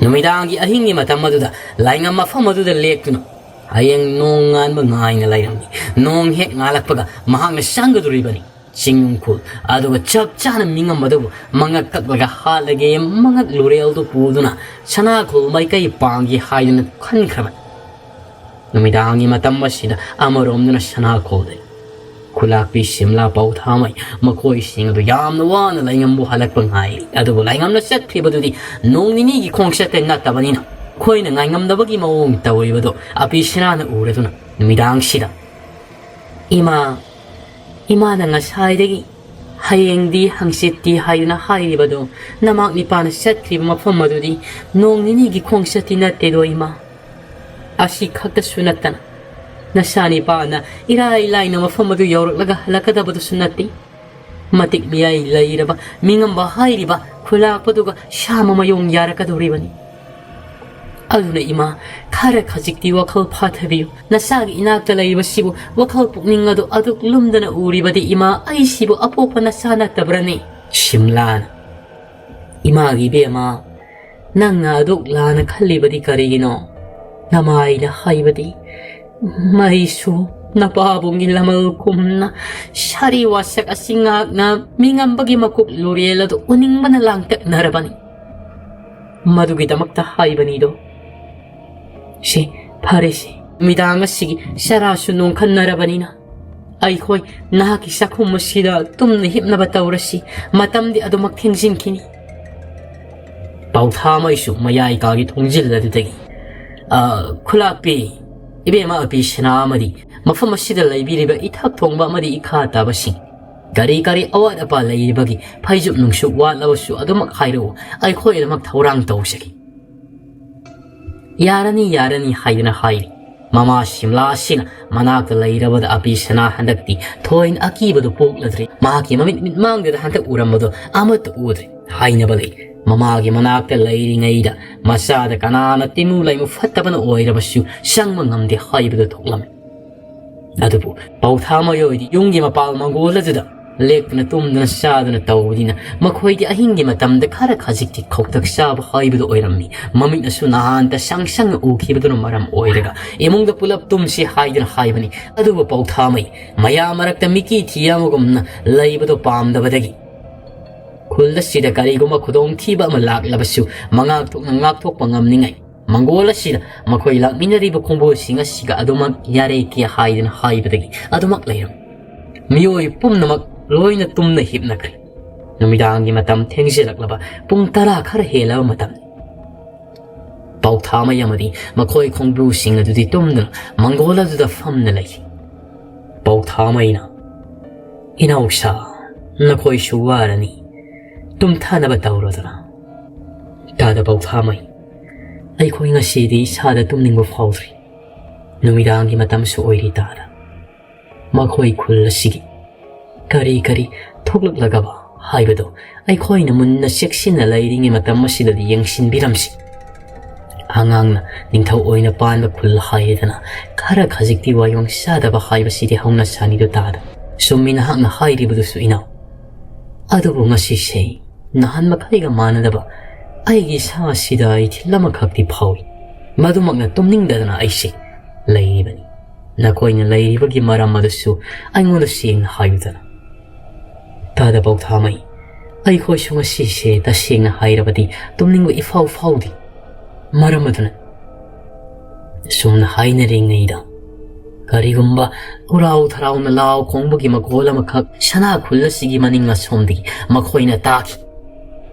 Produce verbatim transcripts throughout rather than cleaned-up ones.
ꯅꯨꯃꯤꯗꯥꯡꯒꯤ ꯑꯍꯤꯡꯒꯤ ꯃꯇꯝ ꯑꯗꯨꯗ ꯂꯥꯏꯉꯝ ꯃꯐꯝ ꯑꯗꯨꯗ ꯂꯦꯛꯇꯨꯅ ꯍꯌꯦꯡ ꯅꯣꯡ ꯉꯥꯟꯕ ꯉꯥꯏꯅ ꯂꯩꯔꯝꯃꯤ꯫ ꯅꯣꯡ ꯍꯦꯛ ꯉꯥꯜꯂꯛꯄꯒ ꯃꯍꯥꯛꯅ ꯆꯪꯒꯗꯧꯔꯤꯕꯅꯤ꯫ ꯆꯤꯡ ꯎꯡꯈꯨꯜ ꯑꯗꯨꯒ ꯆꯞ ꯆꯥꯅ ꯃꯤꯉꯝ ꯑꯗꯨꯕꯨ ꯃꯉꯛ ꯀꯛꯂꯒ ꯍꯥꯠꯂꯒꯦ, ꯃꯉꯛ ꯂꯨꯔꯦꯜꯗꯨ ꯄꯨꯗꯨꯅ ꯁꯅꯥꯈꯣꯜ ꯃꯥꯏꯀꯩ ꯄꯥꯡꯒꯦ ꯍꯥꯏꯗꯨꯅ ꯈꯟꯈ꯭ꯔꯕꯅꯤ꯫ ꯅꯨꯃꯤꯗꯥꯡꯒꯤ ꯃꯇꯝ ꯑꯁꯤꯗ ꯑꯃꯔꯣꯝꯗꯅ ꯁꯅꯥꯈꯣꯜꯗ ꯈꯨꯂꯥꯛꯄꯤ, ꯁꯤꯝꯂꯥ, ꯄꯥꯎꯊꯥꯃꯩ ꯃꯈꯣꯏꯁꯤꯡ ꯑꯗꯨ ꯌꯥꯝꯅ ꯋꯥꯅ ꯂꯥꯏꯉꯝꯕꯨ ꯍꯜꯂꯛꯄ ꯉꯥꯏꯔꯤ꯫ ꯑꯗꯨꯕꯨ ꯂꯥꯏꯉꯝꯅ ꯆꯠꯈ꯭ꯔꯤꯕꯗꯨꯗꯤ ꯅꯣꯡ ꯅꯤꯅꯤꯒꯤ ꯈꯣꯡꯆꯠꯇ ꯅꯠꯇꯕꯅꯤꯅ ꯑꯩꯈꯣꯏꯅ ꯉꯥꯏꯉꯝꯗꯕꯒꯤ ꯃꯑꯣꯡ ꯇꯧꯔꯤꯕꯗꯣ ꯑꯄꯤ ꯁꯅꯥꯅ ꯎꯔꯗꯨꯅ ꯅꯨꯃꯤꯗꯥꯡꯁꯤꯗ, "ꯏꯃꯥ, ꯏꯃꯥꯅ ꯉꯁꯥꯏꯗꯒꯤ ꯍꯌꯦꯡꯗꯤ ꯍꯪꯆꯤꯠꯇꯤ ꯍꯥꯏꯗꯨꯅ ꯍꯥꯏꯔꯤꯕꯗꯣ, ꯅꯃꯥꯛ ꯅꯤꯄꯥꯅ ꯆꯠꯈ꯭ꯔꯤꯕ ꯃꯐꯝ ꯑꯗꯨꯗꯤ ꯅꯣꯡ ꯅꯤꯅꯤꯒꯤ ꯈꯣꯡꯆꯠꯇꯤ ꯅꯠꯇꯦꯗꯣ ꯏꯃꯥ꯫ ꯑꯁꯤ ꯈꯛꯇꯁꯨ ꯅꯠꯇꯅ ꯅꯆꯥ ꯅꯤꯄꯥꯅ ꯏꯔꯥꯏ ꯂꯥꯏꯅ ꯃꯐꯝ ꯑꯗꯨ ꯌꯧꯔꯛꯂꯒ ꯍꯜꯂꯛꯀꯗꯕꯗꯨꯁꯨ ꯅꯠꯇꯦ꯫ ꯃꯇꯤꯛ ꯃꯤꯌꯥꯏ ꯂꯩꯔꯕ ꯃꯤꯉꯝꯕ ꯍꯥꯏꯔꯤꯕ ꯈꯨꯂꯥꯛꯄꯗꯨꯒ ꯁꯥꯃ ꯃꯌꯣꯡ ꯌꯥꯔꯛꯀꯗꯧꯔꯤꯕꯅꯤ꯫ ꯑꯗꯨꯅ ꯏꯃꯥ, ꯈꯔ ꯈꯖꯤꯛꯇꯤ ꯋꯥꯈꯜ ꯐꯥꯊꯕꯤꯌꯨ꯫ ꯅꯆꯥꯒꯤ ꯏꯅꯥꯛꯇ ꯂꯩꯔꯤꯕꯁꯤꯕꯨ ꯋꯥꯈꯜ ꯄꯨꯛꯅꯤꯡ ꯑꯗꯨ ꯑꯗꯨꯛ ꯂꯨꯝꯗꯅ ꯎꯔꯤꯕꯗꯤ ꯏꯃꯥ, ꯑꯩꯁꯤꯕꯨ ꯑꯄꯣꯛꯄ ꯅꯆꯥ ꯅꯠꯇꯕ꯭ꯔꯅꯦ?" ꯁꯤꯝꯂꯥꯅ, "ꯏꯃꯥꯒꯤ ꯏꯕꯦꯝꯃ, ꯅꯪꯅ ꯑꯗꯨꯛ ꯂꯥꯟꯅ ꯈꯜꯂꯤꯕꯗꯤ ꯀꯔꯤꯒꯤꯅꯣ? ꯅꯃꯥꯏꯅ ꯍꯥꯏꯕꯗꯤ ꯃꯩꯁꯨ ꯅꯄꯥꯕꯨꯡꯒꯤ ꯂꯃꯜ ꯀꯨꯝꯅ ꯁꯥꯔꯤ ꯋꯥꯁꯛ ꯑꯁꯤ ꯉꯥꯛꯅ ꯃꯤꯉꯝꯕꯒꯤ ꯃꯀꯣꯛ ꯂꯨꯔꯦꯜ ꯑꯗꯨ ꯎꯅꯤꯡꯕꯅ ꯂꯥꯡꯇꯛꯅꯔꯕꯅꯤ꯫ ꯃꯗꯨꯒꯤꯗꯃꯛꯇ ꯍꯥꯏꯕꯅꯤꯗꯣ꯫ ꯁꯤ ꯐꯔꯦꯁꯦ, ꯅꯨꯃꯤꯗꯥꯡ ꯑꯁꯤꯒꯤ ꯆꯔꯥꯁꯨ ꯅꯣꯡꯈꯟꯅꯔꯕꯅꯤꯅ ꯑꯩꯈꯣꯏ ꯅꯍꯥꯛꯀꯤ ꯆꯥꯛꯈꯨꯝ ꯑꯁꯤꯗ ꯇꯨꯝꯅ ꯍꯤꯞꯅꯕ ꯇꯧꯔꯁꯤ꯫ ꯃꯇꯝꯗꯤ ꯑꯗꯨꯃꯛ ꯊꯦꯡꯖꯤꯟꯈꯤꯅꯤ꯫" ꯄꯥꯎꯊꯥꯃꯩꯁꯨ ꯃꯌꯥꯏ ꯀꯥꯒꯤ ꯊꯣꯡꯖꯤꯜ ꯑꯗꯨꯗꯒꯤ, "ꯑ, ꯈꯨꯂꯥꯛꯄꯤ, ꯏꯕꯦꯝꯃ ꯑꯄꯤ ꯁꯅꯥ ꯑꯃꯗꯤ ꯃꯐꯝ ꯑꯁꯤꯗ ꯂꯩꯕꯤꯔꯤꯕ ꯏꯊꯛ ꯊꯣꯡꯕ ꯑꯃꯗꯤ ꯏꯈꯥ ꯇꯥꯕꯁꯤꯡ, ꯀꯔꯤ ꯀꯔꯤ ꯑꯋꯥꯠ ꯑꯄꯥ ꯂꯩꯔꯤꯕꯒꯤ ꯐꯩꯖꯨꯞ ꯅꯨꯡꯁꯨꯞ ꯋꯥꯠꯂꯕꯁꯨ ꯑꯗꯨꯃꯛ ꯍꯥꯏꯔꯛꯎ, ꯑꯩꯈꯣꯏ ꯑꯗꯨꯃꯛ ꯊꯧꯔꯥꯡ ꯇꯧꯖꯒꯦ꯫" "ꯌꯥꯔꯅꯤ, ꯌꯥꯔꯅꯤ" ꯍꯥꯏꯗꯨꯅ ꯍꯥꯏꯔꯤ꯫ ꯃꯃꯥ ꯁꯤꯝꯂꯥ ꯑꯁꯤꯅ ꯃꯅꯥꯛꯇ ꯂꯩꯔꯕꯗ ꯑꯄꯤ ꯁꯅꯥ ꯍꯟꯗꯛꯇꯤ ꯊꯣꯏꯅ ꯑꯀꯤꯕꯗꯨ ꯄꯣꯛꯂꯗ꯭ꯔꯦ꯫ ꯃꯍꯥꯛꯀꯤ ꯃꯃꯤꯠ ꯃꯤꯠꯃꯥꯡꯗꯨꯗ ꯍꯟꯗꯛ ꯎꯔꯝꯕꯗꯣ ꯑꯃꯠꯇ ꯎꯗ꯭ꯔꯦ꯫ ꯍꯥꯏꯅꯕ ꯂꯩ, ꯃꯃꯥꯒꯤ ꯃꯅꯥꯛꯇ ꯂꯩꯔꯤꯉꯩꯗ ꯃꯆꯥꯗ ꯀꯅꯥꯅ ꯇꯤꯃꯨ ꯂꯩꯃꯨ ꯐꯠꯇꯕꯅ ꯑꯣꯏꯔꯕꯁꯨ ꯆꯪꯕ ꯉꯝꯗꯦ ꯍꯥꯏꯕꯗꯨ ꯊꯣꯛꯂꯝꯃꯤ꯫ ꯑꯗꯨꯕꯨ ꯄꯥꯎꯊꯥ ꯃꯌꯣꯏꯗꯤ ꯌꯨꯝꯒꯤ ꯃꯄꯥꯜ ꯃꯪꯒꯣꯜ ꯑꯗꯨꯗ ꯂꯦꯛꯇꯅ ꯇꯨꯝꯗꯅ ꯆꯥꯗꯅ ꯇꯧꯕꯅꯤꯅ ꯃꯈꯣꯏꯗꯤ ꯑꯍꯤꯡꯒꯤ ꯃꯇꯝꯗ ꯈꯔ ꯈꯖꯤꯛꯇꯤ ꯈꯧꯇꯛ ꯆꯥꯕ ꯍꯥꯏꯕꯗꯨ ꯑꯣꯏꯔꯝꯃꯤ꯫ ꯃꯃꯤꯠꯅꯁꯨ ꯅꯍꯥꯟꯇ ꯁꯪ ꯁꯪꯅ ꯎꯈꯤꯕꯗꯨꯅ ꯃꯔꯝ ꯑꯣꯏꯔꯒ ꯏꯃꯨꯡꯗ ꯄꯨꯂꯞ ꯇꯨꯝꯁꯤ ꯍꯥꯏꯗꯨꯅ ꯍꯥꯏꯕꯅꯤ꯫ ꯑꯗꯨꯕꯨ ꯄꯧꯊꯥꯃꯩ ꯃꯌꯥꯝ ꯃꯔꯛꯇ ꯃꯤꯀꯤ ꯊꯤ ꯑꯃꯒꯨꯝꯅ ꯂꯩꯕꯗꯨ ꯄꯥꯝꯗꯕꯗꯒꯤ ꯈꯨꯜ ꯑꯁꯤꯗ ꯀꯔꯤꯒꯨꯝꯕ ꯈꯨꯗꯣꯡꯊꯤꯕ ꯑꯃ ꯂꯥꯛꯂꯕꯁꯨ ꯃꯉꯥꯛ ꯊꯣꯛꯅ ꯉꯥꯛꯊꯣꯛꯄ ꯉꯝꯅꯤꯡꯉꯥꯏ ꯃꯪꯒꯣꯜ ꯑꯁꯤꯗ ꯃꯈꯣꯏ ꯂꯥꯛꯃꯤꯟꯅꯔꯤꯕ ꯈꯣꯡꯕꯨꯁꯤꯡ ꯑꯁꯤꯒ ꯑꯗꯨꯃꯛ ꯌꯥꯔꯦꯀꯦ ꯍꯥꯏꯗꯨꯅ ꯍꯥꯏꯕꯗꯒꯤ ꯑꯗꯨꯃꯛ ꯂꯩꯔꯝꯃꯤ꯫ ꯃꯤꯑꯣꯏ ꯄꯨꯝꯅꯃꯛ ꯂꯣꯏꯅ ꯇꯨꯝꯅ ꯍꯤꯞꯅꯈ꯭ꯔꯦ꯫ ꯅꯨꯃꯤꯗꯥꯡꯒꯤ ꯃꯇꯝ ꯊꯦꯡꯖꯤꯜꯂꯛꯂꯕ ꯄꯨꯡ ꯇꯔꯥ ꯈꯔ ꯍꯦꯜꯂꯕ ꯃꯇꯝꯅꯤ꯫ ꯄꯧꯊꯥꯃꯩ ꯑꯃꯗꯤ ꯃꯈꯣꯏ ꯈꯣꯡꯕꯨꯁꯤꯡ ꯑꯗꯨꯗꯤ ꯇꯨꯝꯗꯨꯅ ꯃꯪꯒꯣꯜ ꯑꯗꯨꯗ ꯐꯝꯅ ꯂꯩꯈꯤ꯫ ꯄꯧꯊꯥꯃꯩꯅ, "ꯏꯅꯥꯎꯁꯥ, ꯅꯈꯣꯏꯁꯨ ꯋꯥꯔꯅꯤ, ꯇꯨꯝꯊꯅꯕ ꯇꯧꯔꯣꯗꯅ꯫" "ꯇꯥꯗ ꯄꯧꯊꯥꯃꯩ, ꯑꯩꯈꯣꯏ ꯉꯁꯤꯗꯤ ꯏꯁꯥꯗ ꯇꯨꯝꯅꯤꯡꯕ ꯐꯥꯎꯗ꯭ꯔꯤ꯫ ꯅꯨꯃꯤꯗꯥꯡꯒꯤ ꯃꯇꯝꯁꯨ ꯑꯣꯏꯔꯤ ꯇꯥꯗ꯫ ꯃꯈꯣꯏ ꯈꯨꯜ ꯑꯁꯤꯒꯤ ꯀꯔꯤ ꯀꯔꯤ ꯊꯣꯛꯂꯛꯂꯒꯕ ꯍꯥꯏꯕꯗꯨ ꯑꯩꯈꯣꯏꯅ ꯃꯨꯟꯅ ꯆꯦꯛꯁꯤꯟꯅ ꯂꯩꯔꯤꯉꯩ ꯃꯇꯝ ꯑꯁꯤꯗꯗꯤ ꯌꯦꯡꯁꯤꯟꯕꯤꯔꯝꯁꯤ꯫ ꯑꯉꯥꯡꯅ ꯅꯤꯡꯊꯧ ꯑꯣꯏꯅ ꯄꯥꯟꯕ ꯈꯨꯜ ꯍꯥꯏꯔꯦꯗꯅ ꯈꯔ ꯈꯖꯤꯛꯇꯤ ꯋꯥꯌꯣꯡ ꯆꯥꯗꯕ ꯍꯥꯏꯕꯁꯤꯗꯤ ꯍꯧꯅ ꯁꯥꯅꯤꯗꯨ ꯇꯥꯗ꯫ ꯆꯨꯝꯃꯤ ꯅꯍꯥꯛꯅ ꯍꯥꯏꯔꯤꯕꯗꯨꯁꯨ ꯏꯅꯥꯎ꯫ ꯑꯗꯨꯕꯨ ꯉꯁꯤꯁꯦ ꯅꯍꯥꯟ ꯃꯈꯩꯒ ꯃꯥꯟꯅꯗꯕ ꯑꯩꯒꯤ ꯏꯁꯥ ꯑꯁꯤꯗ ꯏꯊꯤꯜ ꯑꯃꯈꯛꯇꯤ ꯐꯥꯎꯏ꯫ ꯃꯗꯨꯃꯛꯅ ꯇꯨꯝꯅꯤꯡꯗꯗꯅ ꯑꯩꯁꯦ ꯂꯩꯔꯤꯕꯅꯤ꯫ ꯅꯈꯣꯏꯅ ꯂꯩꯔꯤꯕꯒꯤ ꯃꯔꯝ ꯑꯗꯨꯁꯨ ꯑꯩꯉꯣꯟꯗ ꯁꯦꯡꯅ ꯍꯥꯏꯌꯨꯗꯅ꯫" "ꯇꯥꯗ ꯄꯧꯊꯥꯃꯩ, ꯑꯩꯈꯣꯏꯁꯨ ꯉꯁꯤꯁꯦ ꯇꯁꯦꯡꯅ ꯍꯥꯏꯔꯕꯗꯤ ꯇꯨꯝꯅꯤꯡꯕ ꯏꯐꯥꯎ ꯐꯥꯎꯗꯦ꯫ ꯃꯔꯝ ꯑꯗꯨꯅ ꯁꯨꯝꯅ ꯍꯥꯏꯅꯔꯤꯉꯩꯗ ꯀꯔꯤꯒꯨꯝꯕ ꯎꯔꯥꯎ ꯊꯔꯥꯎꯅ ꯂꯥꯎ ꯈꯣꯡꯕꯒꯤ ꯃꯈꯣꯜ ꯑꯃꯈꯛ ꯁꯅꯥ ꯈꯨꯜ ꯑꯁꯤꯒꯤ ꯃꯅꯤꯡ ꯑꯁꯣꯝꯗꯒꯤ ꯃꯈꯣꯏꯅ ꯇꯥꯈꯤ꯫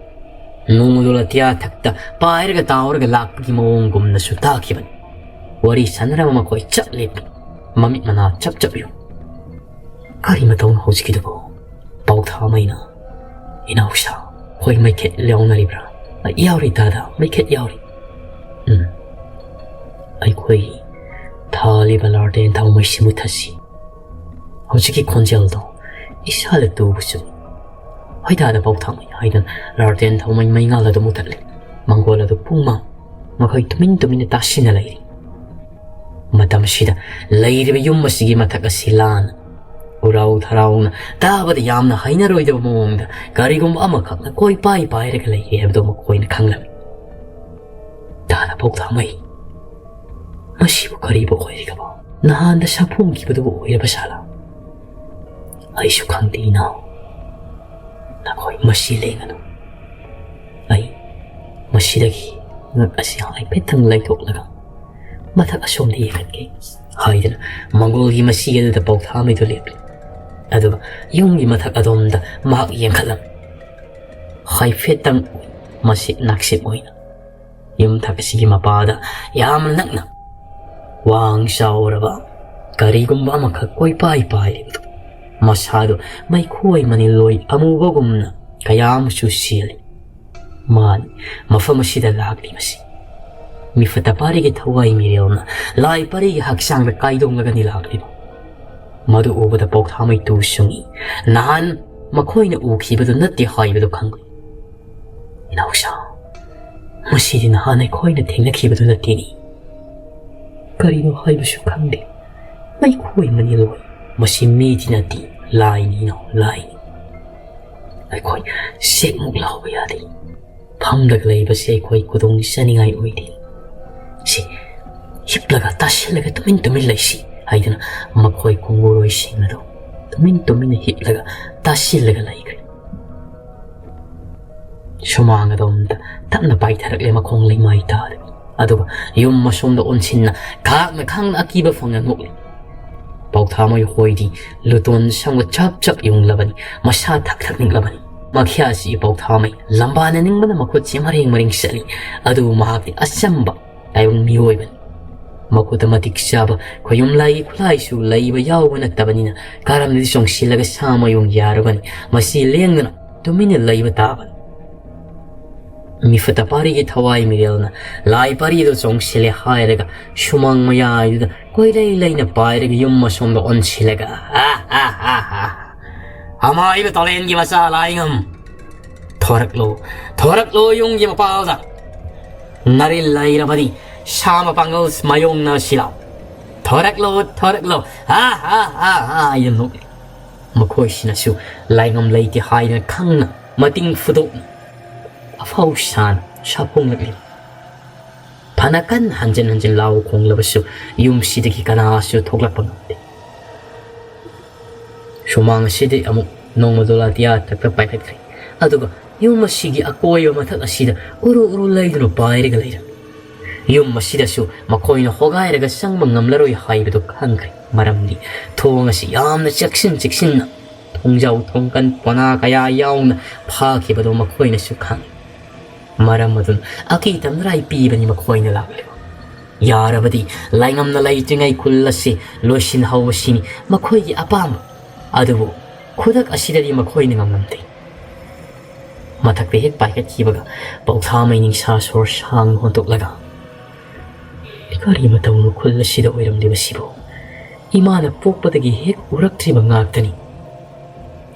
ꯅꯣꯡꯗꯣꯜ ꯑꯇꯤꯌꯥ ꯊꯛꯇ ꯄꯥꯏꯔꯒ ꯇꯥꯎꯔꯒ ꯂꯥꯛꯄꯒꯤ ꯃꯑꯣꯡꯒꯨꯝꯅꯁꯨ ꯇꯥꯈꯤꯕꯅꯤ꯫ ꯋꯥꯔꯤ ꯁꯥꯟꯅꯔꯕ ꯃꯈꯣꯏ ꯆꯞ ꯂꯦꯞꯄꯤ꯫ ꯃꯃꯤꯠ ꯃꯅꯥ ꯆꯞ ꯆꯞ ꯌꯨ꯫ "ꯀꯔꯤ ꯃꯇꯧꯅꯣ ꯍꯧꯖꯤꯛꯀꯤꯗꯨꯕꯨ? ꯄꯧꯊꯥꯃꯩꯅ, ꯏꯅꯥꯎꯁꯥ, ꯑꯩꯈꯣꯏ ꯃꯩꯈꯦꯠ ꯌꯥꯎꯅꯔꯤꯕ꯭ꯔꯥ?" "ꯌꯥꯎꯔꯤ ꯇꯥꯗ, ꯃꯩꯈꯦꯠ ꯌꯥꯎꯔꯤ꯫" "ꯎꯝ, ꯑꯩꯈꯣꯏ ꯊꯥꯜꯂꯤꯕ ꯂꯥꯔꯇꯦꯟ ꯊꯥꯎꯃꯩꯁꯤ ꯃꯨꯊꯠꯁꯤ꯫ ꯍꯧꯖꯤꯛꯀꯤ ꯈꯣꯟꯖꯦꯜꯗꯣ ꯏꯁꯥꯗ ꯇꯨꯕꯁꯨ꯫" "ꯍꯣꯏ ꯇꯥꯗ ꯄꯧꯊꯥꯃꯩ" ꯍꯥꯏꯗꯨꯅ ꯂꯥꯔꯇꯦꯟ ꯊꯥꯎꯃꯩ ꯃꯩꯉꯥꯜ ꯑꯗꯨ ꯃꯨꯊꯠꯂꯦ꯫ ꯃꯪꯒꯣꯜ ꯑꯗꯨ ꯄꯨꯡꯃꯝ꯫ ꯃꯈꯣꯏ ꯇꯨꯃꯤꯟ ꯇꯨꯃꯤꯟꯅ ꯇꯥꯁꯤꯟꯅ ꯂꯩꯔꯤ꯫ ꯃꯇꯝꯁꯤꯗ ꯂꯩꯔꯤꯕ ꯌꯨꯝ ꯑꯁꯤꯒꯤ ꯃꯊꯛ ꯑꯁꯤ ꯂꯥꯟꯅ ꯍꯨꯔꯥꯎ ꯊꯔꯥꯎꯅ ꯇꯥꯕꯗ ꯌꯥꯝꯅ ꯍꯩꯅꯔꯣꯏꯗꯕ ꯃꯑꯣꯡꯗ ꯀꯔꯤꯒꯨꯝꯕ ꯑꯃꯈꯛꯅ ꯀꯣꯏꯄꯥꯏ ꯄꯥꯏꯔꯒ ꯂꯩꯔꯦ ꯍꯥꯏꯕꯗꯨ ꯃꯈꯣꯏꯅ ꯈꯪꯂꯝꯃꯤ꯫ "ꯇꯥꯗ ꯄꯥꯎꯊꯥꯃꯩ, ꯃꯁꯤꯕꯨ ꯀꯔꯤꯕꯨ ꯑꯣꯏꯔꯤꯒꯕ? ꯅꯍꯥꯟꯗ ꯁꯥꯐꯣꯡꯈꯤꯕꯗꯨꯕꯨ ꯑꯣꯏꯔꯕ ꯁꯥꯂꯥ?" "ꯑꯩꯁꯨ ꯈꯪꯗꯦ ꯏꯅꯥꯎ꯫ ꯅꯈꯣꯏ ꯃꯁꯤ ꯂꯦꯡꯒꯅꯨ꯫ ꯑꯩ ꯃꯁꯤꯗꯒꯤ ꯉꯛ ꯑꯁꯤ ꯍꯥꯏꯐꯦꯠꯇꯪ ꯂꯩꯊꯣꯛꯂꯒ ꯃꯊꯛ ꯑꯁꯣꯝꯗ ꯌꯦꯡꯍꯟꯒꯦ" ꯍꯥꯏꯗꯨꯅ ꯃꯪꯒꯣꯜꯒꯤ ꯃꯁꯤ ꯑꯗꯨꯗ ꯄꯥꯎꯊꯥꯃꯩꯗꯨ ꯂꯦꯞꯂꯤ꯫ ꯑꯗꯨꯒ ꯌꯨꯝꯒꯤ ꯃꯊꯛ ꯑꯗꯣꯝꯗ ꯃꯍꯥꯛ ꯌꯦꯡꯈꯠꯂꯝꯃꯤ꯫ ꯍꯥꯏꯐꯦꯠꯇꯪ ꯃꯁꯤ ꯅꯥꯛꯁꯤꯞ ꯑꯣꯏꯅ ꯌꯨꯝꯊꯛ ꯑꯁꯤꯒꯤ ꯃꯄꯥꯗ ꯌꯥꯝꯅ ꯅꯛꯅ ꯋꯥꯡ ꯆꯥꯎꯔꯕ ꯀꯔꯤꯒꯨꯝꯕ ꯑꯃꯈꯛ ꯀꯣꯏꯄꯥꯏ ꯄꯥꯏꯔꯤꯕꯗꯨ, ꯃꯁꯥꯗꯨ ꯃꯩꯈꯣꯏ ꯃꯅꯤꯜꯂꯣꯏ ꯑꯃꯨꯕꯒꯨꯝꯅ ꯀꯌꯥ ꯑꯃꯁꯨ ꯁꯤꯜꯂꯤ꯫ ꯃꯥꯅꯤ, ꯃꯐꯝ ꯑꯁꯤꯗ ꯂꯥꯛꯂꯤꯕꯁꯤ ꯃꯤꯐꯠꯇ ꯄꯥꯔꯤꯒꯤ ꯊꯋꯥꯏ ꯃꯤꯔꯦꯜꯅ ꯂꯥꯏ ꯄꯥꯔꯤꯒꯤ ꯍꯛꯆꯥꯡꯗ ꯀꯥꯏꯗꯣꯡꯂꯒꯅꯤ ꯂꯥꯛꯂꯤꯕ꯫ ꯃꯗꯨ ꯎꯕꯗ ꯄꯥꯎꯊꯥꯃꯩ ꯇꯨ ꯁꯨꯡꯏ꯫ ꯅꯍꯥꯟ ꯃꯈꯣꯏꯅ ꯎꯈꯤꯕꯗꯨ ꯅꯠꯇꯦ ꯍꯥꯏꯕꯗꯨ ꯈꯪꯂꯤ꯫ "ꯏꯅꯥꯎꯁꯥ, ꯃꯁꯤꯗꯤ ꯅꯍꯥꯟ ꯑꯩꯈꯣꯏꯅ ꯊꯦꯡꯅꯈꯤꯕꯗꯨ ꯅꯠꯇꯦꯅꯤ꯫ ꯀꯔꯤꯅꯣ ꯍꯥꯏꯕꯁꯨ ꯈꯪꯗꯦ꯫ ꯃꯩꯈꯣꯏ ꯃꯅꯤꯜ ꯑꯣꯏ꯫ ꯃꯁꯤ ꯃꯤꯗꯤ ꯅꯠꯇꯦ, ꯂꯥꯏꯅꯤ ꯏꯅꯥꯎ, ꯂꯥꯏꯅꯤ꯫ ꯑꯩꯈꯣꯏ ꯁꯦꯛꯃꯨꯛ ꯂꯥꯎꯕ ꯌꯥꯗꯦ꯫ ꯐꯝꯂꯒ ꯂꯩꯕꯁꯤ ꯑꯩꯈꯣꯏ ꯈꯨꯗꯣꯡ ꯆꯥꯅꯤꯡꯉꯥꯏ ꯑꯣꯏꯗꯦ꯫ ꯁꯤ ꯍꯤꯞꯂꯒ ꯇꯥꯁꯤꯜꯂꯒ ꯇꯨꯃꯤꯟ ꯇꯨꯃꯤꯟ ꯂꯩꯁꯤ" ꯍꯥꯏꯗꯨꯅ ꯃꯈꯣꯏ ꯈꯣꯡꯕꯨꯔꯣꯏꯁꯤꯡ ꯑꯗꯨ ꯇꯨꯃꯤꯟ ꯇꯨꯃꯤꯟꯅ ꯍꯤꯞꯂꯒ ꯇꯥꯁꯤꯜꯂꯒ ꯂꯩꯈ꯭ꯔꯦ꯫ ꯁꯨꯃꯥꯡ ꯑꯗꯣꯝꯗ ꯇꯞꯅ ꯄꯥꯏꯊꯔꯛꯂꯦ ꯃꯈꯣꯡ ꯂꯩꯃꯥꯏ ꯇꯥꯗꯕꯤ꯫ ꯑꯗꯨꯒ ꯌꯨꯝ ꯑꯁꯣꯝꯗ ꯑꯣꯟꯁꯤꯟꯅ ꯈꯥꯛꯅ ꯈꯥꯡꯅ ꯑꯀꯤꯕ ꯐꯪꯅ ꯅꯣꯛꯂꯤ꯫ ꯄꯥꯎꯊꯥꯃꯩ ꯍꯣꯏꯗꯤ ꯂꯨꯇꯣꯟ ꯁꯪꯕ ꯆꯞ ꯆꯞ ꯌꯨꯡꯂꯕꯅꯤ, ꯃꯁꯥ ꯊꯛ ꯊꯛ ꯅꯤꯛꯂꯕꯅꯤ꯫ ꯃꯈ꯭ꯌꯥꯁꯤ ꯄꯥꯎꯊꯥꯃꯩ ꯂꯝꯕꯥꯅ ꯅꯤꯡꯕꯅ ꯃꯈꯨꯠꯁꯤ ꯃꯔꯦꯡ ꯃꯔꯦꯡ ꯆꯠꯂꯤ꯫ ꯑꯗꯨꯕꯨ ꯃꯍꯥꯛꯇꯤ ꯑꯆꯝꯕ ꯇꯥꯏꯕꯪ ꯃꯤꯑꯣꯏꯕꯅꯤ꯫ ꯃꯈꯨꯠꯇ ꯃꯇꯤꯛ ꯆꯥꯕ ꯈꯣꯌꯨꯝ ꯂꯥꯏꯒꯤ ꯈꯨꯠꯂꯥꯏꯁꯨ ꯂꯩꯕ ꯌꯥꯎꯕ ꯅꯠꯇꯕꯅꯤꯅ ꯀꯔꯝꯅꯗꯤ ꯆꯣꯡꯁꯤꯜꯂꯒ ꯁꯥ ꯃꯌꯨꯡ ꯌꯥꯔꯨꯒꯅꯤ? ꯃꯁꯤ ꯂꯦꯡꯗꯅ ꯇꯨꯃꯤꯟꯅ ꯂꯩꯕ ꯇꯥꯕꯅꯤ꯫ ꯃꯤꯐꯠꯇ ꯄꯥꯔꯤꯒꯤ ꯊꯋꯥꯏ ꯃꯤꯔꯦꯜꯅ ꯂꯥꯏ ꯄꯥꯔꯤꯗꯨ ꯆꯣꯡꯁꯤꯜꯂꯦ ꯍꯥꯏꯔꯒ ꯁꯨꯃꯥꯡ ꯃꯌꯥꯏꯗꯨꯗ ꯀꯣꯏꯂꯩ ꯂꯩꯅ ꯄꯥꯏꯔꯒ ꯌꯨꯝ ꯑꯁꯣꯝꯗ ꯑꯣꯟꯁꯤꯜꯂꯒ, "ꯑꯥ, ꯑꯥ, ꯑꯥ, ꯑꯥ, ꯑꯃꯥꯏꯕ ꯇꯣꯂꯦꯟꯒꯤ ꯃꯆꯥ ꯂꯥꯏꯉꯝ, ꯊꯣꯔꯛꯂꯣ, ꯊꯣꯔꯛꯂꯣ ꯌꯨꯝꯒꯤ ꯃꯄꯥꯜꯗ꯫ ꯅꯔꯤꯜ ꯂꯩꯔꯕꯗꯤ ꯁꯥ ꯃꯄꯥꯡꯒꯜ ꯃꯥꯌꯣꯡꯅꯁꯤ ꯂꯥꯎ꯫ ꯊꯣꯔꯛꯂꯣ, ꯊꯣꯔꯛꯂꯣ, ꯑꯥ, ꯑꯥ, ꯑꯥ, ꯑꯥ," ꯍꯥꯏꯅ ꯅꯣꯛꯂꯤ꯫ ꯃꯈꯣꯏꯁꯤꯅꯁꯨ ꯂꯥꯏꯉꯝ ꯂꯩꯇꯦ ꯍꯥꯏꯗꯨꯅ ꯈꯪꯅ ꯃꯇꯤꯡ ꯐꯨꯗꯣꯛꯅ ꯑꯐꯥꯎ ꯁꯥꯅ ꯁꯥꯐꯣꯡꯂꯛꯂꯤ꯫ ꯐꯅ ꯀꯟꯅ ꯍꯟꯖꯤꯟ ꯍꯟꯖꯤꯟ ꯂꯥꯎ ꯈꯣꯡꯂꯕꯁꯨ ꯌꯨꯝꯁꯤꯗꯒꯤ ꯀꯅꯥꯁꯨ ꯊꯣꯛꯂꯛꯄ ꯉꯝꯗꯦ꯫ ꯁꯨꯃꯥꯡ ꯑꯁꯤꯗꯒꯤ ꯑꯃꯨꯛ ꯅꯣꯡꯃꯗꯣ ꯂꯥꯇꯤꯌꯥ ꯊꯛꯇ ꯄꯥꯏꯈꯠꯈ꯭ꯔꯦ꯫ ꯑꯗꯨꯒ ꯌꯨꯝ ꯑꯁꯤꯒꯤ ꯑꯀꯣꯏꯕ ꯃꯊꯛ ꯑꯁꯤꯗ ꯎꯔꯨ ꯎꯔꯨ ꯂꯩꯗꯨꯅ ꯄꯥꯏꯔꯒ ꯂꯩꯔꯝꯃꯤ꯫ ꯌꯨꯝ ꯑꯁꯤꯗꯁꯨ ꯃꯈꯣꯏꯅ ꯍꯣꯒꯥꯏꯔꯒ ꯆꯪꯕ ꯉꯝꯂꯔꯣꯏ ꯍꯥꯏꯕꯗꯨ ꯈꯪꯈ꯭ꯔꯦ꯫ ꯃꯔꯝꯗꯤ ꯊꯣꯡ ꯑꯁꯤ ꯌꯥꯝꯅ ꯆꯦꯛꯁꯤꯟ ꯆꯦꯛꯁꯤꯟꯅ ꯊꯣꯡꯖꯥꯎ ꯊꯣꯡꯀꯟ ꯄꯣꯅꯥ ꯀꯌꯥ ꯌꯥꯎꯅ ꯐꯥꯈꯤꯕꯗꯨ ꯃꯈꯣꯏꯅꯁꯨ ꯈꯪꯏ꯫ ꯃꯔꯝ ꯑꯗꯨꯅ ꯑꯀꯤ ꯇꯝꯅꯔꯥꯏ ꯄꯤꯕꯅꯤ ꯃꯈꯣꯏꯅ ꯂꯥꯛꯂꯤꯕ꯫ ꯌꯥꯔꯕꯗꯤ ꯂꯥꯏꯉꯝꯅ ꯂꯩꯇ꯭ꯔꯤꯉꯩ ꯈꯨꯜ ꯑꯁꯤ ꯂꯣꯏꯁꯤꯟꯍꯧꯕꯁꯤꯅꯤ ꯃꯈꯣꯏꯒꯤ ꯑꯄꯥꯝꯕ꯫ ꯑꯗꯨꯕꯨ ꯈꯨꯗꯛ ꯑꯁꯤꯗꯗꯤ ꯃꯈꯣꯏꯅ ꯉꯝꯂꯝꯗꯦ꯫ ꯃꯊꯛꯇ ꯍꯦꯛ ꯄꯥꯏꯈꯠꯈꯤꯕꯒ ꯄꯥꯎꯊꯥꯃꯩ ꯅꯤꯡꯁꯥ ꯁꯣꯔ ꯁꯥꯡꯅ ꯍꯣꯟꯗꯣꯛꯂꯒ, "ꯀꯔꯤ ꯃꯇꯧꯅꯣ ꯈꯨꯜ ꯑꯁꯤꯗ ꯑꯣꯏꯔꯝꯂꯤꯕꯁꯤꯕꯨ? ꯏꯃꯥꯅ ꯄꯣꯛꯄꯗꯒꯤ ꯍꯦꯛ ꯎꯔꯛꯇ꯭ꯔꯤꯕ ꯉꯥꯛꯇꯅꯤ꯫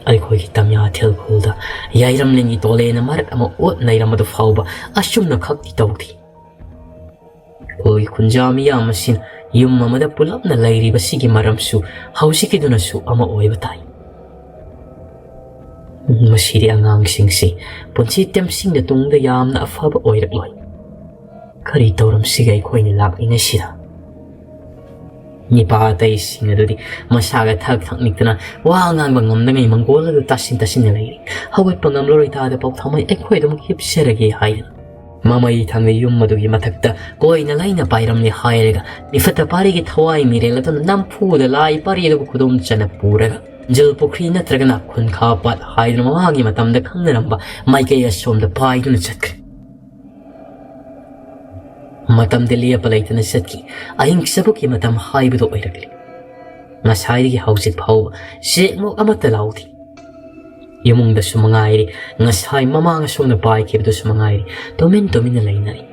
ꯑꯩꯈꯣꯏꯒꯤ ꯇꯝꯌꯥꯊꯦꯜ ꯈꯨꯜꯗ ꯌꯥꯏꯔꯝꯂꯦꯟꯒꯤ ꯇꯣꯂꯦꯅ ꯃꯔꯛ ꯑꯃ ꯑꯣꯠ ꯅꯩꯔꯝꯕꯗꯨ ꯐꯥꯎꯕ ꯑꯁꯨꯝꯅ ꯈꯛꯇꯤ ꯇꯧꯗꯦ꯫ ꯈꯨꯜꯒꯤ ꯈꯨꯟꯖꯥ ꯃꯤꯌꯥꯝ ꯑꯁꯤꯅ ꯌꯨꯝ ꯑꯃꯗ ꯄꯨꯂꯞꯅ ꯂꯩꯔꯤꯕꯁꯤꯒꯤ ꯃꯔꯝꯁꯨ ꯍꯧꯖꯤꯛꯀꯤꯗꯨꯅꯁꯨ ꯑꯃ ꯑꯣꯏꯕ ꯇꯥꯏ꯫ ꯃꯁꯤꯗꯤ ꯑꯉꯥꯡꯁꯤꯡꯁꯤ ꯄꯨꯟꯁꯤ ꯇꯦꯝꯁꯤꯡꯅ ꯇꯨꯡꯗ ꯌꯥꯝꯅ ꯑꯐꯕ ꯑꯣꯏꯔꯛꯂꯣꯏ꯫ ꯀꯔꯤ ꯇꯧꯔꯝꯁꯤꯒꯦ ꯑꯩꯈꯣꯏꯅ ꯂꯥꯛꯂꯤꯉꯩꯁꯤꯗ?" ꯅꯤꯄꯥ ꯑꯇꯩꯁꯤꯡ ꯑꯗꯨꯗꯤ ꯃꯁꯥꯒ ꯊꯛ ꯊꯛ ꯅꯤꯛꯇꯅ ꯋꯥ ꯉꯥꯡꯕ ꯉꯝꯗꯉꯩ ꯃꯪꯒꯣꯜ ꯑꯗꯨ ꯇꯥꯁꯤꯟ ꯇꯥꯁꯤꯟꯅ ꯂꯩꯔꯤ꯫ ꯍꯧꯒꯠꯄ ꯉꯝꯂꯔꯣꯏ ꯇꯥꯗ ꯄꯥꯎꯊꯥꯃꯩ ꯑꯩꯈꯣꯏ ꯑꯗꯨꯃꯛ ꯍꯤꯞꯆꯔꯒꯦ ꯍꯥꯏꯗꯅ ꯃꯃꯩ ꯊꯪꯕ ꯌꯨꯝ ꯑꯗꯨꯒꯤ ꯃꯊꯛꯇ ꯀꯣꯏꯅ ꯂꯩꯅ ꯄꯥꯏꯔꯝꯂꯦ ꯍꯥꯏꯔꯒ ꯃꯤꯐꯠꯇ ꯄꯥꯔꯤꯒꯤ ꯊꯋꯥꯏ ꯃꯤꯔꯦꯜ ꯑꯗꯨꯅ ꯅꯝꯐꯨꯗ ꯂꯥꯏ ꯄꯥꯔꯤ ꯑꯗꯨꯕꯨ ꯈꯨꯗꯣꯝ ꯆꯟꯅ ꯄꯨꯔꯒ ꯖꯤꯜ ꯄꯨꯈ꯭ꯔꯤ ꯅꯠꯇ꯭ꯔꯒꯅ ꯈꯨꯟꯈꯥ ꯄꯥꯠ ꯍꯥꯏꯗꯨꯅ ꯃꯃꯥꯡꯒꯤ ꯃꯇꯝꯗ ꯈꯪꯅꯔꯝꯕ ꯃꯥꯏꯀꯩ ꯑꯁꯣꯝꯗ ꯄꯥꯏꯗꯨꯅ ꯆꯠꯈ꯭ꯔꯦ꯫ ꯃꯇꯝꯗꯤ ꯂꯦꯞꯄ ꯂꯩꯇꯅ ꯆꯠꯈꯤ꯫ ꯑꯍꯤꯡ ꯆꯕꯨꯛꯀꯤ ꯃꯇꯝ ꯍꯥꯏꯕꯗꯨ ꯑꯣꯏꯔꯛꯂꯤ꯫ ꯉꯁꯥꯏꯗꯒꯤ ꯍꯧꯖꯤꯛ ꯐꯥꯎꯕ ꯆꯦꯛꯃꯣꯛ ꯑꯃꯠꯇ ꯂꯥꯎꯗꯦ꯫ ꯏꯃꯨꯡꯗꯁꯨ ꯃꯉꯥꯏꯔꯦ, ꯉꯁꯥꯏ ꯃꯃꯥꯡ ꯑꯁꯣꯝꯗ ꯄꯥꯏꯈꯤꯕꯗꯨꯁꯨ ꯃꯉꯥꯏꯔꯦ, ꯇꯨꯃꯤꯟ ꯇꯨꯃꯤꯟꯅ ꯂꯩꯅꯔꯤ꯫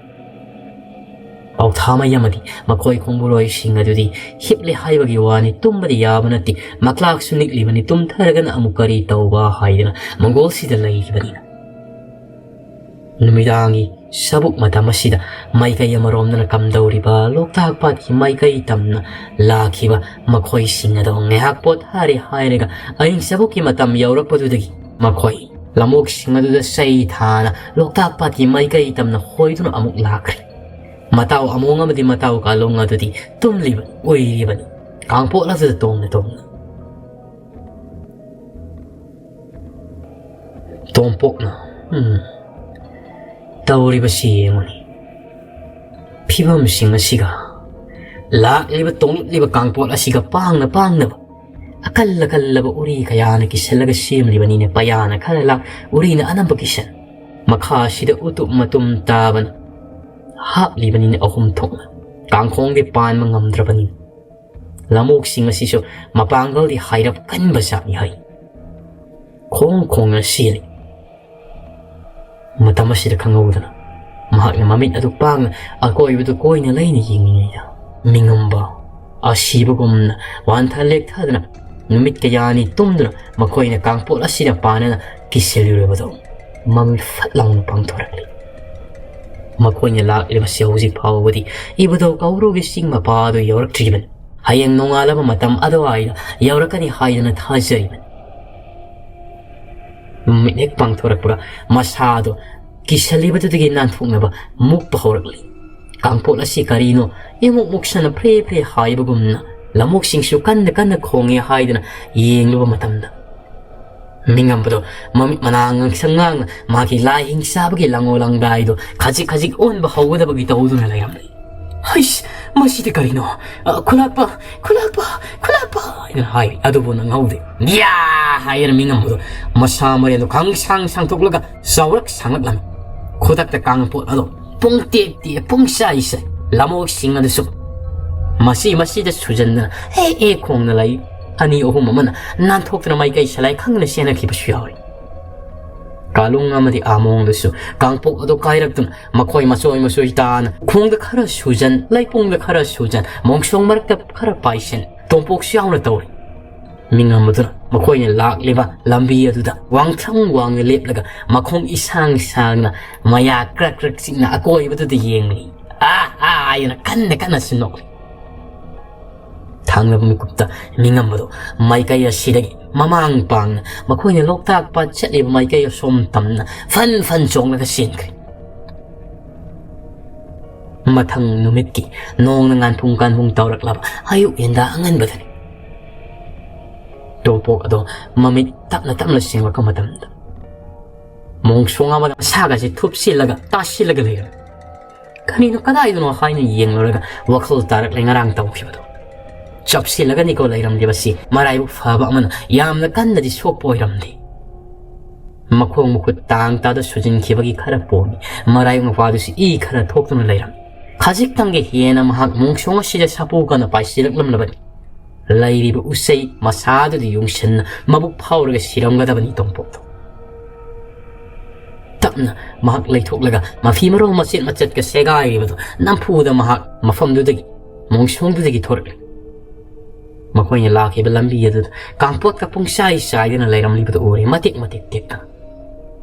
ꯄꯥꯎꯊꯥꯃꯩ ꯑꯃꯗꯤ ꯃꯈꯣꯏ ꯈꯣꯡꯕꯨꯔꯣꯏꯁꯤꯡ ꯑꯗꯨꯗꯤ ꯍꯤꯞꯂꯦ ꯍꯥꯏꯕꯒꯤ ꯋꯥꯅꯤ, ꯇꯨꯝꯕꯗꯤ ꯌꯥꯕ ꯅꯠꯇꯦ꯫ ꯃꯀ꯭ꯂꯥꯛꯁꯨ ꯅꯤꯛꯂꯤꯕꯅꯤ, ꯇꯨꯝꯊꯔꯒꯅ ꯑꯃꯨꯛ ꯀꯔꯤ ꯇꯧꯕ ꯍꯥꯏꯗꯅ ꯃꯪꯒꯣꯜꯁꯤꯗ ꯂꯩꯈꯤꯕꯅꯤꯅ꯫ ꯅꯨꯃꯤꯗꯥꯡꯒꯤ ꯁꯕꯨꯛ ꯃꯇꯝ ꯑꯁꯤꯗ ꯃꯥꯏꯀꯩ ꯑꯃꯔꯣꯝꯗꯅ ꯀꯝꯗꯧꯔꯤꯕ ꯂꯣꯛꯇꯥꯛ ꯄꯥꯠꯀꯤ ꯃꯥꯏꯀꯩ ꯇꯝꯅ ꯂꯥꯛꯈꯤꯕ ꯃꯈꯣꯏꯁꯤꯡ ꯑꯗꯣ ꯉꯥꯏꯍꯥꯛ ꯄꯣꯊꯥꯔꯦ ꯍꯥꯏꯔꯒ ꯑꯍꯤꯡ ꯁꯕꯨꯛꯀꯤ ꯃꯇꯝ ꯌꯧꯔꯛꯄꯗꯨꯗꯒꯤ ꯃꯈꯣꯏ ꯂꯝꯑꯣꯛꯁꯤꯡ ꯑꯗꯨꯗ ꯆꯩ ꯊꯥꯅ ꯂꯣꯛꯇꯥꯛ ꯄꯥꯠꯀꯤ ꯃꯥꯏꯀꯩ ꯇꯝꯅ ꯍꯣꯏꯗꯨꯅ ꯑꯃꯨꯛ ꯂꯥꯛꯈ꯭ꯔꯦ꯫ ꯃꯇꯥꯎ ꯑꯃꯣꯡ ꯑꯃꯗꯤ ꯃꯇꯥꯎ ꯀꯥꯂꯣꯡ ꯑꯗꯨꯗꯤ ꯇꯨꯝꯂꯤꯕꯅꯤ, ꯎꯏꯔꯤꯕꯅꯤ꯫ ꯀꯥꯡꯄꯣꯠ ꯑꯗꯨꯗ ꯇꯣꯡꯅ ꯇꯣꯡꯅ꯫ ꯇꯣꯝꯄꯣꯛꯅ, "ꯎꯝ, ꯇꯧꯔꯤꯕꯁꯤ ꯌꯦꯡꯉꯨꯅꯤ꯫ ꯐꯤꯕꯝꯁꯤꯡ ꯑꯁꯤꯒ, ꯂꯥꯛꯂꯤꯕ ꯇꯣꯡꯂꯛꯂꯤꯕ ꯀꯥꯡꯄꯣꯠ ꯑꯁꯤꯒ ꯄꯥꯡꯅ ꯄꯥꯡꯅꯕ ꯑꯀꯜ ꯑꯀꯜꯂꯕ ꯎꯔꯤ ꯀꯌꯥꯅ ꯀꯤꯁꯜꯂꯒ ꯁꯦꯝꯂꯤꯕꯅꯤꯅ ꯄꯌꯥꯅ ꯈꯔ ꯂꯥꯛ, ꯎꯔꯤꯅ ꯑꯅꯝꯕ ꯀꯤꯁꯟ꯫ ꯃꯈꯥꯁꯤꯗ ꯎꯇꯨꯞ ꯃꯇꯨꯝ ꯇꯥꯕꯅ ꯍꯥꯞꯂꯤꯕꯅꯤꯅ ꯑꯍꯨꯝ ꯊꯣꯛꯅ ꯀꯥꯡꯈꯣꯡꯗꯤ ꯄꯥꯟꯕ ꯉꯝꯗ꯭ꯔꯕꯅꯤꯅ ꯂꯝꯑꯣꯛꯁꯤꯡ ꯑꯁꯤꯁꯨ ꯃꯄꯥꯡꯒꯜꯗꯤ ꯍꯥꯏꯔꯞ ꯀꯟꯕ ꯖꯥꯠꯅꯤ ꯍꯥꯏ꯫ ꯈꯣꯡ ꯈꯣꯡꯅ ꯆꯦꯜꯂꯤ꯫ ꯃꯇꯝ ꯑꯁꯤꯗ ꯈꯪꯍꯧꯗꯅ ꯃꯍꯥꯛꯅ ꯃꯃꯤꯠ ꯑꯗꯨ ꯄꯥꯡꯅ ꯑꯀꯣꯏꯕꯗꯨ ꯀꯣꯏꯅ ꯂꯩꯅ ꯌꯦꯡꯂꯤꯉꯩꯗ ꯃꯤꯉꯝꯕ ꯑꯁꯤꯕꯒꯨꯝꯅ ꯋꯥꯟꯊ ꯂꯦꯛꯊꯗꯨꯅ ꯅꯨꯃꯤꯠ ꯀꯌꯥꯅꯤ ꯇꯨꯝꯗꯨꯅ ꯃꯈꯣꯏꯅ ꯀꯥꯡꯄꯣꯠ ꯑꯁꯤꯗ ꯄꯥꯟꯅꯅ ꯀꯤꯁꯤꯜꯂꯨꯔꯕꯗꯣ ꯃꯃꯤ ꯐꯠ ꯂꯥꯎꯅ ꯄꯥꯡꯊꯣꯔꯛꯂꯤ꯫ ꯃꯈꯣꯏꯅ ꯂꯥꯛꯂꯤꯕꯁꯤ ꯍꯧꯖꯤꯛ ꯐꯥꯎꯕꯗꯤ ꯏꯕꯨꯙꯧ ꯀꯧꯔꯨꯒꯤ ꯆꯤꯡ ꯃꯄꯥꯗꯨ ꯌꯧꯔꯛꯇ꯭ꯔꯤꯕꯅꯤ꯫ ꯍꯌꯦꯡ ꯅꯣꯡꯉꯥꯜꯂꯕ ꯃꯇꯝ ꯑꯗꯨꯋꯥꯏꯗ ꯌꯧꯔꯛꯀꯅꯤ ꯍꯥꯏꯗꯅ ꯊꯥꯖꯔꯤꯕꯅꯤ꯫ ꯃꯃꯤꯠ ꯍꯦꯛ ꯄꯥꯡꯊꯣꯔꯛꯄꯒ ꯃꯁꯥꯗꯣ ꯀꯤꯁꯜꯂꯤꯕꯗꯨꯗꯒꯤ ꯅꯥꯟꯊꯣꯛꯅꯕ ꯃꯨꯛꯄ ꯍꯧꯔꯛꯂꯤ꯫ ꯀꯥꯡꯄꯣꯠ ꯑꯁꯤ ꯀꯔꯤꯅꯣ ꯏꯃꯨꯛ ꯃꯨꯛꯁꯟꯅ ꯐ꯭ꯔꯦ ꯐ꯭ꯔꯦ ꯍꯥꯏꯕꯒꯨꯝꯅ ꯂꯝꯑꯣꯛꯁꯤꯡꯁꯨ ꯀꯟꯅ ꯀꯟꯅ ꯈꯣꯡꯉꯦ ꯍꯥꯏꯗꯨꯅ ꯌꯦꯡꯂꯨꯕ ꯃꯇꯝꯗ ꯃꯤꯉꯝꯕꯗꯣ ꯃꯃꯤꯠ ꯃꯅꯥ ꯉꯥꯡꯁꯪ ꯉꯥꯡꯅ ꯃꯥꯒꯤ ꯂꯥꯏ ꯍꯤꯡ ꯆꯥꯕꯒꯤ ꯂꯪꯉꯣ ꯂꯪꯗꯥꯏꯗꯣ ꯈꯖꯤꯛ ꯈꯖꯤꯛ ꯑꯣꯟꯕ ꯍꯧꯒꯗꯕꯒꯤ ꯇꯧꯗꯨꯅ ꯂꯩꯔꯝꯂꯦ꯫ "ꯍꯩꯁ, ꯃꯁꯤꯗꯤ ꯀꯔꯤꯅꯣ? ꯑ, ꯈꯨꯂꯥꯛꯄ, ꯈꯨꯂꯥꯛꯄ, ꯈꯨꯂꯥꯛꯄ!" ꯍꯥꯏꯅ ꯍꯥꯏ꯫ ꯑꯗꯨꯕꯨ ꯅꯪꯍꯧꯗꯦ꯫ "ꯌꯥ!" ꯍꯥꯏꯗꯅ ꯃꯤꯉꯝꯕꯗꯣ ꯃꯁꯥ ꯃꯔꯦꯜꯗꯣ ꯈꯪꯁꯥꯡ ꯁꯥꯡꯊꯣꯛꯂꯒ ꯆꯥꯎꯔꯛ ꯁꯥꯡꯂꯛꯂꯝꯃꯤ꯫ ꯈꯨꯗꯛꯇ ꯀꯥꯡꯄꯣꯠ ꯑꯗꯣ ꯄꯨꯡ ꯇꯦꯛ ꯇꯦꯛ, ꯄꯨꯡ ꯆꯥꯏ ꯆꯥꯏ꯫ ꯂꯝꯑꯣꯛꯁꯤꯡ ꯑꯗꯨꯁꯨ ꯃꯁꯤ ꯃꯁꯤꯗ ꯁꯨꯖꯟꯗꯅ ꯍꯦ ꯍꯦ ꯈꯣꯡꯅ ꯂꯩ꯫ ꯑꯅꯤ ꯑꯍꯨꯝ ꯑꯃꯅ ꯅꯥꯟꯊꯣꯛꯇꯨꯅ ꯃꯥꯏꯀꯩ ꯁꯂꯥꯏ ꯈꯪꯗꯅ ꯆꯦꯟꯅꯈꯤꯕꯁꯨ ꯌꯥꯎꯔꯤ꯫ ꯀꯥꯂꯨꯡ ꯑꯃꯗꯤ ꯑꯥꯃꯣꯡꯗꯨꯁꯨ ꯀꯥꯡꯄꯣꯛ ꯑꯗꯨ ꯀꯥꯏꯔꯛꯇꯨꯅ ꯃꯈꯣꯏ ꯃꯆꯣꯏ ꯃꯆꯣꯏ ꯇꯥꯅ ꯈꯣꯡꯗ ꯈꯔ ꯁꯨꯖꯟ, ꯂꯩꯄꯨꯡꯗ ꯈꯔ ꯁꯨꯖꯟ, ꯃꯣꯡꯁꯣꯡ ꯃꯔꯛꯇ ꯈꯔ ꯄꯥꯏꯁꯤꯟ, ꯇꯣꯝꯄꯣꯛꯁꯨ ꯌꯥꯎꯅ ꯇꯧꯔꯤ꯫ ꯃꯤꯉꯝ ꯑꯗꯨꯅ ꯃꯈꯣꯏꯅ ꯂꯥꯛꯂꯤꯕ ꯂꯝꯕꯤ ꯑꯗꯨꯗ ꯋꯥꯡꯊ꯭ꯔꯪ ꯋꯥꯡꯅ ꯂꯦꯞꯂꯒ ꯃꯈꯣꯡ ꯏꯁꯥꯡ ꯁꯥꯡꯅ ꯃꯌꯥ ꯀ꯭ꯔꯛ ꯀ꯭ꯔꯛ ꯆꯤꯛꯅ ꯑꯀꯣꯏꯕꯗꯨꯗ ꯌꯦꯡꯂꯤ꯫ "ꯑꯥ, ꯑꯥ" ꯍꯥꯏꯗꯨꯅ ꯀꯟꯅ ꯀꯟꯅꯁꯨ ꯅꯣꯛꯂꯤ꯫ ꯊꯥꯡꯂꯕ ꯃꯤꯀꯨꯞꯇ ꯃꯤꯉꯝ ꯑꯗꯨ ꯃꯥꯏꯀꯩ ꯑꯁꯤꯗꯒꯤ ꯃꯃꯥꯡ ꯄꯥꯡꯅ ꯃꯈꯣꯏꯅ ꯂꯣꯛꯇꯥꯛ ꯄꯥꯠ ꯆꯠꯂꯤꯕ ꯃꯥꯏꯀꯩ ꯑꯁꯣꯝ ꯇꯝꯅ ꯐꯟ ꯐꯟ ꯆꯣꯡꯂꯒ ꯆꯦꯟꯈ꯭ꯔꯦ꯫ ꯃꯊꯪ ꯅꯨꯃꯤꯠꯀꯤ ꯅꯣꯡꯅ ꯉꯥꯟꯐꯨꯡ ꯉꯥꯟꯐꯨꯡ ꯇꯧꯔꯛꯂꯕ ꯑꯌꯨꯛ ꯌꯦꯟꯗꯥ ꯑꯉꯟꯕꯗꯅꯤ꯫ ꯇꯣꯝꯄꯣꯛ ꯑꯗꯣ ꯃꯃꯤꯠ ꯇꯞꯅ ꯇꯞꯅ ꯁꯤꯡꯂꯛꯄ ꯃꯇꯝꯗ ꯃꯣꯡꯁꯣꯡ ꯑꯃꯗ ꯃꯁꯥꯒꯁꯦ ꯊꯨꯞꯁꯤꯜꯂꯒ ꯇꯥꯁꯤꯜꯂꯒ ꯂꯩꯔꯝꯃꯤ꯫ ꯀꯔꯤꯅꯣ, ꯀꯗꯥꯏꯗꯅꯣ ꯍꯥꯏꯅ ꯌꯦꯡꯂꯨꯔꯒ ꯋꯥꯈꯜ ꯇꯥꯔꯛꯂꯦ ꯉꯔꯥꯡ ꯇꯧꯈꯤꯕꯗꯣ꯫ ꯆꯞꯁꯤꯜꯂꯒꯅꯤꯀꯣ ꯂꯩꯔꯝꯂꯤꯕꯁꯤ꯫ ꯃꯔꯥꯏꯕꯛ ꯐꯕ ꯑꯃꯅ ꯌꯥꯝꯅ ꯀꯟꯅꯗꯤ ꯁꯣꯛꯄ ꯑꯣꯏꯔꯝꯗꯦ꯫ ꯃꯈꯣꯡ ꯃꯈꯨꯠ ꯇꯥꯡ ꯇꯥꯗ ꯁꯨꯖꯤꯟꯈꯤꯕꯒꯤ ꯈꯔ ꯄꯣꯝꯃꯤ꯫ ꯃꯔꯥꯏꯕꯛ ꯃꯄꯥꯗꯨꯁꯨ ꯏ ꯈꯔ ꯊꯣꯛꯇꯨꯅ ꯂꯩꯔꯝꯃꯤ꯫ ꯈꯖꯤꯛꯇꯪꯒꯤ ꯍꯦꯟꯅ ꯃꯍꯥꯛ ꯃꯣꯡꯁꯣꯡ ꯑꯁꯤꯗ ꯁꯥꯐꯨ ꯀꯟꯅ ꯄꯥꯏꯁꯤꯜꯂꯛꯂꯝꯂꯕꯅꯤ꯫ ꯂꯩꯔꯤꯕ ꯎꯆꯩ ꯃꯁꯥꯗꯨꯗꯤ ꯌꯨꯡꯁꯟꯅ ꯃꯕꯨꯛ ꯐꯥꯎꯔꯒ ꯁꯤꯔꯝꯒꯗꯕꯅꯤ ꯇꯣꯝꯄꯣꯛꯇꯣ꯫ ꯇꯞꯅ ꯃꯍꯥꯛ ꯂꯩꯊꯣꯛꯂꯒ ꯃꯐꯤ ꯃꯔꯣꯜ ꯃꯆꯦꯠ ꯃꯆꯦꯠꯀ ꯁꯦꯒꯥꯏꯔꯤꯕꯗꯨ ꯅꯝꯐꯨꯗ ꯃꯍꯥꯛ ꯃꯐꯝꯗꯨꯗꯒꯤ, ꯃꯣꯡꯁꯣꯡꯗꯨꯗꯒꯤ ꯊꯣꯔꯛꯂꯦ꯫ ꯃꯈꯣꯏꯅ ꯂꯥꯛꯈꯤꯕ ꯂꯝꯕꯤ ꯑꯗꯨꯗ ꯀꯥꯡꯄꯣꯠꯀ ꯄꯨꯡꯆꯥꯏ ꯆꯥꯏꯗꯨꯅ ꯂꯩꯔꯝꯂꯤꯕꯗꯨ ꯎꯔꯦ, ꯃꯇꯦꯛ ꯃꯇꯦꯛ ꯇꯦꯛꯇꯅ꯫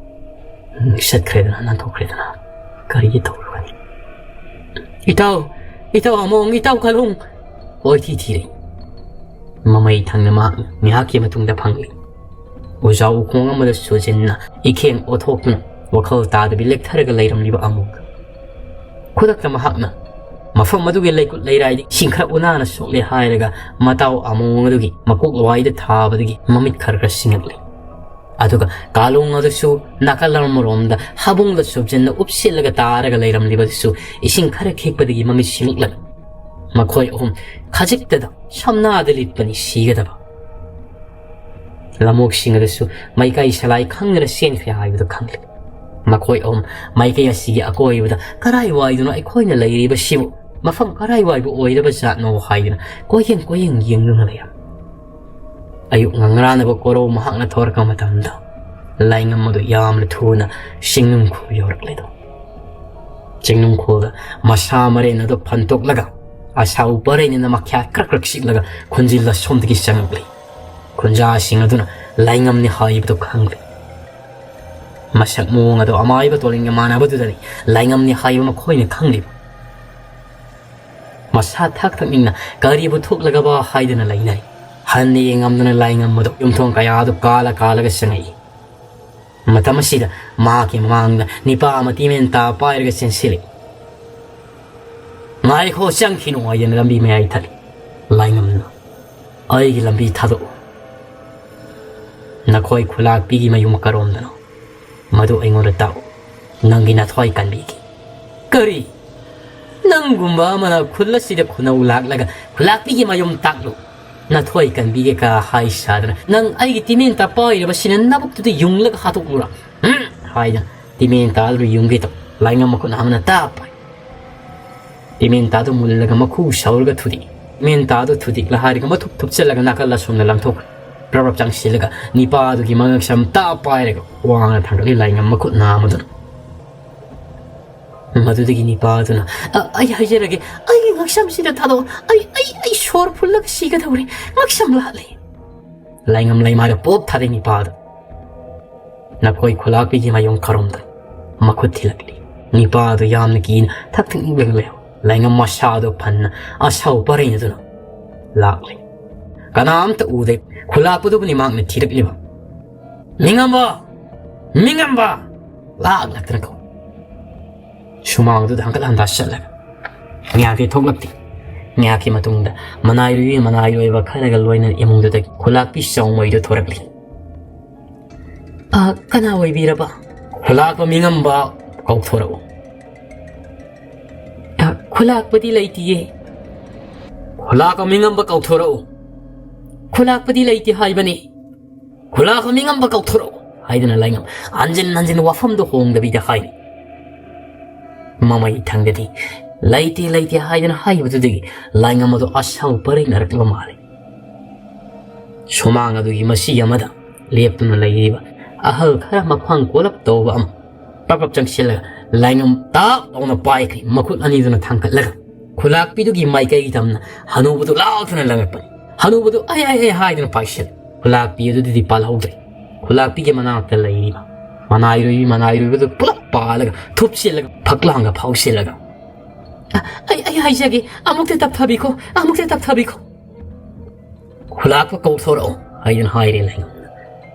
"ꯎꯝ, ꯆꯠꯈ꯭ꯔꯦꯗꯅ, ꯅꯥꯟꯊꯣꯛꯈ꯭ꯔꯦꯗꯅ꯫ ꯀꯔꯤꯒꯤ ꯇꯧꯔꯨꯒꯅꯤ?" "ꯏꯇꯥꯎ, ꯏꯇꯥꯎ ꯑꯃꯣꯡ, ꯏꯇꯥꯎ ꯀꯥꯂꯣꯡ!" ꯀꯣꯏꯊꯤ ꯊꯤꯔꯦ꯫ ꯃꯃꯩ ꯊꯪꯅ ꯃꯍꯥꯛ ꯉꯥꯏꯍꯥꯛꯀꯤ ꯃꯇꯨꯡꯗ ꯐꯪꯂꯤ꯫ ꯎꯖꯥꯎ ꯎꯈꯣꯡ ꯑꯃꯗ ꯁꯨꯖꯤꯟꯅ ꯏꯈꯦꯡ ꯑꯣꯊꯣꯛꯇꯨꯅ ꯋꯥꯈꯜ ꯇꯥꯗꯕꯤ ꯂꯦꯛꯊꯔꯒ ꯂꯩꯔꯝꯂꯤꯕ ꯑꯃꯣꯡ꯫ ꯈꯨꯗꯛꯇ ꯃꯍꯥꯛꯅ ꯃꯐꯝ ꯑꯗꯨꯒꯤ ꯂꯩꯀꯨꯠ ꯂꯩꯔꯥꯏꯗ ꯏꯁꯤꯡ ꯈꯔ ꯎꯅꯥꯅ ꯁꯣꯛꯂꯦ ꯍꯥꯏꯔꯒ ꯃꯇꯥꯎ ꯑꯃꯣꯡ ꯑꯗꯨꯒꯤ ꯃꯀꯣꯛ ꯂꯋꯥꯏꯗ ꯊꯥꯕꯗꯒꯤ ꯃꯃꯤꯠ ꯈꯔ ꯈꯔ ꯁꯤꯡꯉꯛꯂꯤ꯫ ꯑꯗꯨꯒ ꯀꯥꯂꯣꯡ ꯑꯗꯨꯁꯨ ꯅꯥꯀꯜ ꯑꯃꯔꯣꯝꯗ ꯍꯥꯕꯨꯡꯗ ꯁꯨꯞꯖꯤꯟꯅ ꯎꯞꯁꯤꯜꯂꯒ ꯇꯥꯔꯒ ꯂꯩꯔꯝꯂꯤꯕꯗꯨꯁꯨ ꯏꯁꯤꯡ ꯈꯔ ꯈꯤꯛꯄꯗꯒꯤ ꯃꯃꯤꯠ ꯁꯤꯡꯂꯛꯂꯝꯃꯤ꯫ ꯃꯈꯣꯏ ꯑꯍꯨꯝ ꯈꯖꯤꯛꯇꯗ ꯁꯝꯅꯥꯗ ꯂꯤꯠꯄꯅꯤ ꯁꯤꯒꯗꯕ꯫ ꯂꯝꯑꯣꯛꯁꯤꯡ ꯑꯗꯨꯁꯨ ꯃꯩꯀꯥꯏ ꯁꯂꯥꯏ ꯈꯪꯗꯅ ꯆꯦꯟꯈ꯭ꯔꯦ ꯍꯥꯏꯕꯗꯨ ꯈꯪꯂꯦ꯫ ꯃꯈꯣꯏ ꯑꯍꯨꯝ ꯃꯥꯏꯀꯩ ꯑꯁꯤꯒꯤ ꯑꯀꯣꯏꯕꯗ ꯀꯔꯥꯏꯋꯥꯏꯗꯅꯣ ꯑꯩꯈꯣꯏꯅ ꯂꯩꯔꯤꯕꯁꯤꯕꯨ? ꯃꯐꯝ ꯀꯔꯥꯏꯋꯥꯏꯕꯨ ꯑꯣꯏꯔꯕ ꯖꯥꯠꯅꯣ ꯍꯥꯏꯗꯨꯅ ꯀꯣꯏꯌꯦꯡ ꯀꯣꯏꯌꯦꯡ ꯌꯦꯡꯗꯨꯅ ꯂꯩꯔꯝꯃꯤ꯫ ꯑꯌꯨꯛ ꯉꯪꯔꯥꯅꯕ ꯀꯣꯔꯧ ꯃꯍꯥꯛꯅ ꯊꯣꯔꯛꯄ ꯃꯇꯝꯗ ꯂꯥꯏꯉꯝ ꯑꯗꯨ ꯌꯥꯝꯅ ꯊꯨꯅ ꯆꯤꯡꯅꯨꯡꯈꯣꯜ ꯌꯧꯔꯛꯂꯦꯗꯣ꯫ ꯆꯤꯡꯅꯨꯡꯈꯣꯜꯗ ꯃꯁꯥ ꯃꯔꯦꯟ ꯑꯗꯨ ꯐꯟꯇꯣꯛꯂꯒ ꯑꯁꯥꯎ ꯄꯔꯩꯅꯅ ꯃꯈ꯭ꯌꯥꯠ ꯀ꯭ꯔꯛ ꯀ꯭ꯔꯛ ꯁꯤꯛꯂꯒ ꯈꯨꯟꯖꯤꯜꯂ ꯁꯣꯝꯗꯒꯤ ꯆꯪꯉꯛꯂꯤ꯫ ꯈꯨꯟꯖꯥꯁꯤꯡ ꯑꯗꯨꯅ ꯂꯥꯏꯉꯝꯅꯤ ꯍꯥꯏꯕꯗꯨ ꯈꯪꯂꯦ꯫ ꯃꯁꯛ ꯃꯑꯣꯡ ꯑꯗꯨ ꯑꯃꯥꯏꯕ ꯇꯣꯂꯤꯟꯒ ꯃꯥꯟꯅꯕꯗꯨꯗꯅꯤ ꯂꯥꯏꯉꯝꯅꯤ ꯍꯥꯏꯕ ꯃꯈꯣꯏꯅ ꯈꯪꯂꯤꯕ꯫ ꯃꯁꯥ ꯊꯛ ꯊꯛ ꯅꯤꯡꯅ ꯀꯔꯤꯕꯨ ꯊꯣꯛꯂꯒꯕ ꯍꯥꯏꯗꯅ ꯂꯩꯅꯔꯤ꯫ ꯍꯟꯅ ꯌꯦꯡꯉꯝꯗꯅ ꯂꯥꯏꯉꯝ ꯑꯗꯨ ꯌꯨꯝꯊꯣꯡ ꯀꯌꯥ ꯑꯗꯨ ꯀꯥꯜꯂ ꯀꯥꯜꯂꯒ ꯆꯪꯉꯛꯏ꯫ ꯃꯇꯝ ꯑꯁꯤꯗ ꯃꯍꯥꯛꯀꯤ ꯃꯃꯥꯡꯗ ꯅꯤꯄꯥ ꯑꯃ ꯇꯤꯃꯦꯟ ꯇꯥ ꯄꯥꯏꯔꯒ ꯆꯦꯟꯁꯤꯜꯂꯤ꯫ "ꯉꯥꯏꯈꯣ, ꯆꯪꯈꯤꯅꯨ" ꯍꯥꯏꯗꯅ ꯂꯝꯕꯤ ꯃꯌꯥꯏ ꯊꯠꯂꯤ꯫ ꯂꯥꯏꯉꯝꯅ, "ꯑꯩꯒꯤ ꯂꯝꯕꯤ ꯊꯥꯗꯣꯛꯎ꯫ ꯅꯈꯣꯏ ꯈꯨꯂꯥꯛꯄꯤꯒꯤ ꯃꯌꯨꯝ ꯀꯔꯣꯝꯗꯅꯣ? ꯃꯗꯨ ꯑꯩꯉꯣꯟꯗ ꯇꯥꯛꯎ꯫ ꯅꯪꯒꯤ ꯅꯊ꯭ꯋꯥꯏ ꯀꯟꯕꯤꯒꯦ꯫" "ꯀꯔꯤ? ꯅꯪꯒꯨꯝꯕ ꯑꯃꯅ ꯈꯨꯜ ꯑꯁꯤꯗ ꯈꯨꯅꯧ ꯂꯥꯛꯂꯒ ꯈꯨꯂꯥꯛꯄꯤꯒꯤ ꯃꯌꯨꯝ ꯇꯥꯛꯂꯨ, ꯅꯊ꯭ꯋꯥꯏ ꯀꯟꯕꯤꯒꯦ ꯀ ꯍꯥꯏ ꯁꯥꯗꯅ ꯅꯪ ꯑꯩꯒꯤ ꯇꯤꯃꯦꯟꯇ ꯄꯥꯏꯔꯤꯕꯁꯤꯅ ꯅꯕꯨꯛꯇꯨꯗ ꯌꯨꯡꯂꯒ ꯍꯥꯠꯇꯣꯛꯂꯨꯔꯥ?" "ꯎꯝ" ꯍꯥꯏꯗꯅ ꯇꯤꯃꯦꯟꯇ ꯑꯗꯨ ꯌꯨꯡꯒꯦ ꯇꯧ꯫ ꯂꯥꯏꯉꯝ ꯃꯈꯨꯠ ꯑꯃꯅ ꯇꯥꯞ ꯄꯥꯏ꯫ ꯇꯤꯃꯦꯟꯇꯥꯗꯨ ꯃꯨꯜꯂꯒ ꯃꯈꯨ ꯁꯧꯔꯒ ꯊꯨꯗꯦꯛꯏ꯫ ꯇꯤꯃꯦꯟꯇꯥꯗꯨ ꯊꯨꯗꯦꯛꯂ ꯍꯥꯏꯔꯒ ꯃꯊꯨꯞ ꯊꯨꯞꯆꯜꯂꯒ ꯅꯥꯀꯜ ꯑꯁꯣꯝꯗ ꯂꯪꯊꯣꯛꯈ꯭ꯔꯦ꯫ ꯄ꯭ꯔꯞ ꯄ꯭ꯔꯞ ꯆꯪꯁꯤꯜꯂꯒ ꯅꯤꯄꯥꯗꯨꯒꯤ ꯃꯉꯛꯁꯝ ꯇꯥꯞ ꯄꯥꯏꯔꯒ ꯋꯥꯡꯅ ꯊꯥꯡꯒꯠꯂꯤ ꯂꯥꯏꯉꯝ ꯃꯈꯨꯠ ꯅꯥꯝꯃꯗꯨꯅ꯫ ꯃꯗꯨꯗꯒꯤ ꯅꯤꯄꯥꯗꯨꯅ, "ꯑ, ꯑꯩ ꯍꯥꯏꯖꯔꯒꯦ, ꯑꯩꯒꯤ ꯉꯛꯁꯝꯁꯤꯗ ꯊꯥꯗꯣꯛꯑꯣ꯫ ꯑꯩ, ꯑꯩ, ꯑꯩ ꯁꯣꯔ ꯐꯨꯜꯂꯒ ꯁꯤꯒꯗꯧꯔꯦ꯫ ꯉꯛꯁꯝ ꯂꯥꯠꯂꯦ꯫" ꯂꯥꯏꯉꯝ ꯂꯩꯃꯥꯏꯗ ꯄꯣꯞ ꯊꯥꯗꯩ ꯅꯤꯄꯥꯗꯨ꯫ ꯅꯈꯣꯏ ꯈꯨꯂꯥꯛꯄꯤꯒꯤ ꯃꯌꯨꯝ ꯈꯔꯣꯝꯗ ꯃꯈꯨꯠ ꯊꯤꯜꯂꯛꯂꯤ꯫ ꯅꯤꯄꯥꯗꯨ ꯌꯥꯝꯅ ꯀꯤꯅ ꯊꯛ ꯊꯛ ꯅꯤꯛꯂꯒ ꯂꯩꯍꯧ꯫ ꯂꯥꯏꯉꯝ ꯃꯁꯥꯗꯨ ꯐꯟꯅ ꯑꯁꯥꯎ ꯄꯔꯩꯅꯗꯨꯅ ꯂꯥꯛꯂꯤ꯫ ꯀꯅꯥꯝꯇ ꯎꯗꯦ꯫ ꯈꯨꯂꯥꯛꯄꯗꯨꯕꯨꯅꯤ ꯃꯍꯥꯛꯅ ꯊꯤꯔꯛꯂꯤꯕ꯫ "ꯃꯤꯉꯝꯕ! ꯃꯤꯉꯝꯕ!" ꯂꯥꯛꯂꯛꯇꯅ ꯀꯧ꯫ ꯁꯨꯃꯥꯡꯗꯨꯗ ꯍꯪꯀꯠ ꯍꯟꯗꯥ ꯆꯠꯂꯒ ꯉꯥꯏꯍꯥꯛꯇꯤ ꯊꯣꯛꯂꯛꯇꯦ꯫ ꯉꯥꯏꯍꯥꯛꯀꯤ ꯃꯇꯨꯡꯗ ꯃꯅꯥꯏꯔꯣꯏ ꯃꯅꯥꯏꯔꯣꯏꯕ ꯈꯔꯒ ꯂꯣꯏꯅꯅ ꯏꯃꯨꯡꯗꯨꯗꯒꯤ ꯈꯨꯂꯥꯛꯄꯤ ꯆꯥꯎꯃꯩꯗꯨ ꯊꯣꯔꯛꯂꯤ꯫ "ꯑ, ꯀꯅꯥ ꯑꯣꯏꯕꯤꯔꯕ?" "ꯈꯨꯂꯥꯛꯄ ꯃꯤꯉꯝꯕ ꯀꯧꯊꯣꯔꯛꯎ꯫" "ꯑ, ꯈꯨꯂꯥꯛꯄꯗꯤ ꯂꯩꯇꯤꯌꯦ꯫" "ꯈꯨꯂꯥꯛꯄ ꯃꯤꯉꯝꯕ ꯀꯧꯊꯣꯔꯛꯎ꯫" "ꯈꯨꯂꯥꯛꯄꯗꯤ ꯂꯩꯇꯦ ꯍꯥꯏꯕꯅꯤ꯫" "ꯈꯨꯂꯥꯛꯄ ꯃꯤꯉꯝꯕ ꯀꯧꯊꯣꯔꯛꯎ" ꯍꯥꯏꯗꯅ ꯂꯥꯏꯉꯝ ꯍꯟꯖꯤꯟ ꯍꯟꯖꯤꯟ ꯋꯥꯐꯝꯗꯣ ꯍꯣꯡꯗꯕꯤꯗ ꯍꯥꯏꯔꯤ꯫ ꯃꯃꯩ ꯊꯪꯗꯗꯤ "ꯂꯩꯇꯦ, ꯂꯩꯇꯦ" ꯍꯥꯏꯗꯅ ꯍꯥꯏꯕꯗꯨꯗꯒꯤ ꯂꯥꯏꯉꯝ ꯑꯗꯨ ꯑꯁꯥꯎ ꯄꯔꯩꯅꯔꯛꯂꯕ ꯃꯥꯜꯂꯤ꯫ ꯁꯨꯃꯥꯡ ꯑꯗꯨꯒꯤ ꯃꯁꯤ ꯑꯃꯗ ꯂꯦꯞꯇꯨꯅ ꯂꯩꯔꯤꯕ ꯑꯍꯜ ꯈꯔ ꯃꯈ꯭ꯋꯥꯡ ꯀꯣꯜꯂꯞ ꯇꯧꯕ ꯑꯃ ꯄꯞ ꯄꯞ ꯆꯪꯁꯤꯜꯂꯒ ꯂꯥꯏꯉꯝ ꯇꯥꯞ ꯂꯥꯎꯅ ꯄꯥꯏꯈ꯭ꯔꯦ꯫ ꯃꯈꯨꯠ ꯑꯅꯤꯗꯨꯅ ꯊꯥꯡꯒꯠꯂꯒ ꯈꯨꯂꯥꯛꯄꯤꯗꯨꯒꯤ ꯃꯥꯏꯀꯩ ꯇꯝꯅ ꯍꯅꯨꯕꯗꯨ ꯂꯥꯎꯗꯨꯅ ꯂꯪꯉꯛꯄꯅꯤ꯫ ꯍꯅꯨꯕꯗꯨ "ꯑꯩ, ꯑꯩ, ꯑꯩ" ꯍꯥꯏꯗꯨꯅ ꯄꯥꯏꯁꯤꯜꯂꯤ꯫ ꯈꯨꯂꯥꯛꯄꯤ ꯑꯗꯨꯗꯤ ꯄꯥꯜꯍꯧꯗ꯭ꯔꯦ꯫ ꯈꯨꯂꯥꯛꯄꯤꯒꯤ ꯃꯅꯥꯛꯇ ꯂꯩꯔꯤꯕ ꯃꯅꯥꯏꯔꯣꯏꯕꯤ ꯃꯅꯥꯏꯔꯣꯏꯕꯗꯨ ꯄꯨꯂꯞ ꯄꯥꯜꯂꯒ ꯊꯨꯞꯆꯤꯜꯂꯒ ꯐꯛꯂꯥꯡꯗ ꯐꯥꯎꯁꯤꯜꯂꯒ, "ꯑ, ꯑꯩ, ꯑꯩ ꯍꯥꯏꯖꯒꯦ, ꯑꯃꯨꯛꯇ ꯇꯞꯊꯕꯤꯈꯣ, ꯑꯃꯨꯛꯇ ꯇꯞꯊꯕꯤꯈꯣ꯫ ꯈꯨꯂꯥꯛꯄ ꯀꯧꯊꯣꯔꯛꯑꯣ" ꯍꯥꯏꯗꯨꯅ ꯍꯥꯏꯔꯦ ꯂꯥꯏꯉꯝꯅ꯫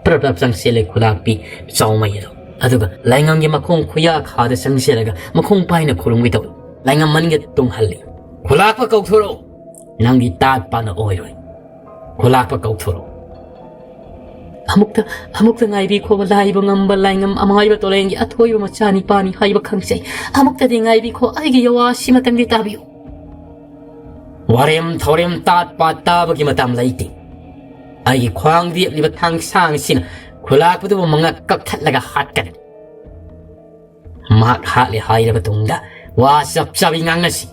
ꯄ꯭ꯔꯞ ꯄ꯭ꯔꯞ ꯆꯪꯁꯤꯜꯂꯦ ꯈꯨꯂꯥꯛꯄꯤ ꯆꯥꯎꯃꯩ ꯑꯗꯣ꯫ ꯑꯗꯨꯒ ꯂꯥꯏꯉꯝꯒꯤ ꯃꯈꯣꯡ ꯈꯨꯌꯥ ꯈꯥꯗ ꯆꯪꯁꯤꯜꯂꯒ ꯃꯈꯣꯡ ꯄꯥꯏꯅ ꯈꯨꯔꯨꯝꯒꯦ ꯇꯧꯏ꯫ ꯂꯥꯏꯉꯝ ꯃꯅꯤꯡꯗ ꯇꯨꯡꯍꯜꯂꯤ꯫ "ꯈꯨꯂꯥꯛꯄ ꯀꯧꯊꯣꯔꯛꯑꯣ꯫ ꯅꯪꯒꯤ ꯇꯥꯠ ꯄꯥꯅ ꯑꯣꯏꯔꯣꯏ꯫ ꯈꯨꯂꯥꯛꯄ ꯀꯧꯊꯣꯔꯛꯑꯣ"꯫ "ꯑꯃꯨꯛꯇ, ꯑꯃꯨꯛꯇ ꯉꯥꯏꯕꯤꯈꯣ, ꯂꯥꯏꯕ ꯉꯝꯕ ꯂꯥꯏꯉꯝ ꯑꯃꯥꯏꯕ ꯇꯣꯂꯦꯟꯒꯤ ꯑꯊꯣꯏꯕ ꯃꯆꯥꯅꯤꯄꯥꯅꯤ ꯍꯥꯏꯕ ꯈꯪꯖꯩ꯫ ꯑꯃꯨꯛꯇꯗꯤ ꯉꯥꯏꯕꯤꯈꯣ, ꯑꯩꯒꯤ ꯌꯋꯥ ꯁꯤꯃꯇꯪꯗꯤ ꯇꯥꯕꯤꯌꯨ꯫ ꯋꯥꯔꯦꯝ ꯊꯧꯔꯦꯝ ꯇꯥꯠ ꯄꯥꯠ ꯇꯥꯕꯒꯤ ꯃꯇꯝ ꯂꯩꯇꯦ꯫ ꯑꯩꯒꯤ ꯈ꯭ꯋꯥꯡ ꯂꯦꯞꯂꯤꯕ ꯊꯥꯡꯁꯥꯡ ꯑꯁꯤꯅ ꯈꯨꯂꯥꯛꯄꯗꯨꯕꯨ ꯃꯉꯛ ꯀꯛꯊꯠꯂꯒ ꯍꯥꯠꯀꯅꯤ꯫ ꯃꯍꯥꯛ ꯍꯥꯠꯂꯦ ꯍꯥꯏꯔꯕ ꯇꯨꯡꯗ ꯋꯥ ꯆꯞ ꯆꯥꯕꯤ ꯉꯥꯡꯅꯁꯤ꯫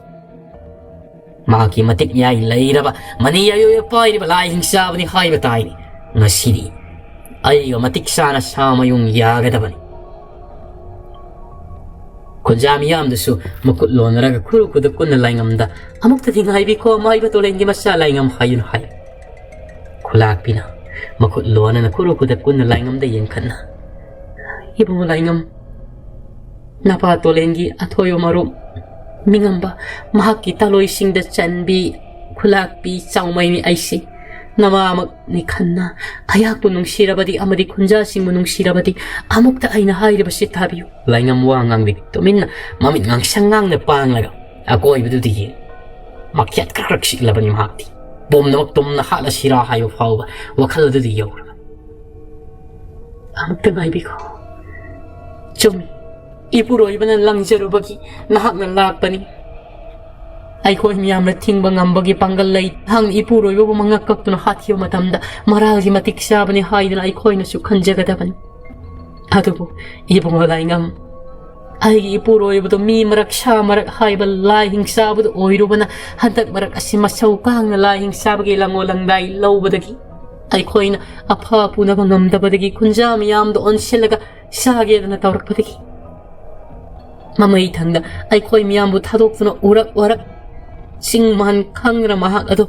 ꯃꯍꯥꯛꯀꯤ ꯃꯇꯤꯛ ꯃꯌꯥꯏ ꯂꯩꯔꯕ ꯃꯅꯤ ꯑꯌꯣꯏꯕ ꯄꯥꯏꯔꯤꯕ ꯂꯥꯏ ꯍꯤꯡꯆꯥꯕꯅꯤ ꯍꯥꯏꯕ ꯇꯥꯏꯅꯦ꯫ ꯉꯁꯤꯗꯤ ꯑꯩꯒ ꯃꯇꯤꯛ ꯆꯥꯅ ꯁꯥ ꯃꯌꯨꯡ ꯌꯥꯒꯗꯕꯅꯤ"꯫ ꯈꯨꯟꯖꯥ ꯃꯤꯌꯥꯝꯗꯨꯁꯨ ꯃꯈꯨꯠ ꯂꯣꯟꯅꯔꯒ ꯈꯨꯔꯨ ꯈꯨꯗ ꯀꯨꯟꯅ ꯂꯥꯏꯉꯝꯗ "ꯑꯃꯨꯛꯇꯗꯤ ꯉꯥꯏꯕꯤꯈꯣ, ꯃꯥꯏꯕ ꯇꯣꯂꯦꯟꯒꯤ ꯃꯆꯥ ꯂꯥꯏꯉꯝ" ꯍꯥꯏꯗꯨꯅ ꯍꯥꯏ꯫ ꯈꯨꯂꯥꯛꯄꯤꯅ ꯃꯈꯨꯠ ꯂꯣꯟꯅꯅ ꯈꯨꯔꯨ ꯈꯨꯗ ꯀꯨꯟꯅ ꯂꯥꯏꯉꯝꯗ ꯌꯦꯡꯈꯠꯅ, "ꯏꯕꯨꯡꯉꯣ ꯂꯥꯏꯉꯝ, ꯅꯄꯥ ꯇꯣꯂꯦꯟꯒꯤ ꯑꯊꯣꯏꯕ ꯃꯔꯨꯞ ꯃꯤꯉꯝꯕ, ꯃꯍꯥꯛꯀꯤ ꯇꯥꯂꯣꯏꯁꯤꯡꯗ ꯆꯟꯕꯤ ꯈꯨꯂꯥꯛꯄꯤ ꯆꯥꯎꯃꯩꯅꯤ ꯑꯩꯁꯤ꯫ ꯅꯃꯥꯃꯛꯅꯤ ꯈꯟꯅ ꯑꯩꯍꯥꯛꯄꯨ ꯅꯨꯡꯁꯤꯔꯕꯗꯤ ꯑꯃꯗꯤ ꯈꯨꯟꯖꯥꯁꯤꯡꯕꯨ ꯅꯨꯡꯁꯤꯔꯕꯗꯤ ꯑꯃꯨꯛꯇ ꯑꯩꯅ ꯍꯥꯏꯔꯤꯕꯁꯤ ꯇꯥꯕꯤꯌꯨ"꯫ ꯂꯥꯏꯉꯝ ꯋꯥ ꯉꯥꯡꯕꯤꯗꯦ꯫ ꯇꯨꯃꯤꯟꯅ ꯃꯃꯤꯠ ꯉꯥꯡꯁꯪ ꯉꯥꯡꯅ ꯄꯥꯡꯂꯒ ꯑꯀꯣꯏꯕꯗꯨꯗ ꯌꯦꯡ, ꯃꯈꯦꯠ ꯈꯔ ꯈꯔ ꯁꯤꯛꯂꯕꯅꯤ ꯃꯍꯥꯛꯇꯤ꯫ ꯄꯨꯝꯅꯃꯛ ꯇꯨꯝꯅ ꯍꯥꯠꯂꯁꯤꯔꯥ ꯍꯥꯏꯕ ꯐꯥꯎꯕ ꯋꯥꯈꯜ ꯑꯗꯨꯗ ꯌꯧꯔꯕꯅꯤ꯫ "ꯑꯃꯨꯛꯇ ꯉꯥꯏꯕꯤꯈꯣ꯫ ꯆꯨꯝꯃꯤ, ꯏꯄꯨꯔꯣꯏꯕꯅ ꯂꯪꯖꯔꯨꯕꯒꯤ ꯅꯍꯥꯛꯅ ꯂꯥꯛꯄꯅꯤ꯫ ꯑꯩꯈꯣꯏ ꯃꯤꯌꯥꯝꯅ ꯊꯤꯡꯕ ꯉꯝꯕꯒꯤ ꯄꯥꯡꯒꯜ ꯂꯩ꯫ ꯅꯍꯥꯛꯅ ꯏꯄꯨꯔꯣꯏꯕꯕꯨ ꯃꯉꯛ ꯀꯛꯇꯨꯅ ꯍꯥꯠꯈꯤꯕ ꯃꯇꯝꯗ ꯃꯔꯥꯜꯒꯤ ꯃꯇꯤꯛ ꯆꯥꯕꯅꯤ ꯍꯥꯏꯗꯨꯅ ꯑꯩꯈꯣꯏꯅꯁꯨ ꯈꯟꯖꯒꯗꯕꯅꯤ꯫ ꯑꯗꯨꯕꯨ ꯏꯕꯨꯡꯉꯣ ꯂꯥꯏꯉꯝ, ꯑꯩꯒꯤ ꯏꯄꯨꯔꯣꯏꯕꯗꯨ ꯃꯤ ꯃꯔꯛ ꯁꯥ ꯃꯔꯛ ꯍꯥꯏꯕ ꯂꯥꯏ ꯍꯤꯡꯆꯥꯕꯗꯨ ꯑꯣꯏꯔꯨꯕꯅ ꯍꯟꯗꯛ ꯃꯔꯛ ꯑꯁꯤ ꯃꯁꯧ ꯀꯥꯡꯅ ꯂꯥꯏ ꯍꯤꯡꯆꯥꯕꯒꯤ ꯂꯪꯉꯣ ꯂꯪꯗꯥꯏ ꯂꯧꯕꯗꯒꯤ ꯑꯩꯈꯣꯏꯅ ꯑꯐ ꯄꯨꯅꯕ ꯉꯝꯗꯕꯗꯒꯤ ꯈꯨꯟꯖꯥ ꯃꯤꯌꯥꯝꯗ ꯑꯣꯟꯁꯤꯜꯂꯒ ꯆꯥꯒꯦꯗꯅ ꯇꯧꯔꯛꯄꯗꯒꯤ ꯃꯃꯩ ꯊꯪꯗ ꯑꯩꯈꯣꯏ ꯃꯤꯌꯥꯝꯕꯨ ꯊꯥꯗꯣꯛꯇꯨꯅ ꯎꯔꯛ ꯋꯥꯔꯛ ꯆꯤꯡ ꯃꯥꯟ ꯈꯪꯗꯅ ꯃꯍꯥꯛ ꯑꯗꯨ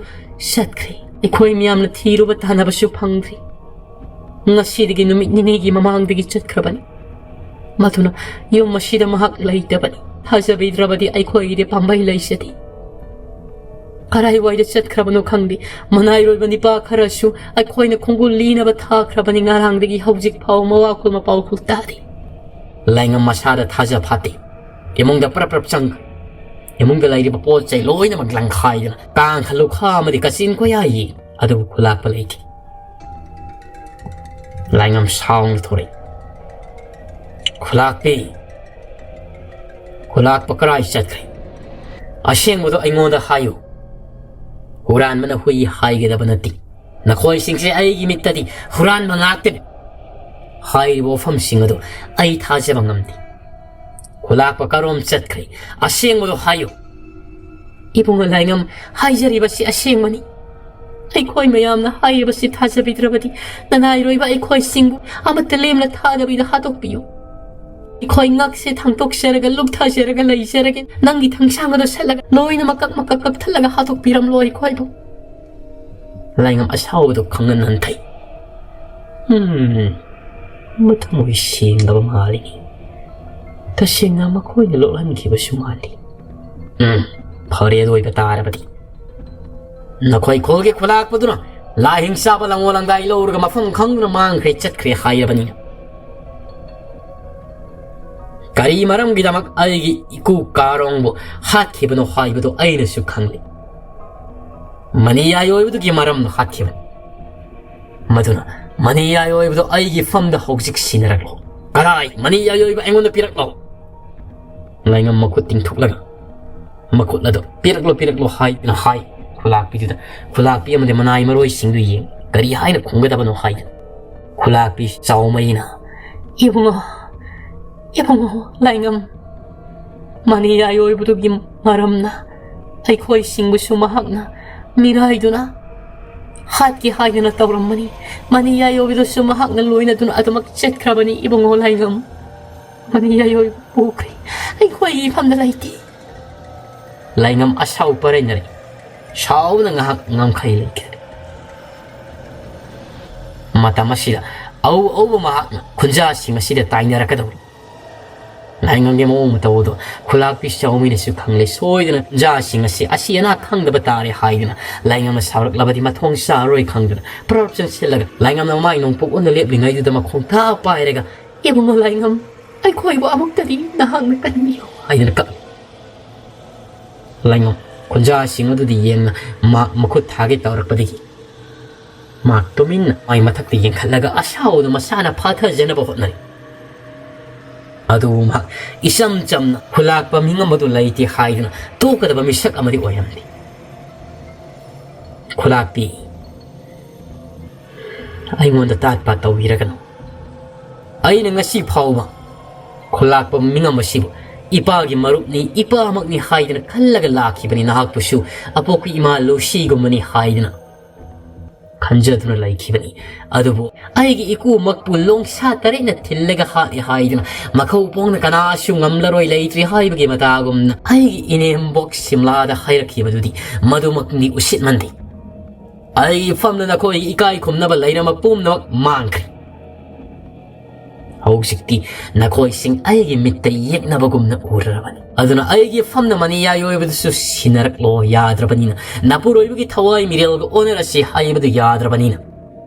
ꯆꯠꯈ꯭ꯔꯦ"꯫ ꯑꯩꯈꯣꯏ ꯃꯤꯌꯥꯝꯅ ꯊꯤꯔꯨꯕ ꯇꯥꯟꯅꯕꯁꯨ ꯐꯪꯗ꯭ꯔꯤ꯫ ꯉꯁꯤꯗꯒꯤ ꯅꯨꯃꯤꯠ ꯅꯤꯅꯤꯒꯤ ꯃꯃꯥꯡꯗꯒꯤ ꯆꯠꯈ꯭ꯔꯕꯅꯤ꯫ ꯃꯗꯨꯅ ꯌꯨꯝ ꯑꯁꯤꯗ ꯃꯍꯥꯛ ꯂꯩꯇꯕꯅꯤ꯫ ꯊꯥꯖꯕꯤꯗ꯭ꯔꯕꯗꯤ ꯑꯩꯈꯣꯏꯒꯤꯗꯤ ꯄꯥꯝꯕꯩ ꯂꯩꯖꯗꯦ꯫ ꯀꯔꯥꯏꯋꯥꯏꯗ ꯆꯠꯈ꯭ꯔꯕꯅꯣ ꯈꯪꯗꯦ꯫ ꯃꯅꯥꯏꯔꯣꯏꯕ ꯅꯤꯄꯥ ꯈꯔꯁꯨ ꯑꯩꯈꯣꯏꯅ ꯈꯣꯡꯒꯨꯜ ꯂꯤꯅꯕ ꯊꯥꯈ꯭ꯔꯕꯅꯤ꯫ ꯉꯔꯥꯡꯗꯒꯤ ꯍꯧꯖꯤꯛ ꯐꯥꯎ ꯃꯋꯥ ꯈꯨꯜ ꯃꯄꯥꯎ ꯈꯨꯜ ꯇꯥꯗꯦ꯫ ꯂꯥꯏꯉꯝ ꯃꯁꯥꯗ ꯊꯥꯖ ꯐꯥꯠꯇꯦ꯫ ꯏꯃꯨꯡꯗ ꯄ꯭ꯔꯞ ꯄ꯭ꯔꯞ ꯆꯪꯈ꯭ꯔꯦ꯫ ꯏꯃꯨꯡꯗ ꯂꯩꯔꯤꯕ ꯄꯣꯠ ꯆꯩ ꯂꯣꯏꯅꯃꯛ ꯂꯪꯈꯥꯏꯗꯅ ꯀꯥꯡꯈ ꯂꯨꯈꯥ ꯑꯃꯗꯤ ꯀꯥꯆꯤꯟ ꯀꯣꯌꯥ ꯌꯦꯡꯉꯤ꯫ ꯑꯗꯨꯕꯨ ꯈꯨꯂꯥꯛꯄ ꯂꯩꯇꯦ꯫ ꯂꯥꯏꯉꯝ ꯁꯥꯎꯅ ꯊꯣꯔꯛꯏ꯫ "ꯈꯨꯂꯥꯛꯄꯤ, ꯈꯨꯂꯥꯛꯄ ꯀꯔꯥꯏ ꯆꯠꯈ꯭ꯔꯦ? ꯑꯁꯦꯡꯕꯗꯣ ꯑꯩꯉꯣꯟꯗ ꯍꯥꯏꯌꯨ꯫ ꯍꯨꯔꯥꯟꯕꯅ ꯍꯨꯏ ꯍꯥꯏꯒꯗꯕ ꯅꯠꯇꯦ꯫ ꯅꯈꯣꯏꯁꯤꯡꯁꯦ ꯑꯩꯒꯤ ꯃꯤꯠꯇꯗꯤ ꯍꯨꯔꯥꯟꯕ ꯉꯥꯛꯇꯅꯤ꯫ ꯍꯥꯏꯔꯤꯕ ꯋꯥꯐꯝꯁꯤꯡ ꯑꯗꯨ ꯑꯩ ꯊꯥꯖꯕ ꯉꯝꯗꯦ꯫ ꯈꯨꯂꯥꯛꯄ ꯀꯔꯣꯝ ꯆꯠꯈ꯭ꯔꯦ? ꯑꯁꯦꯡꯕꯗꯣ ꯍꯥꯏꯌꯨ꯫" "ꯏꯕꯨꯡꯉꯣ ꯂꯥꯏꯉꯝ, ꯍꯥꯏꯖꯔꯤꯕꯁꯤ ꯑꯁꯦꯡꯕꯅꯤ꯫ ꯑꯩꯈꯣꯏ ꯃꯌꯥꯝꯅ ꯍꯥꯏꯔꯤꯕꯁꯤ ꯊꯥꯖꯕꯤꯗ꯭ꯔꯕꯗꯤ ꯅꯅꯥꯏꯔꯣꯏꯕ ꯑꯩꯈꯣꯏꯁꯤꯡꯕꯨ ꯑꯃꯠꯇ ꯂꯦꯝꯅ ꯊꯥꯗꯕꯤꯗ ꯍꯥꯠꯇꯣꯛꯄꯤꯌꯨ꯫ ꯑꯩꯈꯣꯏ ꯉꯛꯁꯦ ꯊꯥꯡꯇꯣꯛꯆꯔꯒ ꯂꯨꯞꯊꯖꯔꯒ ꯂꯩꯖꯔꯒꯦ꯫ ꯅꯪꯒꯤ ꯊꯥꯡꯁꯥꯡ ꯑꯗꯨ ꯁꯠꯂꯒ ꯂꯣꯏꯅ ꯃꯀꯛ ꯃꯀꯛ ꯀꯛꯊꯠꯂꯒ ꯍꯥꯠꯇꯣꯛꯄꯤꯔꯝꯂꯣ ꯑꯩꯈꯣꯏꯕꯨ꯫" ꯂꯥꯏꯉꯝ ꯑꯁꯥꯎꯕꯗꯨ ꯈꯪꯅ ꯅꯟꯊꯩ꯫ "ꯎꯝ, ꯃꯊꯃꯣꯏ ꯁꯦꯡꯗꯕ ꯃꯥꯜꯂꯤꯅꯤ꯫ ꯇꯁꯦꯡꯅ ꯃꯈꯣꯏꯅ ꯂꯣꯛꯍꯟꯈꯤꯕꯁꯨ ꯃꯥꯜꯂꯤ꯫ ꯎꯝ, ꯐꯔꯦ, ꯑꯗꯨ ꯑꯣꯏꯕ ꯇꯥꯔꯕꯗꯤ꯫ ꯅꯈꯣꯏ ꯈꯨꯜꯒꯤ ꯈꯨꯂꯥꯛꯄꯗꯨꯅ ꯂꯥꯏꯍꯤꯡ ꯆꯥꯕ ꯂꯪꯉꯣ ꯂꯪꯗꯥꯏ ꯂꯧꯔꯒ ꯃꯐꯝ ꯈꯪꯗꯅ ꯃꯥꯡꯈ꯭ꯔꯦ, ꯆꯠꯈ꯭ꯔꯦ ꯍꯥꯏꯔꯕꯅꯤꯅ꯫ ꯀꯔꯤ ꯃꯔꯝꯒꯤꯗꯃꯛ ꯑꯩꯒꯤ ꯏꯀꯨ ꯀꯥꯔꯣꯡꯕꯨ ꯍꯥꯠꯈꯤꯕꯅꯣ ꯍꯥꯏꯕꯗꯨ ꯑꯩꯅꯁꯨ ꯈꯪꯂꯤ꯫ ꯃꯅꯤ ꯌꯥꯏ ꯑꯣꯏꯕꯗꯨꯒꯤ ꯃꯔꯝꯅ ꯍꯥꯠꯈꯤꯕꯅꯤ꯫ ꯃꯗꯨꯅ ꯃꯅꯤ ꯌꯥꯏ ꯑꯣꯏꯕꯗꯨ ꯑꯩꯒꯤ ꯐꯝꯗ ꯍꯧꯖꯤꯛ ꯁꯤꯟꯅꯔꯛꯂꯣ꯫ ꯀꯗꯥꯏ? ꯃꯅꯤ ꯌꯥꯏ ꯑꯣꯏꯕ ꯑꯩꯉꯣꯟꯗ ꯄꯤꯔꯛꯂꯣ꯫" ꯂꯥꯏꯉꯝ ꯃꯈꯨꯠ ꯇꯤꯡꯊꯣꯛꯂꯒ ꯃꯈꯨꯠ ꯑꯗꯨ "ꯄꯤꯔꯛꯂꯣ, ꯄꯤꯔꯛꯂꯣ" ꯍꯥꯏꯗꯨꯅ ꯍꯥꯏ꯫ ꯈꯨꯂꯥꯛꯄꯤꯗꯨꯗ ꯈꯨꯂꯥꯛꯄꯤ ꯑꯃꯗꯤ ꯃꯅꯥꯏ ꯃꯔꯣꯏꯁꯤꯡꯗꯨ ꯌꯦꯡ ꯀꯔꯤ ꯍꯥꯏꯅ ꯈꯨꯝꯒꯗꯕꯅꯣ ꯍꯥꯏꯗꯨꯅ꯫ ꯈꯨꯂꯥꯛꯄꯤ ꯆꯥꯎꯃꯩꯅ, "ꯏꯕꯨꯡꯉꯣ, ꯏꯕꯨꯡꯉꯣ ꯂꯥꯏꯉꯝ, ꯃꯅꯤ ꯌꯥꯏ ꯑꯣꯏꯕꯗꯨꯒꯤ ꯃꯔꯝꯅ ꯑꯩꯈꯣꯏꯁꯤꯡꯕꯨꯁꯨ ꯃꯍꯥꯛꯅ ꯃꯤꯔꯥꯏꯗꯨꯅ ꯍꯥꯠꯀꯦ ꯍꯥꯏꯗꯨꯅ ꯇꯧꯔꯝꯕꯅꯤ꯫ ꯃꯅꯤ ꯌꯥꯏ ꯑꯣꯏꯕꯗꯨꯁꯨ ꯃꯍꯥꯛꯅ ꯂꯣꯏꯅꯗꯨꯅ ꯑꯗꯨꯃꯛ ꯆꯠꯈ꯭ꯔꯕꯅꯤ ꯏꯕꯨꯡꯉꯣ ꯂꯥꯏꯉꯝ꯫ ꯃꯅꯤ ꯌꯥꯏ ꯑꯣꯏꯕ ꯄꯨꯈ꯭ꯔꯦ꯫ ꯑꯩꯈꯣꯏꯒꯤ ꯏꯐꯝꯗ ꯂꯩꯇꯦ꯫" ꯂꯥꯏꯉꯝ ꯑꯁꯥꯎ ꯄꯔꯩꯅꯔꯦ꯫ ꯁꯥꯎꯅ ꯉꯥꯏꯍꯥꯛ ꯉꯝꯈꯩ ꯂꯩꯈ꯭ꯔꯦ꯫ ꯃꯇꯝ ꯑꯁꯤꯗ ꯑꯎ ꯑꯎꯕ ꯃꯍꯥꯛꯅ ꯈꯨꯟꯖꯥꯁꯤꯡ ꯑꯁꯤꯗ ꯇꯥꯏꯅꯔꯛꯀꯗꯧꯔꯤ꯫ ꯂꯥꯏꯉꯝꯒꯤ ꯃꯑꯣꯡ ꯃꯇꯧ ꯑꯗꯨ ꯈꯨꯂꯥꯛꯄꯤ ꯆꯥꯎꯃꯩꯅꯁꯨ ꯈꯪꯂꯦ꯫ ꯁꯣꯏꯗꯅ ꯈꯨꯟꯖꯥꯁꯤꯡ ꯑꯁꯤ ꯑꯁꯤ ꯑꯅꯥ ꯈꯪꯗꯕ ꯇꯥꯔꯦ ꯍꯥꯏꯗꯨꯅ ꯂꯥꯏꯉꯝꯅ ꯁꯥꯎꯔꯛꯂꯕꯗꯤ ꯃꯊꯣꯡ ꯆꯥꯔꯣꯏ ꯈꯪꯗꯨꯅ ꯄ꯭ꯔꯞ ꯆꯪꯁꯤꯜꯂꯒ ꯂꯥꯏꯉꯝꯅ ꯃꯃꯥꯏ ꯅꯣꯡꯄꯣꯛ ꯑꯣꯟꯅ ꯂꯦꯞꯂꯤꯉꯩꯗꯨꯗ ꯃꯈꯣꯡ ꯊꯥ ꯄꯥꯏꯔꯒ, "ꯏꯕꯨꯡꯉꯣ ꯂꯥꯏꯉꯝ, ꯑꯩꯈꯣꯏꯕꯨ ꯑꯃꯨꯛꯇꯗꯤ ꯅꯍꯥꯛꯅ ꯀꯟꯕꯤꯌꯨ" ꯍꯥꯏꯗꯨꯅ ꯀꯞꯂꯤ꯫ ꯂꯥꯏꯉꯝ ꯈꯨꯟꯖꯥꯁꯤꯡ ꯑꯗꯨꯗꯤ ꯌꯦꯡꯅ ꯃꯍꯥꯛ ꯃꯈꯨꯠ ꯊꯥꯒꯦ ꯇꯧꯔꯛꯄꯗꯒꯤ ꯃꯍꯥꯛ ꯇꯨꯃꯤꯟꯅ ꯃꯥꯏ ꯃꯊꯛꯇ ꯌꯦꯡꯈꯠꯂꯒ ꯑꯁꯥꯎꯕꯗꯨ ꯃꯁꯥꯅ ꯐꯥꯊꯖꯅꯕ ꯍꯣꯠꯅꯔꯤ꯫ ꯑꯗꯨꯕꯨ ꯃꯍꯥꯛ ꯏꯆꯝ ꯆꯝꯅ ꯈꯨꯂꯥꯛꯄ ꯃꯤꯉꯝ ꯑꯗꯨ ꯂꯩꯇꯦ ꯍꯥꯏꯗꯨꯅ ꯇꯣꯛꯀꯗꯕ ꯃꯤꯁꯛ ꯑꯃꯗꯤ ꯑꯣꯏꯔꯝꯗꯦ꯫ "ꯈꯨꯂꯥꯛꯄꯤ, ꯑꯩꯉꯣꯟꯗ ꯇꯥꯠ ꯄꯥꯠ ꯇꯧꯕꯤꯔꯒꯅꯨ꯫ ꯑꯩꯅ ꯉꯁꯤ ꯐꯥꯎꯕ ꯈꯨꯂꯥꯛꯄ ꯃꯤꯉꯝ ꯑꯁꯤꯕꯨ ꯏꯄꯥꯒꯤ ꯃꯔꯨꯞꯅꯤ, ꯏꯄꯥꯃꯛꯅꯤ ꯍꯥꯏꯗꯅ ꯈꯜꯂꯒ ꯂꯥꯛꯈꯤꯕꯅꯤ꯫ ꯅꯍꯥꯛꯄꯨꯁꯨ ꯑꯄꯣꯛꯄ ꯏꯃꯥ ꯂꯨꯁꯤꯒꯨꯝꯕꯅꯤ ꯍꯥꯏꯗꯅ ꯈꯟꯖꯗꯨꯅ ꯂꯩꯈꯤꯕꯅꯤ꯫ ꯑꯗꯨꯕꯨ ꯑꯩꯒꯤ ꯏꯀꯨꯃꯛꯄꯨ ꯂꯣꯡꯁꯥ ꯇꯔꯦꯠꯅ ꯊꯤꯜꯂꯒ ꯍꯥꯠꯂꯦ ꯍꯥꯏꯗꯨꯅ ꯃꯈꯧ ꯄꯣꯡꯅ ꯀꯅꯥꯁꯨ ꯉꯝꯂꯔꯣꯏ, ꯂꯩꯇ꯭ꯔꯦ ꯍꯥꯏꯕꯒꯤ ꯃꯇꯥꯒꯨꯝꯅ ꯑꯩꯒꯤ ꯏꯅꯦꯝꯕꯣꯛ ꯁꯤꯝꯂꯥꯗ ꯍꯥꯏꯔꯛꯈꯤꯕꯗꯨꯗꯤ ꯃꯗꯨꯃꯛꯅꯤ ꯎꯁꯤꯠꯃꯟꯗꯦ꯫ ꯑꯩꯒꯤ ꯐꯝꯗ ꯅꯈꯣꯏꯒꯤ ꯏꯀꯥꯏ ꯈꯨꯝꯅꯕ ꯂꯩꯔꯝꯕ ꯄꯨꯝꯅꯃꯛ ꯃꯥꯡꯈ꯭ꯔꯦ꯫ ꯍꯧꯖꯤꯛꯇꯤ ꯅꯈꯣꯏꯁꯤꯡ ꯑꯩꯒꯤ ꯃꯤꯠꯇ ꯌꯦꯛꯅꯕꯒꯨꯝꯅ ꯎꯔꯔꯕꯅꯤ꯫ ꯑꯗꯨꯅ ꯑꯩꯒꯤ ꯐꯝꯅ ꯃꯅꯤ ꯌꯥꯏ ꯑꯣꯏꯕꯗꯨꯁꯨ ꯁꯤꯟꯅꯔꯛꯂꯣ ꯌꯥꯗ꯭ꯔꯕꯅꯤꯅ, ꯅꯄꯨꯔꯣꯏꯕꯒꯤ ꯊꯋꯥꯏ ꯃꯤꯔꯦꯜꯒ ꯑꯣꯟꯅꯔꯁꯤ ꯍꯥꯏꯕꯗꯨ ꯌꯥꯗ꯭ꯔꯕꯅꯤꯅ,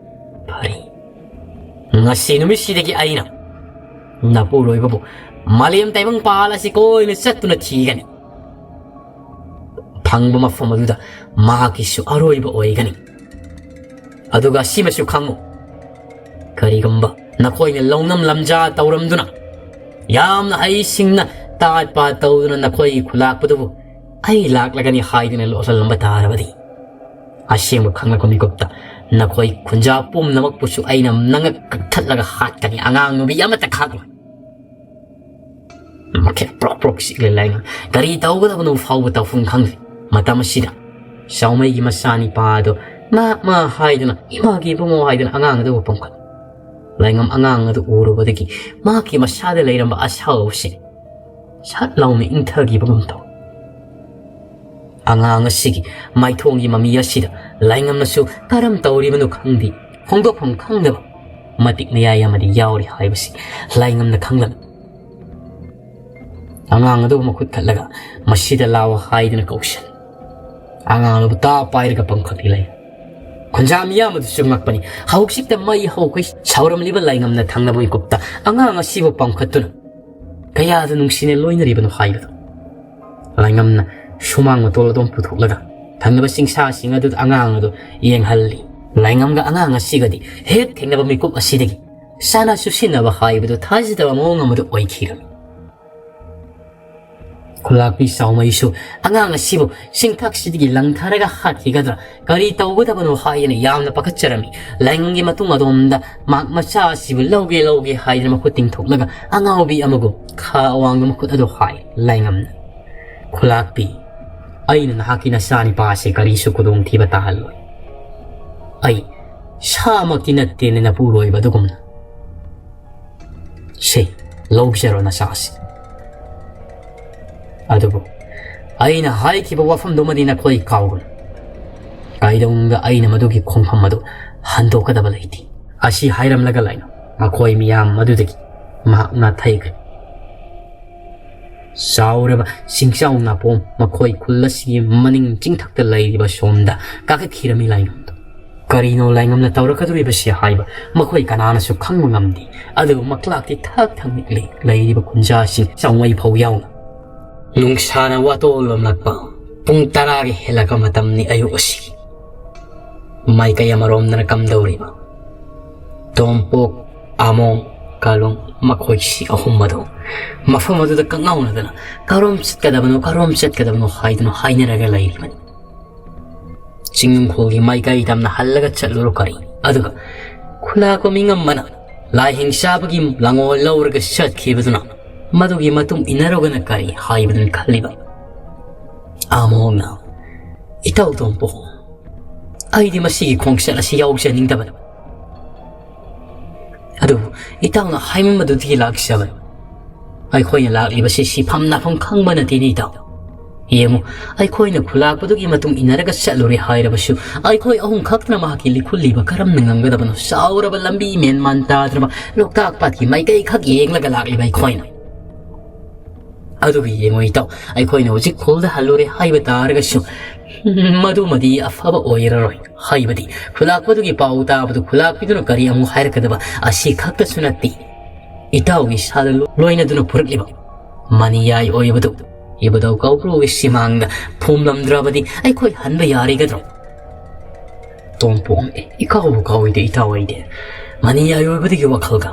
ꯐꯔꯦ, ꯉꯁꯤ ꯅꯨꯃꯤꯠꯁꯤꯗꯒꯤ ꯑꯩꯅ ꯅꯄꯨꯔꯣꯏꯕꯕꯨ ꯃꯥꯂꯦꯝ ꯇꯥꯏꯕꯪ ꯄꯥꯜ ꯑꯁꯤ ꯀꯣꯏꯅ ꯆꯠꯇꯨꯅ ꯊꯤꯒꯅꯤ꯫ ꯐꯪꯕ ꯃꯐꯝ ꯑꯗꯨꯗ ꯃꯍꯥꯛꯀꯤꯁꯨ ꯑꯔꯣꯏꯕ ꯑꯣꯏꯒꯅꯤ꯫ ꯑꯗꯨꯒ ꯑꯁꯤꯃꯁꯨ ꯈꯪꯉꯨ, ꯀꯔꯤꯒꯨꯝꯕ ꯅꯈꯣꯏꯅ ꯂꯧꯅꯝ ꯂꯝꯖꯥ ꯇꯧꯔꯝꯗꯨꯅ ꯌꯥꯝꯅ ꯍꯩꯁꯤꯡꯅ ꯇꯥꯠ ꯄꯥꯠ ꯇꯧꯗꯨꯅ ꯅꯈꯣꯏꯒꯤ ꯈꯨꯂꯥꯛꯄꯗꯨꯕꯨ ꯑꯩ ꯂꯥꯛꯂꯒꯅꯤ ꯍꯥꯏꯗꯨꯅ ꯂꯣꯠꯍꯜꯂꯝꯕ ꯇꯥꯔꯕꯗꯤ, ꯑꯁꯦꯡꯕ ꯈꯪꯂꯛꯄ ꯃꯤꯀꯨꯞꯇ ꯅꯈꯣꯏ ꯈꯨꯟꯖꯥ ꯄꯨꯝꯅꯃꯛꯄꯨꯁꯨ ꯑꯩꯅ ꯅꯉꯛ ꯀꯛꯊꯠꯂꯒ ꯍꯥꯠꯀꯅꯤ, ꯑꯉꯥꯡ ꯅꯨꯕꯤ ꯑꯃꯠꯇ ꯈꯥꯛꯂꯣꯏ꯫ ꯃꯈꯦꯠ ꯄ꯭ꯔꯣꯛ ꯄ꯭ꯔꯣꯛ ꯆꯤꯛꯂꯦ ꯂꯥꯏꯉꯝ꯫ ꯀꯔꯤ ꯇꯧꯒꯗꯕꯅꯣ ꯐꯥꯎꯕ ꯇꯧꯐꯝ ꯈꯪꯗꯦ꯫ ꯃꯇꯝ ꯑꯁꯤꯗ ꯆꯥꯎꯃꯩꯒꯤ ꯃꯆꯥꯅꯤꯄꯥ ꯑꯗꯨ ꯃꯥ ꯃꯥ ꯍꯥꯏꯗꯨꯅ, "ꯏꯃꯥꯒꯤ ꯏꯕꯨꯡꯉꯣ" ꯍꯥꯏꯗꯨꯅ ꯑꯉꯥꯡ ꯑꯗꯨꯕꯨ ꯄꯝꯈꯠ꯫ ꯂꯥꯏꯉꯝ ꯑꯉꯥꯡ ꯑꯗꯨ ꯎꯔꯨꯕꯗꯒꯤ ꯃꯍꯥꯛꯀꯤ ꯃꯁꯥꯗ ꯂꯩꯔꯝꯕ ꯑꯁꯥꯎꯕꯁꯤ ꯁꯠ ꯂꯥꯎꯅ ꯏꯪꯊꯈꯤꯕꯒꯨꯝ ꯇꯧ꯫ ꯑꯉꯥꯡ ꯑꯁꯤꯒꯤ ꯃꯥꯏꯊꯣꯡꯒꯤ ꯃꯃꯤ ꯑꯁꯤꯗ ꯂꯥꯏꯉꯝꯅꯁꯨ ꯀꯔꯝ ꯇꯧꯔꯤꯕꯅꯣ ꯈꯪꯗꯦ꯫ ꯐꯣꯡꯗꯣꯛꯐꯝ ꯈꯪꯗꯕ ꯃꯇꯤꯛ ꯃꯌꯥꯏ ꯑꯃꯗꯤ ꯌꯥꯎꯔꯤ ꯍꯥꯏꯕꯁꯤ ꯂꯥꯏꯉꯝꯅ ꯈꯪꯂꯝꯃꯤ꯫ ꯑꯉꯥꯡ ꯑꯗꯨꯕꯨ ꯃꯈꯨꯠ ꯈꯠꯂꯒ "ꯃꯁꯤꯗ ꯂꯥꯎ" ꯍꯥꯏꯗꯨꯅ ꯀꯧꯁꯜꯂꯤ꯫ ꯑꯉꯥꯡ ꯑꯗꯨꯕꯨ ꯇꯥ ꯄꯥꯏꯔꯒ ꯄꯪꯈꯠꯂꯤ ꯂꯩ꯫ ꯈꯨꯟꯖꯥ ꯃꯤꯌꯥꯝ ꯑꯗꯨꯁꯨ ꯉꯛꯄꯅꯤ꯫ ꯍꯧꯖꯤꯛꯇ ꯃꯩ ꯍꯧꯈꯩ ꯁꯥꯎꯔꯝꯂꯤꯕ ꯂꯥꯏꯉꯝꯅ ꯊꯪꯅꯕ ꯃꯤꯀꯨꯞꯇ ꯑꯉꯥꯡ ꯑꯁꯤꯕꯨ ꯄꯪꯈꯠꯇꯨꯅ ꯀꯌꯥꯗ ꯅꯨꯡꯁꯤꯅ ꯂꯣꯏꯅꯔꯤꯕꯅꯣ ꯍꯥꯏꯕꯗꯣ꯫ ꯂꯥꯏꯉꯝꯅ ꯁꯨꯃꯥꯡ ꯃꯇꯣꯜ ꯑꯗꯨꯝ ꯄꯨꯊꯣꯛꯂꯒ ꯊꯪꯅꯕ ꯆꯤꯡꯁꯥꯁꯤꯡ ꯑꯗꯨꯗ ꯑꯉꯥꯡ ꯑꯗꯨ ꯌꯦꯡꯍꯜꯂꯤ꯫ ꯂꯥꯏꯉꯝꯒ ꯑꯉꯥꯡ ꯑꯁꯤꯒꯗꯤ ꯍꯦꯛ ꯊꯦꯡꯅꯕ ꯃꯤꯀꯨꯞ ꯑꯁꯤꯗꯒꯤ ꯆꯥꯅ ꯆꯨꯁꯤꯟꯅꯕ ꯍꯥꯏꯕꯗꯨ ꯊꯥꯖꯗꯕ ꯃꯑꯣꯡ ꯑꯃꯗ ꯑꯣꯏꯈꯤꯔꯝꯃꯤ꯫ ꯈꯨꯂꯥꯛꯄꯤ ꯆꯥꯎꯃꯩꯁꯨ ꯑꯉꯥꯡ ꯑꯁꯤꯕꯨ ꯆꯤꯡꯊꯛꯁꯤꯗꯒꯤ ꯂꯪꯊꯔꯒ ꯍꯥꯠꯈꯤꯒꯗ꯭ꯔꯥ, ꯀꯔꯤ ꯇꯧꯒꯗꯕꯅꯣ ꯍꯥꯏꯗꯅ ꯌꯥꯝꯅ ꯄꯥꯈꯠꯆꯔꯝꯃꯤ꯫ ꯂꯥꯏꯉꯝꯒꯤ ꯃꯇꯨꯡ ꯑꯗꯣꯝꯗ ꯃꯍꯥꯛ ꯃꯆꯥ ꯑꯁꯤꯕꯨ ꯂꯧꯒꯦ ꯂꯧꯒꯦ ꯍꯥꯏꯗꯅ ꯃꯈꯨꯠ ꯇꯤꯡꯊꯣꯛꯂꯒ ꯑꯉꯥꯎꯕꯤ ꯑꯃꯒꯨꯝ ꯈꯥ ꯑꯋꯥꯡꯕ ꯃꯈꯨꯠ ꯑꯗꯨ ꯍꯥꯏ ꯂꯥꯏꯉꯝꯅ꯫ "ꯈꯨꯂꯥꯛꯄꯤ, ꯑꯩꯅ ꯅꯍꯥꯛꯀꯤ ꯅꯆꯥꯅꯤꯄꯥ ꯑꯁꯤ ꯀꯔꯤꯁꯨ ꯈꯨꯗꯣꯡꯊꯤꯕ ꯇꯥꯍꯜꯂꯣꯏ꯫ ꯑꯩ ꯁꯥꯃꯛꯇꯤ ꯅꯠꯇꯦꯅꯦ ꯅꯄꯨꯔꯣꯏꯕ ꯑꯗꯨꯒꯨꯝꯅ꯫ ꯁꯦ, ꯂꯧꯖꯔꯣ ꯅꯆꯥꯁꯤ꯫ ꯑꯗꯨꯕꯨ ꯑꯩꯅ ꯍꯥꯏꯈꯤꯕ ꯋꯥꯐꯝꯗꯨꯃꯗꯤ ꯅꯈꯣꯏ ꯀꯥꯎꯒꯅꯨ꯫ ꯀꯩꯗꯧꯅꯨꯡꯗ ꯑꯩꯅ ꯃꯗꯨꯒꯤ ꯈꯣꯡꯐꯝ ꯑꯗꯨ ꯍꯟꯗꯣꯛꯀꯗꯕ ꯂꯩꯇꯦ"꯫ ꯑꯁꯤ ꯍꯥꯏꯔꯝꯂꯒ ꯂꯥꯏꯅ ꯃꯈꯣꯏ ꯃꯤꯌꯥꯝ ꯑꯗꯨꯗꯒꯤ ꯃꯍꯥꯛ ꯅꯥꯊꯩꯈ꯭ꯔꯦ꯫ ꯆꯥꯎꯔꯕ ꯆꯤꯡꯆꯥꯎ ꯅꯥꯄꯣꯝ ꯃꯈꯣꯏ ꯈꯨꯜ ꯑꯁꯤꯒꯤ ꯃꯅꯤꯡ ꯆꯤꯡꯊꯛꯇ ꯂꯩꯔꯤꯕ ꯁꯣꯝꯗ ꯀꯥꯈꯠꯈꯤꯔꯝꯃꯤ ꯂꯥꯏꯉꯝꯗꯣ꯫ ꯀꯔꯤꯅꯣ ꯂꯥꯏꯉꯝꯅ ꯇꯧꯔꯛꯀꯗꯧꯔꯤꯕꯁꯤ ꯍꯥꯏꯕ ꯃꯈꯣꯏ ꯀꯅꯥꯅꯁꯨ ꯈꯪꯕ ꯉꯝꯗꯦ꯫ ꯑꯗꯨꯕꯨ ꯃꯀ꯭ꯂꯥꯛꯇꯤ ꯊꯛ ꯊꯛ ꯅꯤꯛꯂꯤ, ꯂꯩꯔꯤꯕ ꯈꯨꯟꯖꯥꯁꯤꯡ ꯆꯥꯎꯃꯩ ꯐꯥꯎ ꯌꯥꯎꯅ꯫ ꯅꯨꯡꯁꯥꯅ ꯋꯥꯇꯣꯜꯂꯝꯂꯛꯄ ꯄꯨꯡ ꯇꯔꯥꯒꯤ ꯍꯦꯜꯂꯛꯄ ꯃꯇꯝꯅꯤ ꯑꯌꯨꯛ ꯑꯁꯤ꯫ ꯃꯥꯏꯀꯩ ꯑꯃꯔꯣꯝꯗꯅ ꯀꯝꯗꯧꯔꯤꯕ ꯇꯣꯝꯄꯣꯛ, ꯑꯃꯣꯝ, ꯀꯥꯂꯣꯡ ꯃꯈꯣꯏꯁꯤ ꯑꯍꯨꯝ ꯑꯗꯨ ꯃꯐꯝ ꯑꯗꯨꯗ ꯀꯛꯉꯥꯎꯅꯗꯅ ꯀꯔꯣꯝ ꯆꯠꯀꯗꯕꯅꯣ, ꯀꯔꯣꯝ ꯆꯠꯀꯗꯕꯅꯣ ꯍꯥꯏꯗꯨꯅ ꯍꯥꯏꯅꯔꯒ ꯂꯩꯔꯤꯕꯅꯤ꯫ ꯆꯤꯡꯅꯨꯡꯈꯣꯜꯒꯤ ꯃꯥꯏꯀꯩ ꯇꯝꯅ ꯍꯜꯂꯒ ꯆꯠꯂꯨꯔꯣ ꯀꯔꯤ, ꯑꯗꯨꯒ ꯈꯨꯂꯥꯛꯄ ꯃꯤꯉꯝꯕꯅ ꯂꯥꯏꯍꯤꯡ ꯆꯥꯕꯒꯤ ꯂꯥꯡꯑꯣꯜ ꯂꯧꯔꯒ ꯆꯠꯈꯤꯕꯗꯨꯅ ꯃꯗꯨꯒꯤ ꯃꯇꯨꯡ ꯏꯟꯅꯔꯨꯒꯅ ꯀꯔꯤ ꯍꯥꯏꯕꯗꯨꯅ ꯈꯜꯂꯤꯕ꯫ ꯑꯃꯣꯝꯅ, "ꯏꯇꯥꯎ ꯇꯣꯝꯄꯣ, ꯑꯩꯗꯤ ꯃꯁꯤꯒꯤ ꯈꯣꯡꯆꯠ ꯑꯁꯤ ꯌꯥꯎꯖꯅꯤꯡꯗꯕꯅꯤ꯫ ꯑꯗꯨꯕꯨ ꯏꯇꯥꯎꯅ ꯍꯥꯏꯃꯟꯕꯗꯨꯗꯒꯤ ꯂꯥꯛꯆꯕꯅꯤ꯫ ꯑꯩꯈꯣꯏꯅ ꯂꯥꯛꯂꯤꯕꯁꯤ ꯁꯤꯐꯝ ꯅꯥꯐꯝ ꯈꯪꯕ ꯅꯠꯇꯦꯅꯦ ꯏꯇꯥꯎ꯫ ꯌꯦꯡꯉꯨ, ꯑꯩꯈꯣꯏꯅ ꯈꯨꯂꯥꯛꯄꯗꯨꯒꯤ ꯃꯇꯨꯡ ꯏꯟꯅꯔꯒ ꯆꯠꯂꯨꯔꯦ ꯍꯥꯏꯔꯕꯁꯨ, ꯑꯩꯈꯣꯏ ꯑꯍꯨꯝ ꯈꯛꯇꯅ ꯃꯍꯥꯛꯀꯤ ꯂꯤꯈꯨꯜꯂꯤꯕ ꯀꯔꯝꯅ ꯉꯝꯒꯗꯕꯅꯣ? ꯆꯥꯎꯔꯕ ꯂꯝꯕꯤ ꯃꯦꯟ ꯃꯥꯟ ꯇꯥꯗ꯭ꯔꯕ ꯂꯣꯛꯇꯥꯛ ꯄꯥꯠꯀꯤ ꯃꯥꯏꯀꯩ ꯈꯛ ꯌꯦꯡꯂꯒ ꯂꯥꯛꯂꯤꯕ ꯑꯩꯈꯣꯏꯅ꯫ ꯑꯗꯨꯒ ꯌꯦꯡꯉꯨ ꯏꯇꯥꯎ, ꯑꯩꯈꯣꯏꯅ ꯍꯧꯖꯤꯛ ꯈꯨꯜꯗ ꯍꯜꯂꯨꯔꯦ ꯍꯥꯏꯕ ꯇꯥꯔꯒꯁꯨ, ꯃꯗꯨꯃꯗꯤ ꯑꯐꯕ ꯑꯣꯏꯔꯔꯣꯏ꯫ ꯍꯥꯏꯕꯗꯤ, ꯈꯨꯂꯥꯛꯄꯗꯨꯒꯤ ꯄꯥꯎ ꯇꯥꯕꯗꯨ ꯈꯨꯂꯥꯛꯄꯤꯗꯨꯅ ꯀꯔꯤ ꯑꯃꯨꯛ ꯍꯥꯏꯔꯛꯀꯗꯕ ꯑꯁꯤ ꯈꯛꯇꯁꯨ ꯅꯠꯇꯦ, ꯏꯇꯥꯎꯒꯤ ꯏꯁꯥꯗ ꯂꯣꯏꯅꯗꯨꯅ ꯄꯨꯔꯛꯂꯤꯕ ꯃꯅꯤꯌꯥꯏ ꯑꯣꯏꯕꯗꯨ ꯏꯕꯨꯙꯧ ꯀꯧꯕ꯭ꯔꯨꯒꯤ ꯁꯤꯃꯥꯡꯗ ꯐꯨꯝꯂꯝꯗ꯭ꯔꯕꯗꯤ ꯑꯩꯈꯣꯏ ꯍꯟꯕ ꯌꯥꯔꯤꯒꯗ꯭ꯔꯣ? ꯇꯣꯝꯄꯣꯛ, ꯏꯀꯥꯎꯕꯨ ꯀꯥꯎꯏꯗ ꯏꯇꯥꯎ ꯑꯩꯗꯤ꯫ ꯃꯅꯤꯌꯥꯏ ꯑꯣꯏꯕꯗꯒꯤ ꯋꯥꯈꯜꯒ꯫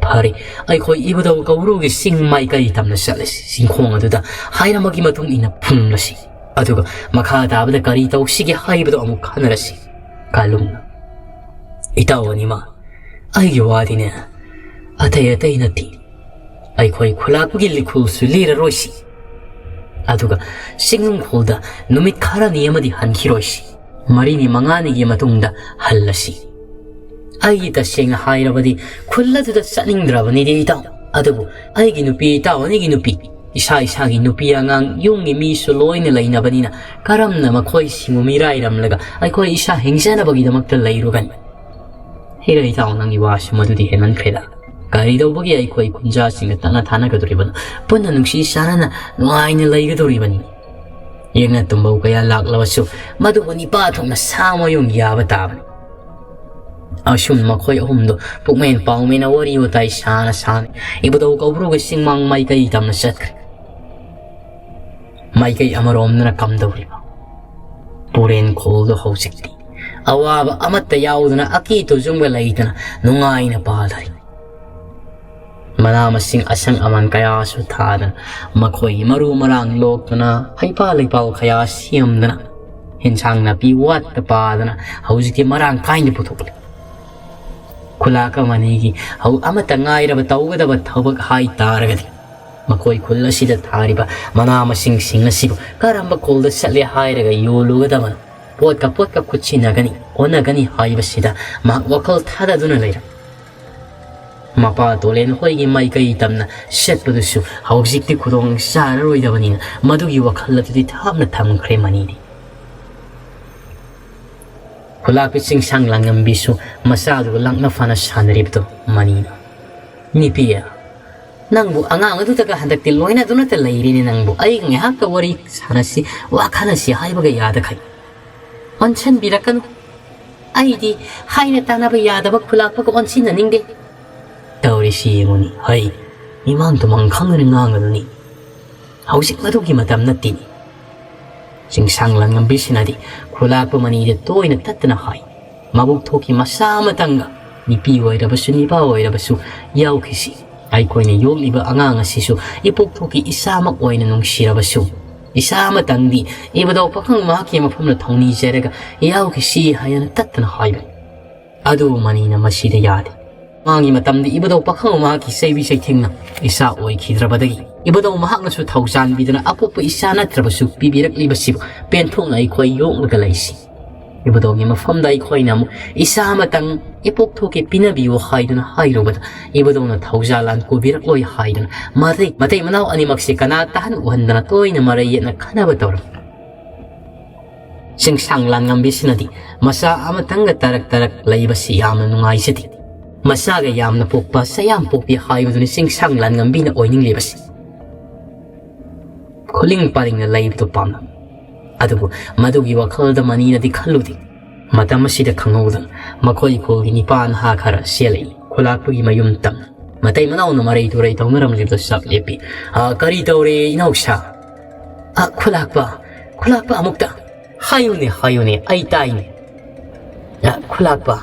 ꯐꯔꯦ, ꯑꯩꯈꯣꯏ ꯏꯕꯨꯙꯧ ꯀꯧꯕ꯭ꯔꯨꯒꯤ ꯆꯤꯡ ꯃꯥꯏꯀꯩ ꯇꯝꯅ ꯆꯠꯂꯁꯤ꯫ ꯆꯤꯡꯈꯣꯡ ꯑꯗꯨꯗ ꯍꯥꯏꯔꯝꯕꯒꯤ ꯃꯇꯨꯡ ꯏꯟꯅ ꯐꯨꯝꯂꯁꯤ꯫ ꯑꯗꯨꯒ ꯃꯈꯥ ꯇꯥꯕꯗ ꯀꯔꯤ ꯇꯧꯁꯤꯒꯦ ꯍꯥꯏꯕꯗꯨ ꯑꯃꯨꯛ ꯈꯟꯅꯔꯁꯤ꯫ ꯀꯥꯂꯨꯝꯅ, ꯏꯇꯥꯎ ꯑꯅꯤꯃꯛ, ꯑꯩꯒꯤ ꯋꯥꯗꯤꯅꯦ, ꯑꯇꯩ ꯑꯇꯩ ꯅꯠꯇꯦ꯫ ꯑꯩꯈꯣꯏ ꯈꯨꯂꯥꯛꯄꯒꯤ ꯂꯤꯈꯨꯜꯁꯨ ꯂꯤꯔꯔꯣꯏꯁꯤ꯫ ꯑꯗꯨꯒ ꯆꯤꯡꯅꯨꯡꯈꯣꯜꯗ ꯅꯨꯃꯤꯠ ꯈꯔꯅꯤ ꯑꯃꯗꯤ ꯍꯟꯈꯤꯔꯣꯏꯁꯤ꯫ ꯃꯔꯤꯅꯤ ꯃꯉꯥꯅꯤꯒꯤ ꯃꯇꯨꯡꯗ ꯍꯜꯂꯁꯤ꯫ ꯑꯩꯒꯤ ꯇꯁꯦꯡꯅ ꯍꯥꯏꯔꯕꯗꯤ ꯈꯨꯜ ꯑꯗꯨꯗ ꯆꯠꯅꯤꯡꯗ꯭ꯔꯕꯅꯤꯗꯤ ꯏꯇꯥꯎ꯫ ꯑꯗꯨꯕꯨ ꯑꯩꯒꯤ ꯅꯨꯄꯤ, ꯏꯇꯥꯎ ꯑꯅꯤꯒꯤ ꯅꯨꯄꯤ, ꯏꯁꯥ ꯏꯁꯥꯒꯤ ꯅꯨꯄꯤ ꯑꯉꯥꯡ, ꯌꯨꯝꯒꯤ ꯃꯤꯁꯨ ꯂꯣꯏꯅ ꯂꯩꯅꯕꯅꯤꯅ ꯀꯔꯝꯅ ꯃꯈꯣꯏꯁꯤꯡꯕꯨ ꯃꯤꯔꯥꯏꯔꯝꯂꯒ ꯑꯩꯈꯣꯏ ꯏꯁꯥ ꯍꯤꯡꯖꯅꯕꯒꯤꯗꯃꯛꯇ ꯂꯩꯔꯨꯒꯅꯤ? ꯍꯤꯔ ꯏꯇꯥꯎ, ꯅꯪꯒꯤ ꯋꯥꯁꯤ ꯃꯗꯨꯗꯤ ꯍꯦꯟꯃꯟꯈ꯭ꯔꯦꯗ꯫ ꯀꯔꯤꯗꯧꯕꯒꯤ ꯑꯩꯈꯣꯏ ꯈꯨꯟꯖꯥꯁꯤꯡꯒ ꯇꯠꯅ ꯊꯥꯅꯒꯗꯧꯔꯤꯕꯅꯣ? ꯄꯨꯟꯅ ꯅꯨꯡꯁꯤ ꯆꯥꯟꯅꯅ ꯅꯨꯡꯉꯥꯏꯅ ꯂꯩꯒꯗꯧꯔꯤꯕꯅꯤ꯫ ꯌꯦꯛꯅ ꯇꯨꯝꯕꯧ ꯀꯌꯥ ꯂꯥꯛꯂꯕꯁꯨ ꯃꯗꯨꯕꯨ ꯅꯤꯄꯥ ꯊꯣꯛꯅ ꯁꯥꯃꯌꯨꯡ ꯌꯥꯕ ꯇꯥꯕꯅꯤ꯫ ꯑꯁꯨꯝ ꯃꯈꯣꯏ ꯑꯍꯨꯝꯗꯨ ꯄꯨꯛꯃꯦꯟ ꯄꯥꯎꯃꯦꯟꯅ ꯋꯥꯔꯤ ꯋꯥꯇꯥꯏ ꯁꯥꯅ ꯁꯥꯅ ꯏꯕꯨꯙꯧ ꯀꯧꯕ꯭ꯔꯨꯒꯤ ꯆꯤꯡꯃꯥꯡ ꯃꯥꯏꯀꯩ ꯇꯝꯅ ꯆꯠꯈ꯭ꯔꯦ꯫ ꯃꯥꯏꯀꯩ ꯑꯃꯔꯣꯝꯗꯅ ꯀꯝꯗꯧꯔꯤꯕ ꯄꯨꯔꯦꯟ ꯈꯣꯜꯗꯣ ꯍꯧꯖꯤꯛꯇꯤ ꯑꯋꯥꯕ ꯑꯃꯠꯇ ꯌꯥꯎꯗꯅ, ꯑꯀꯤ ꯇꯨꯖꯨꯡꯕ ꯂꯩꯇꯅ ꯅꯨꯡꯉꯥꯏꯅ ꯄꯥꯜꯂꯤ꯫ ꯃꯅꯥ ꯃꯁꯤꯡ ꯑꯁꯪ ꯑꯃꯥꯟ ꯀꯌꯥꯁꯨ ꯊꯥꯗꯅ, ꯃꯈꯣꯏꯒꯤ ꯃꯔꯨ ꯃꯔꯥꯡ ꯂꯣꯛꯇꯅ, ꯍꯩꯄꯥꯜ ꯂꯩꯄꯥꯜ ꯀꯌꯥ ꯁꯦꯝꯗꯅ, ꯏꯟꯁꯥꯡ ꯅꯥꯄꯤ ꯋꯥꯠꯇ ꯄꯥꯗꯅ ꯍꯧꯖꯤꯛꯇꯤ ꯃꯔꯥꯡ ꯀꯥꯏꯅ ꯄꯨꯊꯣꯛꯂꯤ꯫ ꯈꯨꯂꯥꯛ ꯑꯃꯅꯤꯒꯤ ꯍꯧ-, ꯑꯃꯠꯇ ꯉꯥꯏꯔꯕ ꯇꯧꯒꯗꯕ ꯊꯕꯛ ꯍꯥꯏ ꯇꯥꯔꯒꯗꯤ, ꯃꯈꯣꯏ ꯈꯨꯜ ꯑꯁꯤꯗ ꯊꯥꯔꯤꯕ ꯃꯅꯥ ꯃꯁꯤꯡꯁꯤꯡ ꯑꯁꯤꯕꯨ ꯀꯔꯝꯕ ꯈꯨꯜꯗ ꯆꯠꯂꯦ ꯍꯥꯏꯔꯒ ꯌꯣꯜꯂꯨꯒꯗꯕꯅꯣ? ꯄꯣꯠꯀ ꯄꯣꯠꯀ ꯈꯨꯠꯁꯤꯟꯅꯒꯅꯤ, ꯑꯣꯟꯅꯒꯅꯤ ꯍꯥꯏꯕꯁꯤꯗ ꯃꯍꯥꯛ ꯋꯥꯈꯜ ꯊꯥꯗꯗꯨꯅ ꯂꯩꯔꯝꯃꯤ꯫ ꯃꯄꯥ ꯇꯣꯂꯦꯟ ꯍꯣꯏꯒꯤ ꯃꯥꯏꯀꯩ ꯇꯝꯅ ꯆꯠꯄꯗꯨꯁꯨ ꯍꯧꯖꯤꯛꯇꯤ ꯈꯨꯗꯣꯡ ꯆꯥꯔꯔꯣꯏꯗꯕꯅꯤꯅ ꯃꯗꯨꯒꯤ ꯋꯥꯈꯜ ꯑꯗꯨꯗꯤ ꯊꯥꯞꯅ ꯊꯝꯈ꯭ꯔꯦ ꯃꯅꯤꯗꯤ꯫ ꯈꯨꯂꯥꯛꯄꯤ ꯆꯤꯡꯁꯥꯡ ꯂꯥꯡꯉꯝꯕꯤꯁꯨ ꯃꯆꯥꯗꯨꯒ ꯂꯥꯛꯅ ꯐꯥꯅ ꯁꯥꯟꯅꯔꯤꯕꯗꯨ ꯃꯅꯤꯅ, "ꯅꯤꯄꯤ, ꯅꯪꯕꯨ ꯑꯉꯥꯡ ꯑꯗꯨꯗꯒ ꯍꯟꯗꯛꯇꯤ ꯂꯣꯏꯅꯗꯨꯅꯇ ꯂꯩꯔꯦꯅꯦ ꯅꯪꯕꯨ꯫ ꯑꯩꯒ ꯉꯥꯏꯍꯥꯛꯇ ꯋꯥꯔꯤ ꯁꯥꯟꯅꯁꯤ, ꯋꯥ ꯈꯟꯅꯁꯤ ꯍꯥꯏꯕꯒ ꯌꯥꯗꯈꯩ꯫ ꯑꯣꯟꯁꯤꯟꯕꯤꯔꯛꯀꯅꯨ꯫ ꯑꯩꯗꯤ ꯍꯥꯏꯅ ꯇꯥꯅꯕ ꯌꯥꯗꯕ ꯈꯨꯂꯥꯛꯄꯒ ꯑꯣꯟꯁꯤꯟꯅꯅꯤꯡꯗꯦ꯫ ꯇꯧꯔꯤꯁꯤ ꯌꯦꯡꯉꯨꯅꯤ꯫ ꯍꯩ, ꯃꯤꯃꯥꯡ ꯇꯨꯃꯥꯡ ꯈꯪꯗꯅ ꯉꯥꯡꯒꯅꯨꯅꯤ꯫ ꯍꯧꯖꯤꯛ ꯃꯗꯨꯒꯤ ꯃꯇꯝ ꯅꯠꯇꯦꯅꯤ꯫" ꯆꯤꯡꯁꯥꯡ ꯂꯥꯟꯉꯝꯕꯤꯁꯤꯅꯗꯤ ꯈꯨꯂꯥꯛꯄ ꯃꯅꯤꯗ ꯇꯣꯏꯅ ꯇꯠꯇꯅ ꯍꯥꯏ, "ꯃꯕꯨꯛ ꯊꯣꯛꯈꯤ ꯃꯆꯥ ꯑꯃꯇꯪꯒ, ꯅꯨꯄꯤ ꯑꯣꯏꯔꯕꯁꯨ ꯅꯤꯄꯥ ꯑꯣꯏꯔꯕꯁꯨ ꯌꯥꯎꯈꯤꯁꯤ꯫ ꯑꯩꯈꯣꯏꯅ ꯌꯣꯛꯂꯤꯕ ꯑꯉꯥꯡ ꯑꯁꯤꯁꯨ ꯏꯄꯣꯛ ꯊꯣꯛꯈꯤ ꯏꯆꯥꯃꯛ ꯑꯣꯏꯅ ꯅꯨꯡꯁꯤꯔꯕꯁꯨ, ꯏꯆꯥ ꯑꯃꯇꯪꯗꯤ ꯏꯕꯨꯙꯧ ꯄꯥꯈꯪ ꯃꯍꯥꯛꯀꯤ ꯃꯐꯝꯗ ꯊꯧꯅꯤꯖꯔꯒ ꯌꯥꯎꯈꯤꯁꯤ" ꯍꯥꯏꯅ ꯇꯠꯇꯅ ꯍꯥꯏꯕꯅꯤ꯫ ꯑꯗꯨꯕꯨ ꯃꯅꯤꯅ ꯃꯁꯤꯗ ꯌꯥꯗꯦ꯫ ꯃꯥꯒꯤ ꯃꯇꯝꯗ ꯏꯕꯨꯙꯧ ꯄꯥꯈꯪ ꯃꯍꯥꯛꯀꯤ ꯆꯩꯕꯤ ꯆꯩꯊꯦꯡꯅ ꯏꯆꯥ ꯑꯣꯏꯈꯤꯗ꯭ꯔꯕꯗꯒꯤ ꯏꯕꯨꯙꯧ ꯃꯍꯥꯛꯅꯁꯨ ꯊꯧꯖꯥꯟꯕꯤꯗꯨꯅ ꯑꯄꯣꯛꯄ ꯏꯆꯥ ꯅꯠꯇ꯭ꯔꯕꯁꯨ ꯄꯤꯕꯤꯔꯛꯂꯤꯕꯁꯤꯕꯨ ꯄꯦꯟꯊꯣꯛꯅ ꯑꯩꯈꯣꯏ ꯌꯣꯛꯂꯒ ꯂꯩꯁꯤ꯫ ꯏꯕꯨꯙꯧꯒꯤ ꯃꯐꯝꯗ ꯑꯩꯈꯣꯏꯅ ꯑꯃꯨꯛ ꯏꯆꯥ ꯑꯃꯇꯪ ꯏꯄꯣꯛ ꯊꯣꯛꯀꯦ ꯄꯤꯅꯕꯤꯌꯨ ꯍꯥꯏꯗꯨꯅ ꯍꯥꯏꯔꯨꯕꯗ ꯏꯕꯨꯙꯧꯅ ꯊꯧꯖꯥꯜ ꯂꯥꯟ ꯀꯣꯕꯤꯔꯛꯂꯣꯏ ꯍꯥꯏꯗꯨꯅ ꯃꯇꯩ, ꯃꯇꯩ ꯃꯅꯥꯎ ꯑꯅꯤꯃꯛꯁꯦ ꯀꯅꯥ ꯇꯥꯍꯟ ꯎꯍꯟꯗꯅ ꯇꯣꯏꯅ ꯃꯔꯩ ꯌꯦꯠꯅ ꯈꯟꯅꯕ ꯇꯧꯔꯝꯃꯤ꯫ ꯆꯤꯡꯁꯥꯡ ꯂꯥꯟꯉꯝꯕꯤꯁꯤꯅꯗꯤ ꯃꯆꯥ ꯑꯃꯇꯪꯒ ꯇꯔꯛ ꯇꯔꯛ ꯂꯩꯕꯁꯤ ꯌꯥꯝꯅ ꯅꯨꯡꯉꯥꯏꯖꯗꯦ꯫ ꯃꯆꯥꯒ ꯌꯥꯝꯅ ꯄꯣꯛꯄ, ꯆꯌꯥꯝ ꯄꯣꯛꯄꯤ ꯍꯥꯏꯕꯗꯨꯅꯤ ꯆꯤꯡꯁꯥꯡ ꯂꯥꯟꯉꯝꯕꯤꯅ ꯑꯣꯏꯅꯤꯡꯂꯤꯕꯁꯤ꯫ ꯈꯨꯂꯤꯡ ꯄꯥꯔꯤꯡꯅ ꯂꯩꯕꯗꯨ ꯄꯥꯝꯂꯝꯃꯤ꯫ ꯑꯗꯨꯕꯨ ꯃꯗꯨꯒꯤ ꯋꯥꯈꯜꯗ ꯃꯅꯤꯅꯗꯤ ꯈꯜꯂꯨꯗꯦ꯫ ꯃꯇꯝ ꯑꯁꯤꯗ ꯈꯪꯍꯧꯗꯅ ꯃꯈꯣꯏ ꯈꯨꯜꯒꯤ ꯅꯤꯄꯥ ꯅꯍꯥ ꯈꯔ ꯆꯦꯜꯂꯛꯏ꯫ ꯈꯨꯂꯥꯛꯄꯒꯤ ꯃꯌꯨꯝ ꯇꯝꯅ ꯃꯇꯩ ꯃꯅꯥꯎꯅ ꯃꯔꯩ ꯇꯨꯔꯩ ꯇꯧꯅꯔꯝꯂꯤꯕꯗꯨ ꯆꯞ ꯂꯦꯞꯄꯤ꯫ "ꯑ, ꯀꯔꯤ ꯇꯧꯔꯦ ꯏꯅꯥꯎꯁꯥ?" "ꯑ, ꯈꯨꯂꯥꯛꯄ, ꯈꯨꯂꯥꯛꯄ ꯑꯃꯨꯛꯇ ꯍꯥꯏꯌꯨꯅꯦ, ꯍꯥꯏꯌꯨꯅꯦ, ꯑꯩ ꯇꯥꯏꯅꯦ꯫" "ꯑ, ꯈꯨꯂꯥꯛꯄ,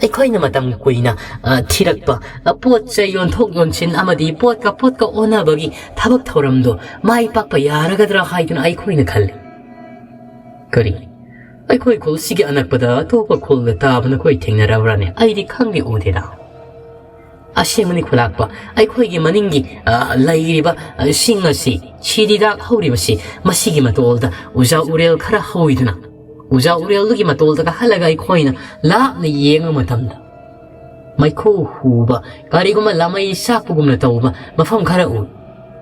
ꯑꯩꯈꯣꯏꯅ ꯃꯇꯝ ꯀꯨꯏꯅ, ꯑ, ꯊꯤꯔꯛꯄ, ꯑ, ꯄꯣꯠ ꯆꯩ ꯌꯣꯟꯊꯣꯛ ꯌꯣꯟꯁꯤꯟ ꯑꯃꯗꯤ ꯄꯣꯠꯀ ꯄꯣꯠꯀ ꯑꯣꯟꯅꯕꯒꯤ ꯊꯕꯛ ꯊꯧꯔꯝꯗꯣ ꯃꯥꯏ ꯄꯥꯛꯄ ꯌꯥꯔꯒꯗ꯭ꯔꯥ ꯍꯥꯏꯗꯨꯅ ꯑꯩꯈꯣꯏꯅ ꯈꯜꯂꯤ꯫" "ꯀꯔꯤ? ꯑꯩꯈꯣꯏ ꯈꯨꯜꯁꯤꯒꯤ ꯑꯅꯛꯄꯗ ꯑꯇꯣꯞꯄ ꯈꯨꯜꯒ ꯇꯥꯕ ꯅꯈꯣꯏ ꯊꯦꯡꯅꯔꯕ꯭ꯔꯥꯅꯦ? ꯑꯩꯗꯤ ꯈꯪꯗꯦ ꯎꯗꯦꯗ꯫" "ꯑꯁꯦꯡꯕꯅꯤ ꯈꯨꯂꯥꯛꯄ, ꯑꯩꯈꯣꯏꯒꯤ ꯃꯅꯤꯡꯒꯤ, ꯑ, ꯂꯩꯔꯤꯕ, ꯑ, ꯁꯤꯡ ꯑꯁꯤ ꯁꯤꯔꯤꯗꯥꯛ ꯍꯧꯔꯤꯕꯁꯤ ꯃꯁꯤꯒꯤ ꯃꯇꯣꯜꯗ ꯎꯖꯥ ꯎꯔꯦꯜ ꯈꯔ ꯍꯧꯏꯗꯨꯅ, ꯎꯖꯥ ꯎꯔꯦꯜꯗꯨꯒꯤ ꯃꯇꯣꯜꯗ ꯀꯥꯈꯠꯂꯒ ꯑꯩꯈꯣꯏꯅ ꯂꯥꯞꯅ ꯌꯦꯡꯕ ꯃꯇꯝꯗ ꯃꯩꯈꯨ ꯍꯨꯕ, ꯀꯔꯤꯒꯨꯝꯕ ꯂꯥꯃꯩ ꯆꯥꯛꯄꯒꯨꯝꯅ ꯇꯧꯕ ꯃꯐꯝ ꯈꯔ ꯎꯏ꯫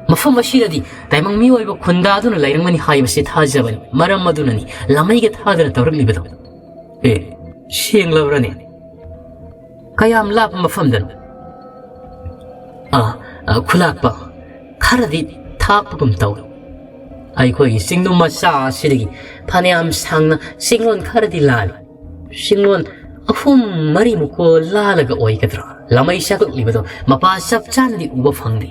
ꯃꯐꯝ ꯑꯁꯤꯗꯗꯤ ꯇꯥꯏꯕꯪ ꯃꯤꯑꯣꯏꯕ ꯈꯨꯟꯗꯥꯗꯨꯅ ꯂꯩꯔꯝꯒꯅꯤ ꯍꯥꯏꯕꯁꯤ ꯊꯥꯖꯕꯅꯤ꯫ ꯃꯔꯝ ꯑꯗꯨꯅꯅꯤ ꯂꯥꯃꯩꯒ ꯊꯥꯗꯅ ꯇꯧꯔꯛꯂꯤꯕꯗꯣ꯫ ꯑꯦ, ꯁꯦꯡꯂꯕ꯭ꯔꯅꯦ? ꯀꯌꯥꯝ ꯂꯥꯞꯄ ꯃꯐꯝꯗꯅꯣ? ꯑꯥ, ꯑꯥ, ꯈꯨꯂꯥꯛꯄ, ꯈꯔꯗꯤ ꯊꯥꯞꯄꯒꯨꯝ ꯇꯧꯏ꯫ ꯑꯩꯈꯣꯏꯒꯤ ꯆꯤꯡꯗꯨꯝ ꯃꯆꯥ ꯑꯁꯤꯗꯒꯤ ꯐꯅꯌꯥꯝ ꯁꯥꯡꯅ ꯆꯤꯡꯂꯣꯟ ꯈꯔꯗꯤ ꯂꯥꯜꯂꯤ꯫ ꯆꯤꯡꯂꯣꯟ ꯑꯍꯨꯝ ꯃꯔꯤꯃꯨꯛꯀꯣ ꯂꯥꯜꯂꯒ ꯑꯣꯏꯒꯗ꯭ꯔꯥ? ꯂꯥꯃꯩ ꯆꯥꯛꯂꯛꯂꯤꯕꯗꯣ ꯃꯄꯥ ꯆꯞ ꯆꯥꯅꯗꯤ ꯎꯕ ꯐꯪꯗꯦ꯫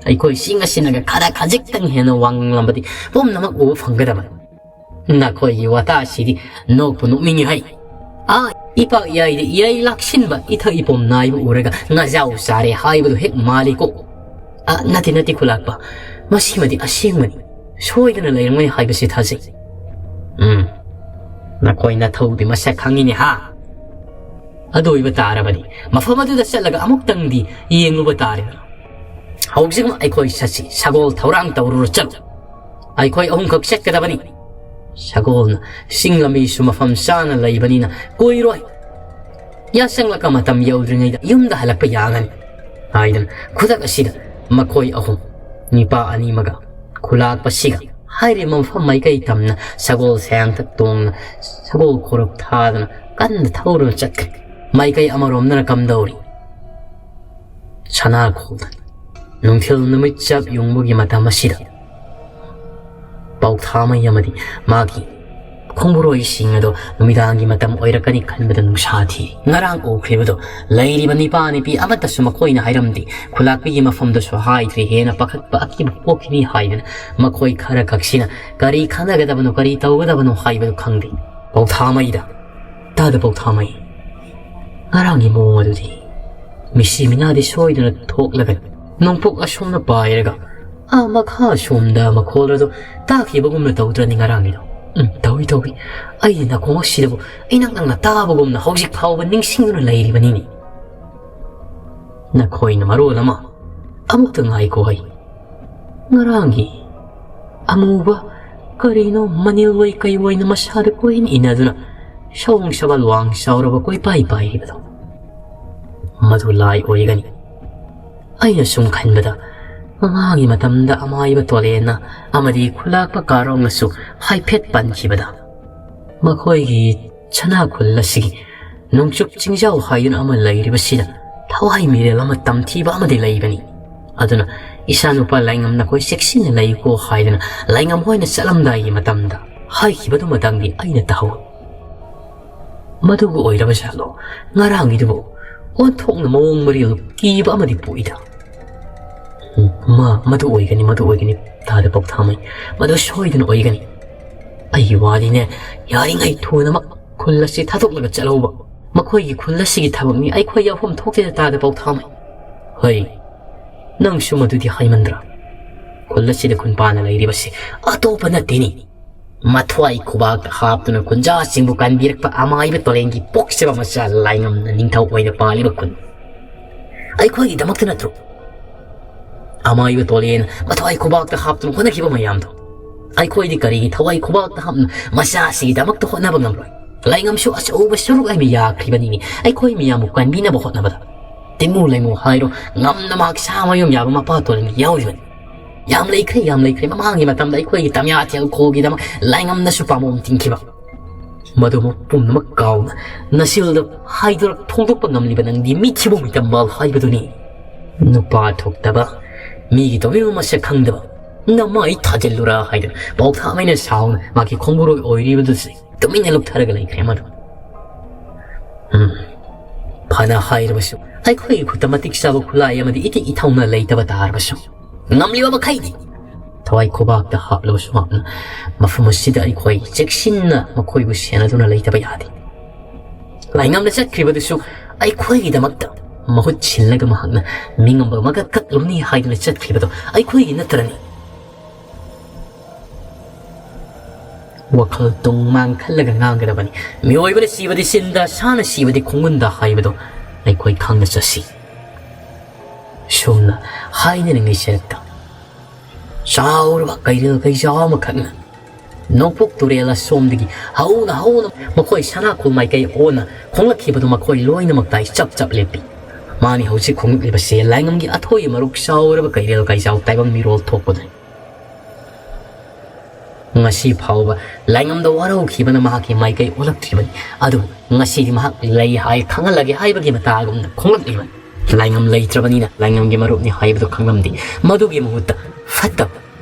ꯑꯩꯈꯣꯏ ꯆꯤꯡ ꯑꯁꯤꯅꯒ ꯈꯔ ꯈꯖꯤꯛꯇꯪ ꯍꯦꯟꯅ ꯋꯥꯡꯂꯝꯕꯗꯤ ꯄꯨꯝꯅꯃꯛ ꯎꯕ ꯐꯪꯒꯗꯕꯅꯤ꯫ ꯅꯈꯣꯏꯒꯤ ꯋꯥꯇꯥꯁꯤꯗꯤ ꯅꯣꯛꯄꯨ ꯅꯣꯛꯅꯤꯡꯉꯤ ꯍꯩ꯫ ꯑꯥ, ꯏꯄꯥꯛ ꯏꯌꯥꯏꯗ ꯏꯌꯥꯏ ꯂꯥꯛꯁꯤꯟꯕ ꯏꯊꯛ ꯏꯄꯣꯝ ꯅꯥꯏꯕ ꯎꯔꯒ ꯉꯥꯖꯥꯎ ꯆꯥꯔꯦ ꯍꯥꯏꯕꯗꯨ ꯍꯦꯛ ꯃꯥꯜꯂꯤꯀꯣ꯫ ꯑ, ꯅꯠꯇꯦ, ꯅꯠꯇꯦ, ꯈꯨꯂꯥꯛꯄ꯫ ꯃꯁꯤꯃꯗꯤ ꯑꯁꯦꯡꯕꯅꯤ꯫ ꯁꯣꯏꯗꯅ ꯂꯩꯔꯝꯒꯅꯤ ꯍꯥꯏꯕꯁꯤ ꯊꯥꯖꯩ꯫ ꯎꯝ, ꯅꯈꯣꯏ ꯅꯊꯧꯗꯤ ꯃꯁꯛ ꯈꯪꯉꯤꯅꯦ ꯍꯥ? ꯑꯗꯨ ꯑꯣꯏꯕ ꯇꯥꯔꯕꯗꯤ ꯃꯐꯝ ꯑꯗꯨꯗ ꯆꯠꯂꯒ ꯑꯃꯨꯛꯇꯪꯗꯤ ꯌꯦꯡꯂꯨꯕ ꯇꯥꯔꯦꯗꯅ꯫ ꯍꯧꯖꯤꯛꯃꯛ ꯑꯩꯈꯣꯏ ꯆꯠꯁꯤ, ꯁꯒꯣꯜ ꯊꯧꯔꯥꯡ ꯇꯧꯔꯨꯔꯣ, ꯆꯠꯂꯨ꯫ ꯑꯩꯈꯣꯏ ꯑꯍꯨꯝꯈꯛ ꯆꯠꯀꯗꯕꯅꯤ꯫ ꯁꯒꯣꯜꯅ ꯆꯤꯡ ꯂꯝꯕꯤꯁꯨ ꯃꯐꯝ ꯆꯥꯅ ꯂꯩꯕꯅꯤꯅ ꯀꯨꯏꯔꯣꯏ꯫ ꯌꯥꯆꯪꯂꯛꯄ ꯃꯇꯝ ꯌꯧꯗ꯭ꯔꯤꯉꯩꯗ ꯌꯨꯝꯗ ꯍꯜꯂꯛꯄ ꯌꯥꯒꯅꯤ ꯍꯥꯏꯗꯅ ꯈꯨꯗꯛ ꯑꯁꯤꯗ ꯃꯈꯣꯏ ꯑꯍꯨꯝ, ꯅꯤꯄꯥ ꯑꯅꯤꯃꯒ ꯈꯨꯂꯥꯛꯄꯁꯤꯒ ꯍꯥꯏꯔꯤꯕ ꯃꯐꯝ ꯃꯥꯏꯀꯩ ꯇꯝꯅ ꯁꯒꯣꯜ ꯁꯌꯥꯡꯊꯛ ꯇꯣꯡꯅ ꯁꯒꯣꯜ ꯈꯣꯔꯨꯞ ꯊꯥꯗꯨꯅ ꯀꯟꯅ ꯊꯧꯗꯨꯅ ꯆꯠꯈ꯭ꯔꯦ꯫ ꯃꯥꯏꯀꯩ ꯑꯃꯔꯣꯝꯗꯅ ꯀꯝꯗꯧꯔꯤ? ꯁꯅꯥꯈꯣꯜꯗ ꯅꯨꯡꯊꯤꯜ ꯅꯨꯃꯤꯠ ꯆꯞ ꯌꯨꯡꯕꯒꯤ ꯃꯇꯝ ꯑꯁꯤꯗ ꯄꯥꯎꯊꯥꯃꯩ ꯑꯃꯗꯤ ꯃꯥꯒꯤ ꯈꯣꯡꯕꯨꯔꯣꯏꯁꯤꯡ ꯑꯗꯣ ꯅꯨꯃꯤꯗꯥꯡꯒꯤ ꯃꯇꯝ ꯑꯣꯏꯔꯛꯀꯅꯤ ꯈꯟꯕꯗ ꯅꯨꯡꯁꯥ ꯊꯤ꯫ ꯉꯔꯥꯡ ꯎꯈ꯭ꯔꯤꯕꯗꯣ ꯂꯩꯔꯤꯕ ꯅꯤꯄꯥ ꯅꯤꯄꯤ ꯑꯃꯠꯇꯁꯨ ꯃꯈꯣꯏꯅ ꯍꯥꯏꯔꯝꯗꯦ꯫ ꯈꯨꯂꯥꯛꯄꯤꯒꯤ ꯃꯐꯝꯗꯁꯨ ꯍꯥꯏꯗ꯭ꯔꯦ꯫ ꯍꯦꯟꯅ ꯄꯥꯈꯠꯄ ꯑꯀꯤꯕ ꯄꯣꯛꯈꯤꯅꯤ ꯍꯥꯏꯗꯅ ꯃꯈꯣꯏ ꯈꯔ ꯈꯛꯁꯤꯅ ꯀꯔꯤ ꯈꯟꯅꯒꯗꯕꯅꯣ, ꯀꯔꯤ ꯇꯧꯒꯗꯕꯅꯣ ꯍꯥꯏꯕꯗꯨ ꯈꯪꯗꯦ꯫ ꯄꯥꯎꯊꯥꯃꯩꯗ, ꯇꯥꯗ ꯄꯥꯎꯊꯥꯃꯩ, ꯉꯔꯥꯡꯒꯤ ꯃꯑꯣꯡ ꯑꯗꯨꯗꯤ ꯃꯤꯁꯤ ꯃꯤꯅꯥꯗꯤ ꯁꯣꯏꯗꯅ ꯊꯣꯛꯂꯒꯅꯤ꯫ ꯅꯣꯡꯄꯣꯛ ꯑꯁꯣꯝꯅ ꯄꯥꯏꯔꯒ ꯑꯥ ꯃꯈꯥ ꯁꯣꯝꯗ ꯃꯈꯣꯜ ꯑꯗꯨ ꯇꯥꯈꯤꯕꯒꯨꯝꯅ ꯇꯧꯗ꯭ꯔꯅꯤ ꯉꯔꯥꯡꯒꯤꯗꯣ? ꯎꯝ, ꯇꯧꯏ, ꯇꯧꯏ꯫ ꯑꯩꯗꯤ ꯅꯥꯀꯣꯡ ꯑꯁꯤꯗꯕꯨ ꯏꯅꯛ ꯅꯛꯅ ꯇꯥꯕꯒꯨꯝꯅ ꯍꯧꯖꯤꯛ ꯐꯥꯎꯕ ꯅꯤꯡꯁꯤꯡꯗꯨꯅ ꯂꯩꯔꯤꯕꯅꯤꯅꯦ꯫ ꯅꯈꯣꯏꯅ ꯃꯔꯣꯜ ꯑꯃ꯫ ꯑꯃꯨꯛꯇ ꯉꯥꯏꯈꯣ ꯍꯩ꯫ ꯉꯔꯥꯡꯒꯤ ꯑꯃꯨꯕ ꯀꯔꯤꯅꯣ ꯃꯅꯤꯜ ꯑꯣꯏ ꯀꯩ ꯑꯣꯏꯅ ꯃꯁꯥꯗ ꯀꯣꯏꯅ ꯏꯟꯅꯗꯨꯅ ꯁꯑꯣꯡ ꯁꯋꯥꯜ ꯋꯥꯡ ꯆꯥꯎꯔꯕ ꯀꯣꯏꯄꯥꯏ ꯄꯥꯏꯔꯤꯕꯗꯣ꯫ ꯃꯗꯨ ꯂꯥꯏ ꯑꯣꯏꯒꯅꯤ꯫ ꯑꯩꯅ ꯁꯨꯝ ꯈꯟꯕꯗ, ꯃꯃꯥꯡꯒꯤ ꯃꯇꯝꯗ ꯑꯃꯥꯏꯕ ꯇꯣꯂꯦꯟꯅ ꯑꯃꯗꯤ ꯈꯨꯂꯥꯛꯄ ꯀꯥꯔꯣꯡꯅꯁꯨ ꯍꯥꯏꯐꯦꯠ ꯄꯟꯈꯤꯕꯗ, ꯃꯈꯣꯏꯒꯤ ꯁꯅꯥ ꯈꯨꯜ ꯑꯁꯤꯒꯤ ꯅꯣꯡꯆꯨꯞ ꯆꯤꯡꯖꯥꯎ ꯍꯥꯏꯗꯨꯅ ꯑꯃ ꯂꯩꯔꯤꯕꯁꯤꯗ ꯊꯋꯥꯏ ꯃꯤꯔꯦꯜ ꯑꯃ ꯇꯝꯊꯤꯕ ꯑꯃꯗꯤ ꯂꯩꯕꯅꯤ꯫ ꯑꯗꯨꯅ ꯏꯆꯥꯅꯨꯄꯥ ꯂꯥꯏꯉꯝ ꯅꯈꯣꯏ ꯆꯦꯛꯁꯤꯟꯅ ꯂꯩꯌꯨꯀꯣ ꯍꯥꯏꯗꯨꯅ ꯂꯥꯏꯉꯝ ꯍꯣꯏꯅ ꯆꯠꯂꯝꯗꯥꯏꯒꯤ ꯃꯇꯝꯗ ꯍꯥꯏꯈꯤꯕꯗꯨꯃꯇꯪꯗꯤ ꯑꯩꯅ ꯇꯥꯍꯧꯏ꯫ ꯃꯗꯨꯒ ꯑꯣꯏꯔꯕ ꯖꯥꯠꯂꯣ ꯉꯔꯥꯡꯒꯤꯗꯨꯕꯨ? ꯑꯣꯟꯊꯣꯛꯅ ꯃꯑꯣꯡ ꯃꯔꯤꯜ ꯀꯤꯕ ꯑꯃꯗꯤ ꯄꯣꯛꯏꯗ꯫ ꯎꯝ, ꯃꯥ, ꯃꯗꯨ ꯑꯣꯏꯒꯅꯤ, ꯃꯗꯨ ꯑꯣꯏꯒꯅꯤ, ꯇꯥꯗ ꯄꯥꯎꯊꯥꯃꯩ, ꯃꯗꯨ ꯁꯣꯏꯗꯅ ꯑꯣꯏꯒꯅꯤ꯫ ꯑꯩꯒꯤ ꯋꯥꯗꯤꯅꯦ, ꯌꯥꯔꯤꯉꯩ ꯊꯨꯅꯃꯛ ꯈꯨꯜ ꯑꯁꯤ ꯊꯥꯗꯣꯛꯂꯒ ꯆꯠꯍꯧꯕ꯫ ꯃꯈꯣꯏꯒꯤ ꯈꯨꯜ ꯑꯁꯤꯒꯤ ꯊꯕꯛꯅꯤ, ꯑꯩꯈꯣꯏ ꯌꯥꯎꯐꯝ ꯊꯣꯛꯇꯦꯗ ꯇꯥꯗ ꯄꯥꯎꯊꯥꯃꯩ꯫ ꯍꯩ, ꯅꯪꯁꯨ ꯃꯗꯨꯗꯤ ꯍꯥꯏꯃꯟꯗ꯭ꯔꯥ? ꯈꯨꯜ ꯑꯁꯤꯗ ꯈꯨꯟꯄꯥꯟꯅ ꯂꯩꯔꯤꯕꯁꯤ ꯑꯇꯣꯞꯄ ꯅꯠꯇꯦꯅꯤ꯫ ꯃꯊ꯭ꯋꯥꯏ ꯈꯨꯕꯥꯛꯇ ꯍꯥꯞꯇꯨꯅ ꯈꯨꯟꯖꯥꯁꯤꯡꯕꯨ ꯀꯟꯕꯤꯔꯛꯄ ꯑꯃꯥꯏꯕ ꯇꯣꯂꯦꯟꯒꯤ ꯄꯣꯛꯆꯕ ꯃꯆꯥ ꯂꯥꯏꯉꯝꯅ ꯅꯤꯡꯊꯧ ꯑꯣꯏꯅ ꯄꯥꯜꯂꯤꯕ ꯈꯨꯟ꯫ ꯑꯩꯈꯣꯏꯒꯤꯗꯃꯛꯇ ꯅꯠꯇ꯭ꯔꯣ ꯑꯃꯥꯏꯕ ꯇꯣꯂꯦꯟ ꯃꯊ꯭ꯋꯥꯏ ꯈꯨꯕꯥꯛꯇ ꯍꯥꯞꯇꯨꯅ ꯍꯣꯠꯅꯈꯤꯕ ꯃꯌꯥꯝꯗꯣ? ꯑꯩꯈꯣꯏꯗꯤ ꯀꯔꯤꯒꯤ ꯊꯋꯥꯏ ꯈꯨꯕꯥꯛꯇ ꯍꯥꯞꯅ ꯃꯆꯥꯁꯤꯒꯤꯗꯃꯛꯇ ꯍꯣꯠꯅꯕ ꯉꯝꯂꯣꯏ? ꯂꯥꯏꯉꯝꯁꯨ ꯑꯆꯧꯕ ꯁꯔꯨꯛ ꯑꯃ ꯌꯥꯈ꯭ꯔꯤꯕꯅꯤꯅꯦ ꯑꯩꯈꯣꯏ ꯃꯌꯥꯝꯕꯨ ꯀꯟꯕꯤꯅꯕ ꯍꯣꯠꯅꯕꯗ꯫ ꯇꯤꯃꯨ ꯂꯩꯃꯨ ꯍꯥꯏꯔꯣ, ꯉꯝꯅ ꯃꯍꯥꯛ ꯁꯥ ꯃꯌꯨꯝ ꯌꯥꯕ ꯃꯄꯥ ꯇꯣꯂꯦꯟ ꯌꯥꯎꯔꯤꯕꯅꯤ꯫ ꯌꯥꯝ ꯂꯩꯈ꯭ꯔꯦ, ꯌꯥꯝ ꯂꯩꯈ꯭ꯔꯦ꯫ ꯃꯃꯥꯡꯒꯤ ꯃꯇꯝꯗ ꯑꯩꯈꯣꯏꯒꯤ ꯇꯝꯌꯥ ꯊꯦꯜꯈꯣꯜꯒꯤꯗꯃꯛ ꯂꯥꯏꯉꯝꯅꯁꯨ ꯄꯥꯝꯕꯣꯝ ꯇꯤꯡꯈꯤꯕ꯫ ꯃꯗꯨꯃꯛ ꯄꯨꯝꯅꯃꯛ ꯀꯥꯎꯅ ꯅꯆꯤꯜꯗ ꯍꯥꯏꯗꯣꯔꯛ ꯐꯣꯡꯗꯣꯛꯄ ꯉꯝꯂꯤꯕ ꯅꯪꯗꯤ ꯃꯤꯊꯤꯕꯣꯡ ꯃꯤꯇꯝꯕꯥꯜ ꯍꯥꯏꯕꯗꯨꯅꯤ꯫ ꯅꯨꯄꯥ ꯊꯣꯛꯇꯕ, ꯃꯤꯒꯤ ꯇꯧꯕꯤꯕ ꯃꯁꯛ ꯈꯪꯗꯕ, ꯅꯃꯥꯏ ꯊꯥꯖꯤꯜꯂꯨꯔꯥ ꯍꯥꯏꯗꯨꯅ ꯄꯥꯎꯊꯥꯃꯩꯅ ꯁꯥꯎꯅ ꯃꯥꯒꯤ ꯈꯣꯡꯕꯨꯔꯣꯏ ꯑꯣꯏꯔꯤꯕꯗꯨꯁꯨ ꯇꯨꯃꯤꯟꯅ ꯂꯨꯞꯊꯔꯒ ꯂꯩꯈ꯭ꯔꯦ ꯃꯗꯨ꯫ ꯎꯝ, ꯐꯅ ꯍꯥꯏꯔꯕꯁꯨ, ꯑꯩꯈꯣꯏꯒꯤ ꯈꯨꯠꯇ ꯃꯇꯤꯛ ꯆꯥꯕ ꯈꯨꯠꯂꯥꯏ ꯑꯃꯗꯤ ꯏꯇꯤꯛ ꯏꯊꯧꯅ ꯂꯩꯇꯕ ꯇꯥꯔꯕꯁꯨ, ꯉꯝꯂꯤꯕ ꯃꯈꯩꯗꯤ ꯊꯋꯥꯏ ꯈꯨꯕꯥꯛꯇ ꯍꯥꯞꯂꯕꯁꯨ ꯃꯍꯥꯛꯅ ꯃꯐꯝ ꯑꯁꯤꯗ ꯑꯩꯈꯣꯏ ꯆꯦꯛꯁꯤꯟꯅ ꯃꯈꯣꯏꯕꯨ ꯁꯦꯟꯅꯗꯨꯅ ꯂꯩꯇꯕ ꯌꯥꯗꯦ꯫ ꯂꯥꯏꯉꯝꯅ ꯆꯠꯈ꯭ꯔꯤꯕꯗꯨꯁꯨ ꯑꯩꯈꯣꯏꯒꯤꯗꯃꯛꯇ ꯃꯍꯨꯠ ꯁꯤꯜꯂꯒ ꯃꯍꯥꯛꯅ ꯃꯤꯉꯝꯕ ꯑꯃꯒ ꯀꯛꯂꯨꯅꯤ ꯍꯥꯏꯗꯨꯅ ꯆꯠꯈ꯭ꯔꯤꯕꯗꯣ ꯑꯩꯈꯣꯏꯒꯤ ꯅꯠꯇ꯭ꯔꯅꯤ? ꯋꯥꯈꯜ ꯇꯨꯡ ꯃꯥꯡ ꯈꯜꯂꯒ ꯉꯥꯡꯒꯗꯕꯅꯤ꯫ ꯃꯤꯑꯣꯏꯕꯅ ꯁꯤꯕꯗꯤ ꯆꯤꯟꯗ, ꯁꯥꯅ ꯁꯤꯕꯗꯤ ꯈꯣꯡꯒꯨꯟꯗ ꯍꯥꯏꯕꯗꯣ ꯑꯩꯈꯣꯏ ꯈꯪꯅ ꯆꯠꯁꯤ꯫ ꯁꯣꯝꯅ ꯍꯥꯏꯅꯔꯤꯉꯩ ꯁꯔꯛꯇ ꯆꯥꯎꯔꯕ ꯀꯩꯔꯦꯜ ꯀꯩꯖꯥꯎ ꯑꯃꯈꯛꯅ ꯅꯣꯡꯄꯣꯛ ꯇꯨꯔꯦꯜ ꯑꯁꯣꯝꯗꯒꯤ ꯍꯧꯅ ꯍꯧꯅ ꯃꯈꯣꯏ ꯁꯅꯥꯈꯣꯜ ꯃꯥꯏꯀꯩ ꯑꯣꯟꯅ ꯈꯣꯡꯂꯛꯈꯤꯕꯗꯨ ꯃꯈꯣꯏ ꯂꯣꯏꯅꯃꯛ ꯇꯥꯏ ꯆꯞ ꯆꯞ ꯂꯦꯞꯄꯤ꯫ ꯃꯥꯅꯤ ꯍꯧꯖꯤꯛ ꯈꯣꯡꯂꯛꯂꯤꯕꯁꯦ ꯂꯥꯏꯉꯝꯒꯤ ꯑꯊꯣꯏ ꯃꯔꯨꯛ ꯆꯥꯎꯔꯕ ꯀꯩꯔꯦꯜ ꯀꯩꯖꯥꯎ ꯇꯥꯏꯕꯪ ꯃꯤꯔꯣꯜ ꯊꯣꯛꯄꯗꯨꯅꯤ꯫ ꯉꯁꯤ ꯐꯥꯎꯕ ꯂꯥꯏꯉꯝꯗ ꯋꯥꯔꯧꯈꯤꯕꯅ ꯃꯍꯥꯛꯀꯤ ꯃꯥꯏꯀꯩ ꯑꯣꯜꯂꯛꯇ꯭ꯔꯤꯕꯅꯤ꯫ ꯑꯗꯨꯕꯨ ꯉꯁꯤꯗꯤ ꯃꯍꯥꯛ ꯂꯩ ꯍꯥꯏ ꯈꯪꯍꯜꯂꯒꯦ ꯍꯥꯏꯕꯒꯤ ꯃꯇꯥꯒꯨꯝꯅ ꯈꯣꯡꯂꯛꯂꯤꯕꯅꯤ꯫ ꯂꯥꯏꯉꯝ ꯂꯩꯇ꯭ꯔꯕꯅꯤꯅ ꯂꯥꯏꯉꯝꯒꯤ ꯃꯔꯨꯞꯅꯤ ꯍꯥꯏꯕꯗꯨ ꯈꯪꯂꯝꯗꯦ꯫ ꯃꯗꯨꯒꯤ ꯃꯍꯨꯠꯇ ꯐꯠꯇꯕ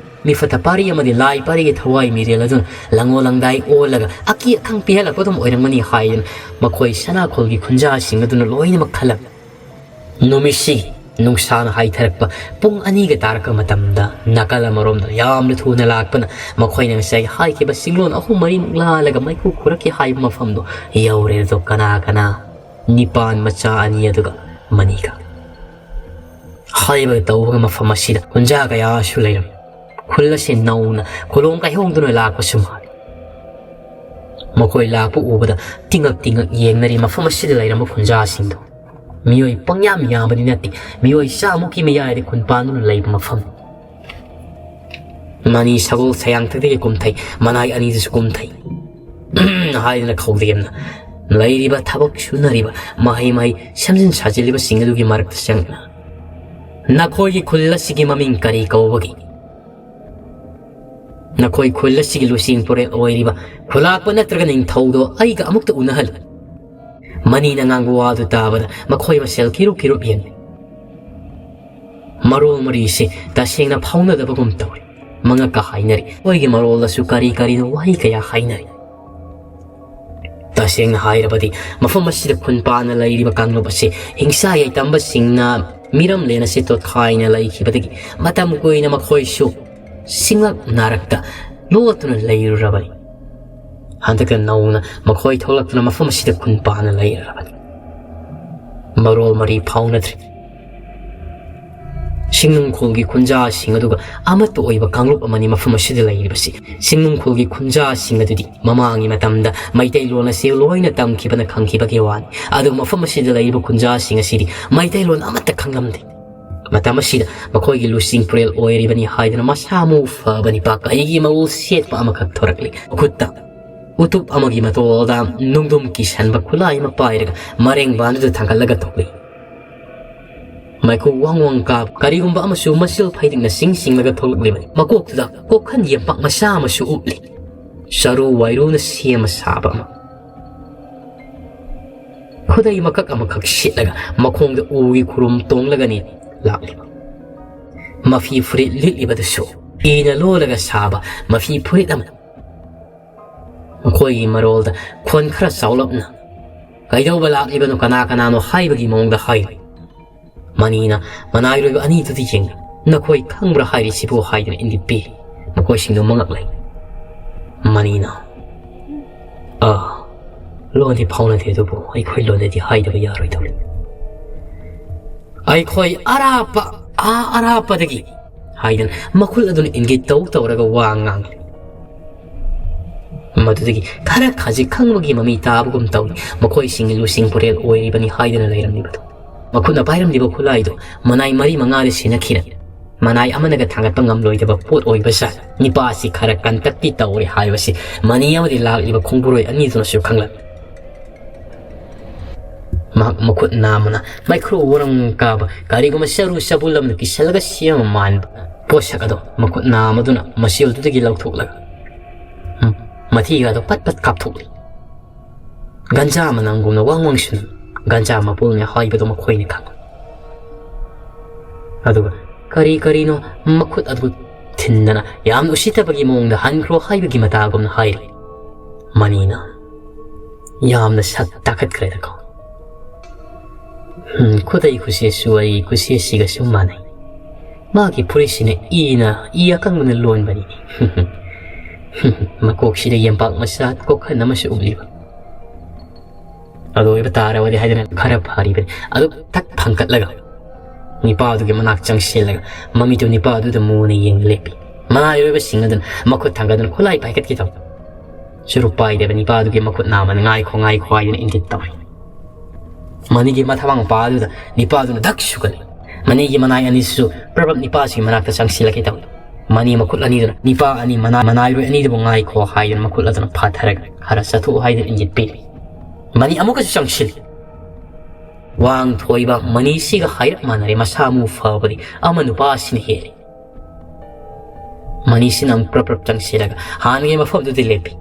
ꯃꯤꯐꯠꯇ ꯄꯥꯔꯤ ꯑꯃꯗꯤ ꯂꯥꯏ ꯄꯥꯔꯤꯒꯤ ꯊꯋꯥꯏ ꯃꯤꯔꯦꯜ ꯑꯗꯨꯅ ꯂꯪꯉꯣ ꯂꯪꯗꯥꯏ ꯑꯣꯜꯂꯒ ꯑꯀꯤ ꯑꯈꯪ ꯄꯤꯍꯜꯂꯛꯄ ꯑꯗꯨꯝ ꯑꯣꯏꯔꯝꯒꯅꯤ ꯍꯥꯏꯗꯨꯅ ꯃꯈꯣꯏ ꯁꯅꯥꯈꯣꯜꯒꯤ ꯈꯨꯟꯖꯥꯁꯤꯡ ꯑꯗꯨꯅ ꯂꯣꯏꯅꯃꯛ ꯈꯜꯂꯝꯃꯤ꯫ ꯅꯨꯃꯤꯠꯁꯤꯒꯤ ꯅꯨꯡꯁꯥꯅ ꯍꯥꯏꯊꯔꯛꯄ ꯄꯨꯡ ꯑꯅꯤꯒ ꯇꯥꯔꯛꯄ ꯃꯇꯝꯗ ꯅꯥꯀꯜ ꯑꯃꯔꯣꯝꯗ ꯌꯥꯝꯅ ꯊꯨꯅ ꯂꯥꯛꯄꯅ ꯃꯈꯣꯏꯅ ꯉꯁꯥꯏ ꯍꯥꯏꯈꯤꯕ ꯆꯤꯡꯂꯣꯟ ꯑꯍꯨꯝ ꯃꯔꯤꯃꯨꯛ ꯂꯥꯜꯂꯒ ꯃꯩꯈꯨ ꯈꯨꯔꯛꯀꯦ ꯍꯥꯏꯕ ꯃꯐꯝꯗꯣ ꯌꯧꯔꯦ꯫ ꯑꯗꯣ ꯀꯅꯥ ꯀꯅꯥ? ꯅꯤꯄꯥꯟ ꯃꯆꯥ ꯑꯅꯤ ꯑꯗꯨꯒ ꯃꯅꯤꯒ꯫ ꯍꯥꯏꯕꯒ ꯇꯧꯕꯒ ꯃꯐꯝ ꯑꯁꯤꯗ ꯈꯨꯟꯖꯥ ꯀꯌꯥꯁꯨ ꯂꯩꯔꯝꯃꯤ꯫ ꯈꯨꯜ ꯑꯁꯤ ꯅꯧꯅ ꯀꯣꯂꯣꯝ ꯀꯥꯏꯍꯣꯡꯗꯨꯅ ꯂꯥꯛꯄꯁꯨ ꯃꯥꯜꯂꯤ꯫ ꯃꯈꯣꯏ ꯂꯥꯛꯄ ꯎꯕꯗ ꯇꯤꯡꯉꯛ ꯇꯤꯡꯉꯛ ꯌꯦꯡꯅꯔꯤ ꯃꯐꯝ ꯑꯁꯤꯗ ꯂꯩꯔꯝꯕ ꯈꯨꯟꯖꯥꯁꯤꯡꯗꯣ꯫ ꯃꯤꯑꯣꯏ ꯄꯪꯌꯥꯝ ꯌꯥꯝꯕꯗꯤ ꯅꯠꯇꯦ, ꯃꯤꯑꯣꯏ ꯆꯥꯃꯨꯛꯀꯤ ꯃꯌꯥꯏꯗ ꯈꯨꯟ ꯄꯥꯟꯗꯨꯅ ꯂꯩꯕ ꯃꯐꯝ꯫ ꯃꯅꯤ ꯁꯒꯣꯜ ꯁꯌꯥꯡꯊꯛꯇꯒꯤ ꯀꯨꯝꯊꯩ, ꯃꯅꯥꯏ ꯑꯅꯤꯗꯨꯁꯨ ꯀꯨꯝꯊꯩ ꯍꯥꯏꯗꯅ ꯈꯧꯗꯦꯝꯅ ꯂꯩꯔꯤꯕ ꯊꯕꯛ ꯁꯨꯅꯔꯤꯕ ꯃꯍꯩ ꯃꯍꯩ ꯁꯦꯝꯖꯤꯟ ꯁꯥꯖꯤꯜꯂꯤꯕꯁꯤꯡ ꯑꯗꯨꯒꯤ ꯃꯔꯛꯇ ꯆꯪꯗꯨꯅ, "ꯅꯈꯣꯏꯒꯤ ꯈꯨꯜ ꯑꯁꯤꯒꯤ ꯃꯃꯤꯡ ꯀꯔꯤ ꯀꯧꯕꯒꯦ? ꯅꯈꯣꯏ ꯈꯨꯜ ꯑꯁꯤꯒꯤ ꯂꯨꯆꯤꯡ ꯄꯨꯔꯦꯜ ꯑꯣꯏꯔꯤꯕ ꯈꯨꯂꯥꯛꯄ ꯅꯠꯇ꯭ꯔꯒ ꯅꯤꯡꯊꯧꯗꯣ ꯑꯩꯒ ꯑꯃꯨꯛꯇ ꯎꯅꯍꯜꯂꯨ"꯫ ꯃꯅꯤꯅ ꯉꯥꯡꯕ ꯋꯥꯗꯨ ꯇꯥꯕꯗ ꯃꯈꯣꯏ ꯃꯁꯦꯜ ꯀꯤꯔꯨꯞ ꯀꯤꯔꯨꯞ ꯌꯦꯡꯂꯤ꯫ ꯃꯔꯣꯜ ꯃꯔꯤꯁꯦ ꯇꯁꯦꯡꯅ ꯐꯥꯎꯅꯗꯕꯒꯨꯝ ꯇꯧꯔꯤ꯫ ꯃꯉꯛꯀ ꯍꯥꯏꯅꯔꯤ꯫ ꯃꯈꯣꯏꯒꯤ ꯃꯔꯣꯜꯗꯁꯨ ꯀꯔꯤ ꯀꯔꯤꯅꯣ ꯋꯥꯍꯩ ꯀꯌꯥ ꯍꯥꯏꯅꯔꯤ꯫ ꯇꯁꯦꯡꯅ ꯍꯥꯏꯔꯕꯗꯤ ꯃꯐꯝ ꯑꯁꯤꯗ ꯈꯨꯟ ꯄꯥꯟꯅ ꯂꯩꯔꯤꯕ ꯀꯥꯡꯂꯨꯞ ꯑꯁꯤ ꯍꯤꯡꯁꯥ ꯌꯥꯏꯇꯝꯕꯁꯤꯡꯅ ꯃꯤꯔꯝꯂꯦꯟ ꯑꯁꯤ ꯇꯣꯠꯈꯥꯏꯅ ꯂꯩꯈꯤꯕꯗꯒꯤ ꯃꯇꯝ ꯀꯨꯏꯅ ꯃꯈꯣꯏꯁꯨ ꯁꯤꯡꯂꯛ ꯅꯥꯔꯛꯇ ꯂꯣꯠꯇꯨꯅ ꯂꯩꯔꯨꯔꯕꯅꯤ꯫ ꯍꯟꯗꯛꯇ ꯅꯧꯅ ꯃꯈꯣꯏ ꯊꯣꯛꯂꯛꯇꯨꯅ ꯃꯐꯝ ꯑꯁꯤꯗ ꯈꯨꯟ ꯄꯥꯟꯅ ꯂꯩꯔꯕꯅꯤ꯫ ꯃꯔꯣꯜ ꯃꯔꯤ ꯐꯥꯎꯅꯗ꯭ꯔꯤ꯫ ꯁꯤꯡꯅꯨꯡꯈꯣꯜꯒꯤ ꯈꯨꯟꯖꯥꯁꯤꯡ ꯑꯗꯨꯒ ꯑꯃꯠꯇ ꯑꯣꯏꯕ ꯀꯥꯡꯂꯨꯞ ꯑꯃꯅꯤ ꯃꯐꯝ ꯑꯁꯤꯗ ꯂꯩꯔꯤꯕꯁꯤ꯫ ꯁꯤꯡꯅꯨꯡꯈꯣꯜꯒꯤ ꯈꯨꯟꯖꯥꯁꯤꯡ ꯑꯗꯨꯗꯤ ꯃꯃꯥꯡꯒꯤ ꯃꯇꯝꯗ ꯃꯩꯇꯩꯂꯣꯟ ꯑꯁꯤ ꯂꯣꯏꯅ ꯇꯝꯈꯤꯕꯅ ꯈꯪꯈꯤꯕꯒꯤ ꯋꯥꯅꯤ꯫ ꯑꯗꯨ ꯃꯐꯝ ꯑꯁꯤꯗ ꯂꯩꯔꯤꯕ ꯈꯨꯟꯖꯥꯁꯤꯡ ꯑꯁꯤꯗꯤ ꯃꯩꯇꯩꯂꯣꯟ ꯑꯃꯠꯇ ꯈꯪꯂꯝꯗꯦ꯫ ꯃꯇꯝ ꯑꯁꯤꯗ ꯃꯈꯣꯏꯒꯤ ꯂꯨꯆꯤꯡ ꯄꯨꯔꯦꯜ ꯑꯣꯏꯔꯤꯕꯅꯤ ꯍꯥꯏꯗꯨꯅ ꯃꯁꯥ ꯃꯎ ꯐꯕ ꯅꯤꯄꯥ ꯀꯩꯒꯤ ꯃꯎ ꯁꯦꯠꯄ ꯑꯃꯈꯛ ꯊꯣꯔꯛꯂꯤ꯫ ꯃꯈꯨꯠꯇ ꯎꯇꯨꯞ ꯑꯃꯒꯤ ꯃꯇꯣꯜꯗ ꯅꯨꯡꯗꯨꯝ ꯀꯤꯁꯟꯕ ꯈꯨꯠꯂꯥꯏ ꯑꯃ ꯄꯥꯏꯔꯒ ꯃꯔꯦꯡꯕꯥꯟꯗꯨꯗ ꯊꯥꯡꯒꯠꯂꯒ ꯊꯣꯛꯂꯤ꯫ ꯃꯩꯈꯨ ꯋꯥꯡ ꯋꯥꯡ ꯀꯥꯕ, ꯀꯔꯤꯒꯨꯝꯕ ꯑꯃꯁꯨ ꯃꯁꯤꯜ ꯐꯩꯗꯤꯡꯅ ꯁꯤꯡ ꯁꯤꯡꯂꯒ ꯊꯣꯛꯂꯛꯂꯤꯕꯅꯤ꯫ ꯃꯀꯣꯛꯇꯨꯗ ꯀꯣꯛꯈꯟ ꯌꯦꯝꯄꯥꯛ ꯃꯆꯥ ꯑꯃꯁꯨ ꯎꯞꯂꯤ꯫ ꯆꯔꯨ ꯋꯥꯏꯔꯨꯅ ꯁꯦꯝꯃ ꯁꯥꯕ ꯑꯃ꯫ ꯈꯨꯗꯩ ꯃꯀꯛ ꯑꯃꯈꯛ ꯁꯦꯠꯂꯒ ꯃꯈꯣꯡꯗ ꯎꯒꯤ ꯈꯨꯔꯨꯝ ꯇꯣꯡꯂꯒꯅꯤ ꯂꯥꯛꯂꯤꯕ꯫ ꯃꯐꯤ ꯐꯨꯔꯤꯠ ꯂꯤꯠꯂꯤꯕꯗꯨꯁꯨ ꯏꯅ ꯂꯣꯜꯂꯒ ꯁꯥꯕ ꯃꯐꯤ ꯐꯨꯔꯤꯠ ꯑꯃ꯫ ꯃꯈꯣꯏꯒꯤ ꯃꯔꯣꯜꯗ ꯈꯣꯟ ꯈꯔ ꯆꯥꯎꯂꯞꯅ, "ꯀꯩꯗꯧꯕ ꯂꯥꯛꯂꯤꯕꯅꯣ, ꯀꯅꯥ ꯀꯅꯥꯅꯣ?" ꯍꯥꯏꯕꯒꯤ ꯃꯑꯣꯡꯗ ꯍꯥꯏꯔꯤ꯫ ꯃꯅꯤꯅ ꯃꯅꯥꯏꯔꯣꯏꯕ ꯑꯅꯤꯗꯨꯗ ꯌꯦꯡꯅ, "ꯅꯈꯣꯏ ꯈꯪꯕ꯭ꯔꯥ ꯍꯥꯏꯔꯤꯁꯤꯕꯨ?" ꯍꯥꯏꯗꯨꯅ ꯏꯪꯒꯤꯠ ꯄꯤ꯫ ꯃꯈꯣꯏꯁꯤꯡꯗꯨ ꯃꯉꯛ ꯂꯩ꯫ ꯃꯅꯤꯅ, "ꯑꯥ, ꯂꯣꯟꯗꯤ ꯐꯥꯎꯅꯗꯦ, ꯑꯗꯨꯕꯨ ꯑꯩꯈꯣꯏ ꯂꯣꯟꯗꯗꯤ ꯍꯥꯏꯗꯕ ꯌꯥꯔꯣꯏꯗꯧꯔꯤ꯫ ꯑꯩꯈꯣꯏ ꯑꯔꯥꯞꯄ, ꯑꯥ ꯑꯔꯥꯞꯄꯗꯒꯤ" ꯍꯥꯏꯗꯅ ꯃꯈꯨꯜ ꯑꯗꯨꯅ ꯏꯪꯒꯤꯠ ꯇꯧ ꯇꯧꯔꯒ ꯋꯥ ꯉꯥꯡꯂꯤ꯫ ꯃꯗꯨꯗꯒꯤ ꯈꯔ ꯈꯖꯤꯛ ꯈꯪꯕꯒꯤ ꯃꯃꯤ ꯇꯥꯕꯒꯨꯝ ꯇꯧꯏ꯫ ꯃꯈꯣꯏꯁꯤꯡꯒꯤ ꯂꯨꯆꯤꯡ ꯄꯨꯔꯦꯜ ꯑꯣꯏꯔꯤꯕꯅꯤ ꯍꯥꯏꯗꯨꯅ ꯂꯩꯔꯝꯂꯤꯕꯗꯣ꯫ ꯃꯈꯨꯠꯅ ꯄꯥꯏꯔꯝꯂꯤꯕ ꯈꯨꯠꯂꯥꯏꯗꯨ ꯃꯅꯥꯏ ꯃꯔꯤ ꯃꯉꯥꯗꯤ ꯁꯤꯟꯅꯈꯤꯔꯦ꯫ ꯃꯅꯥꯏ ꯑꯃꯅꯒ ꯊꯥꯡꯒꯠꯄ ꯉꯝꯂꯣꯏꯗꯕ ꯄꯣꯠ ꯑꯣꯏꯕ ꯖꯥꯠ꯫ ꯅꯤꯄꯥ ꯑꯁꯤ ꯈꯔ ꯀꯟꯇꯛꯇꯤ ꯇꯧꯔꯦ ꯍꯥꯏꯕꯁꯤ ꯃꯅꯤ ꯑꯃꯗꯤ ꯂꯥꯛꯂꯤꯕ ꯈꯣꯡꯕꯨꯔꯣꯏ ꯑꯅꯤꯗꯨꯅꯁꯨ ꯈꯪꯂꯛ꯫ ꯃꯍꯥꯛ ꯃꯈꯨꯠ ꯅꯥꯝꯃꯅ ꯃꯩꯈ꯭ꯔꯨ ꯋꯥꯔꯪ ꯀꯥꯕ ꯀꯔꯤꯒꯨꯝꯕ ꯆꯔꯨ ꯆꯕꯨꯜ ꯑꯃꯅ ꯀꯤꯁꯜꯂꯒ ꯁꯦꯝꯕ ꯃꯥꯟꯕ ꯄꯣꯠꯁꯛ ꯑꯗꯣ ꯃꯈꯨꯠ ꯅꯥꯝꯃꯗꯨꯅ ꯃꯁꯤꯜꯗꯨꯗꯒꯤ ꯂꯧꯊꯣꯛꯂꯒ, ꯎꯝ, ꯃꯊꯤꯒꯗꯣ ꯄꯠ ꯄꯠ ꯀꯥꯞꯊꯣꯛꯂꯤ꯫ ꯒꯟꯖꯥ ꯃꯅꯝꯒꯨꯝꯅ ꯋꯥꯡ ꯋꯥꯡ ꯁꯨꯅ ꯒꯟꯖꯥ ꯃꯄꯨꯜꯅꯦ ꯍꯥꯏꯕꯗꯣ ꯃꯈꯣꯏꯅ ꯈꯪꯂꯤ꯫ ꯑꯗꯨꯒ ꯀꯔꯤ ꯀꯔꯤꯅꯣ ꯃꯈꯨꯠ ꯑꯗꯨ ꯊꯤꯟꯗꯅ ꯌꯥꯝꯅ ꯎꯁꯤꯠꯇꯕꯒꯤ ꯃꯑꯣꯡꯗ "ꯍꯟꯈ꯭ꯔꯣ" ꯍꯥꯏꯕꯒꯤ ꯃꯇꯥꯒꯨꯝꯅ ꯍꯥꯏꯔꯤ꯫ ꯃꯅꯤꯅ, "ꯌꯥꯝꯅ ꯁꯛ ꯇꯥꯈꯠꯈ꯭ꯔꯦꯗꯀꯣ꯫ ꯎꯝ, ꯈꯨꯗꯩ ꯈꯨꯁꯦꯠꯁꯨ ꯑꯩ ꯈꯨꯁꯦꯠꯁꯤꯒꯁꯨ ꯃꯥꯟꯅꯩ꯫ ꯃꯥꯒꯤ ꯐꯨꯔꯤꯠꯁꯤꯅ ꯏꯅ, ꯏ ꯑꯀꯪꯕꯅ ꯂꯣꯟꯕꯅꯤꯅꯦ꯫ ꯃꯀꯣꯛꯁꯤꯗ ꯌꯦꯝꯄꯥꯛ ꯃꯆꯥ ꯀꯣꯛꯈꯟ ꯑꯃꯁꯨ ꯎꯞꯂꯤꯕ꯫ ꯑꯗꯨ ꯑꯣꯏꯕ ꯇꯥꯔꯕꯗꯤ" ꯍꯥꯏꯗꯅ ꯈꯔ ꯐꯔꯤꯕꯅꯤ꯫ ꯑꯗꯨ ꯊꯛ ꯊꯥꯡꯒꯠꯂꯒ ꯅꯤꯄꯥꯗꯨꯒꯤ ꯃꯅꯥꯛ ꯆꯪꯁꯤꯜꯂꯒ ꯃꯃꯤꯠꯇꯨ ꯅꯤꯄꯥꯗꯨꯗ ꯃꯨꯅ ꯌꯦꯡ ꯂꯦꯞꯄꯤ꯫ ꯃꯅꯥꯏꯔꯣꯏꯕꯁꯤꯡ ꯑꯗꯨꯅ ꯃꯈꯨꯠ ꯊꯥꯡꯒꯠꯗꯨꯅ ꯈꯨꯠꯂꯥꯏ ꯄꯥꯏꯈꯠꯀꯦ ꯇꯧꯏ꯫ ꯆꯨꯔꯨꯞ ꯄꯥꯏꯗꯕ ꯅꯤꯄꯥꯗꯨꯒꯤ ꯃꯈꯨꯠ ꯅꯥꯝꯃꯅ, "ꯉꯥꯏꯈꯣ, ꯉꯥꯏꯈꯣ" ꯍꯥꯏꯗꯨꯅ ꯏꯪꯒꯤꯠ ꯇꯧꯏ꯫ ꯃꯅꯤꯒꯤ ꯃꯊꯕꯥꯛ ꯃꯄꯥ ꯑꯗꯨꯗ ꯅꯤꯄꯥꯗꯨꯅ ꯙꯛ ꯁꯨꯒꯠꯂꯤ꯫ ꯃꯅꯤꯒꯤ ꯃꯅꯥꯏ ꯑꯅꯤꯁꯨ ꯄ꯭ꯔꯕꯞ ꯅꯤꯄꯥꯁꯤꯒꯤ ꯃꯅꯥꯛꯇ ꯆꯪꯁꯤꯜꯂꯛꯀꯦ ꯇꯧꯏ꯫ ꯃꯅꯤ ꯃꯈꯨꯠ ꯑꯅꯤꯗꯨꯅ ꯅꯤꯄꯥ ꯑꯅꯤ ꯃꯅꯥ-, ꯃꯅꯥꯏꯔꯣꯏ ꯑꯅꯤꯗꯨꯕꯨ "ꯉꯥꯏꯈꯣ" ꯍꯥꯏꯗꯨꯅ ꯃꯈꯨꯠ ꯑꯗꯨꯅ ꯐꯥꯊꯔꯒ "ꯈꯔ ꯆꯠꯊꯣꯛꯎ" ꯍꯥꯏꯗꯨꯅ ꯏꯪꯒꯤꯠ ꯄꯤꯔꯤ꯫ ꯃꯅꯤ ꯑꯃꯨꯛꯀꯁꯨ ꯆꯪꯁꯤꯜꯂꯤ꯫ ꯋꯥꯡ ꯊꯣꯏꯕ ꯃꯅꯤꯁꯤꯒ ꯍꯥꯏꯔꯞ ꯃꯥꯟꯅꯔꯦ, ꯃꯁꯥ ꯃꯎ ꯐꯕꯗꯤ ꯑꯃ ꯅꯨꯄꯥ ꯑꯁꯤꯅ ꯍꯦꯜꯂꯤ꯫ ꯃꯅꯤꯁꯤꯅ ꯑꯃꯨꯛ ꯄ꯭ꯔꯞ ꯄ꯭ꯔꯞ ꯆꯪꯁꯤꯜꯂꯒ ꯍꯥꯟꯅꯒꯤ ꯃꯐꯝꯗꯨꯗ ꯂꯦꯞꯄꯤ꯫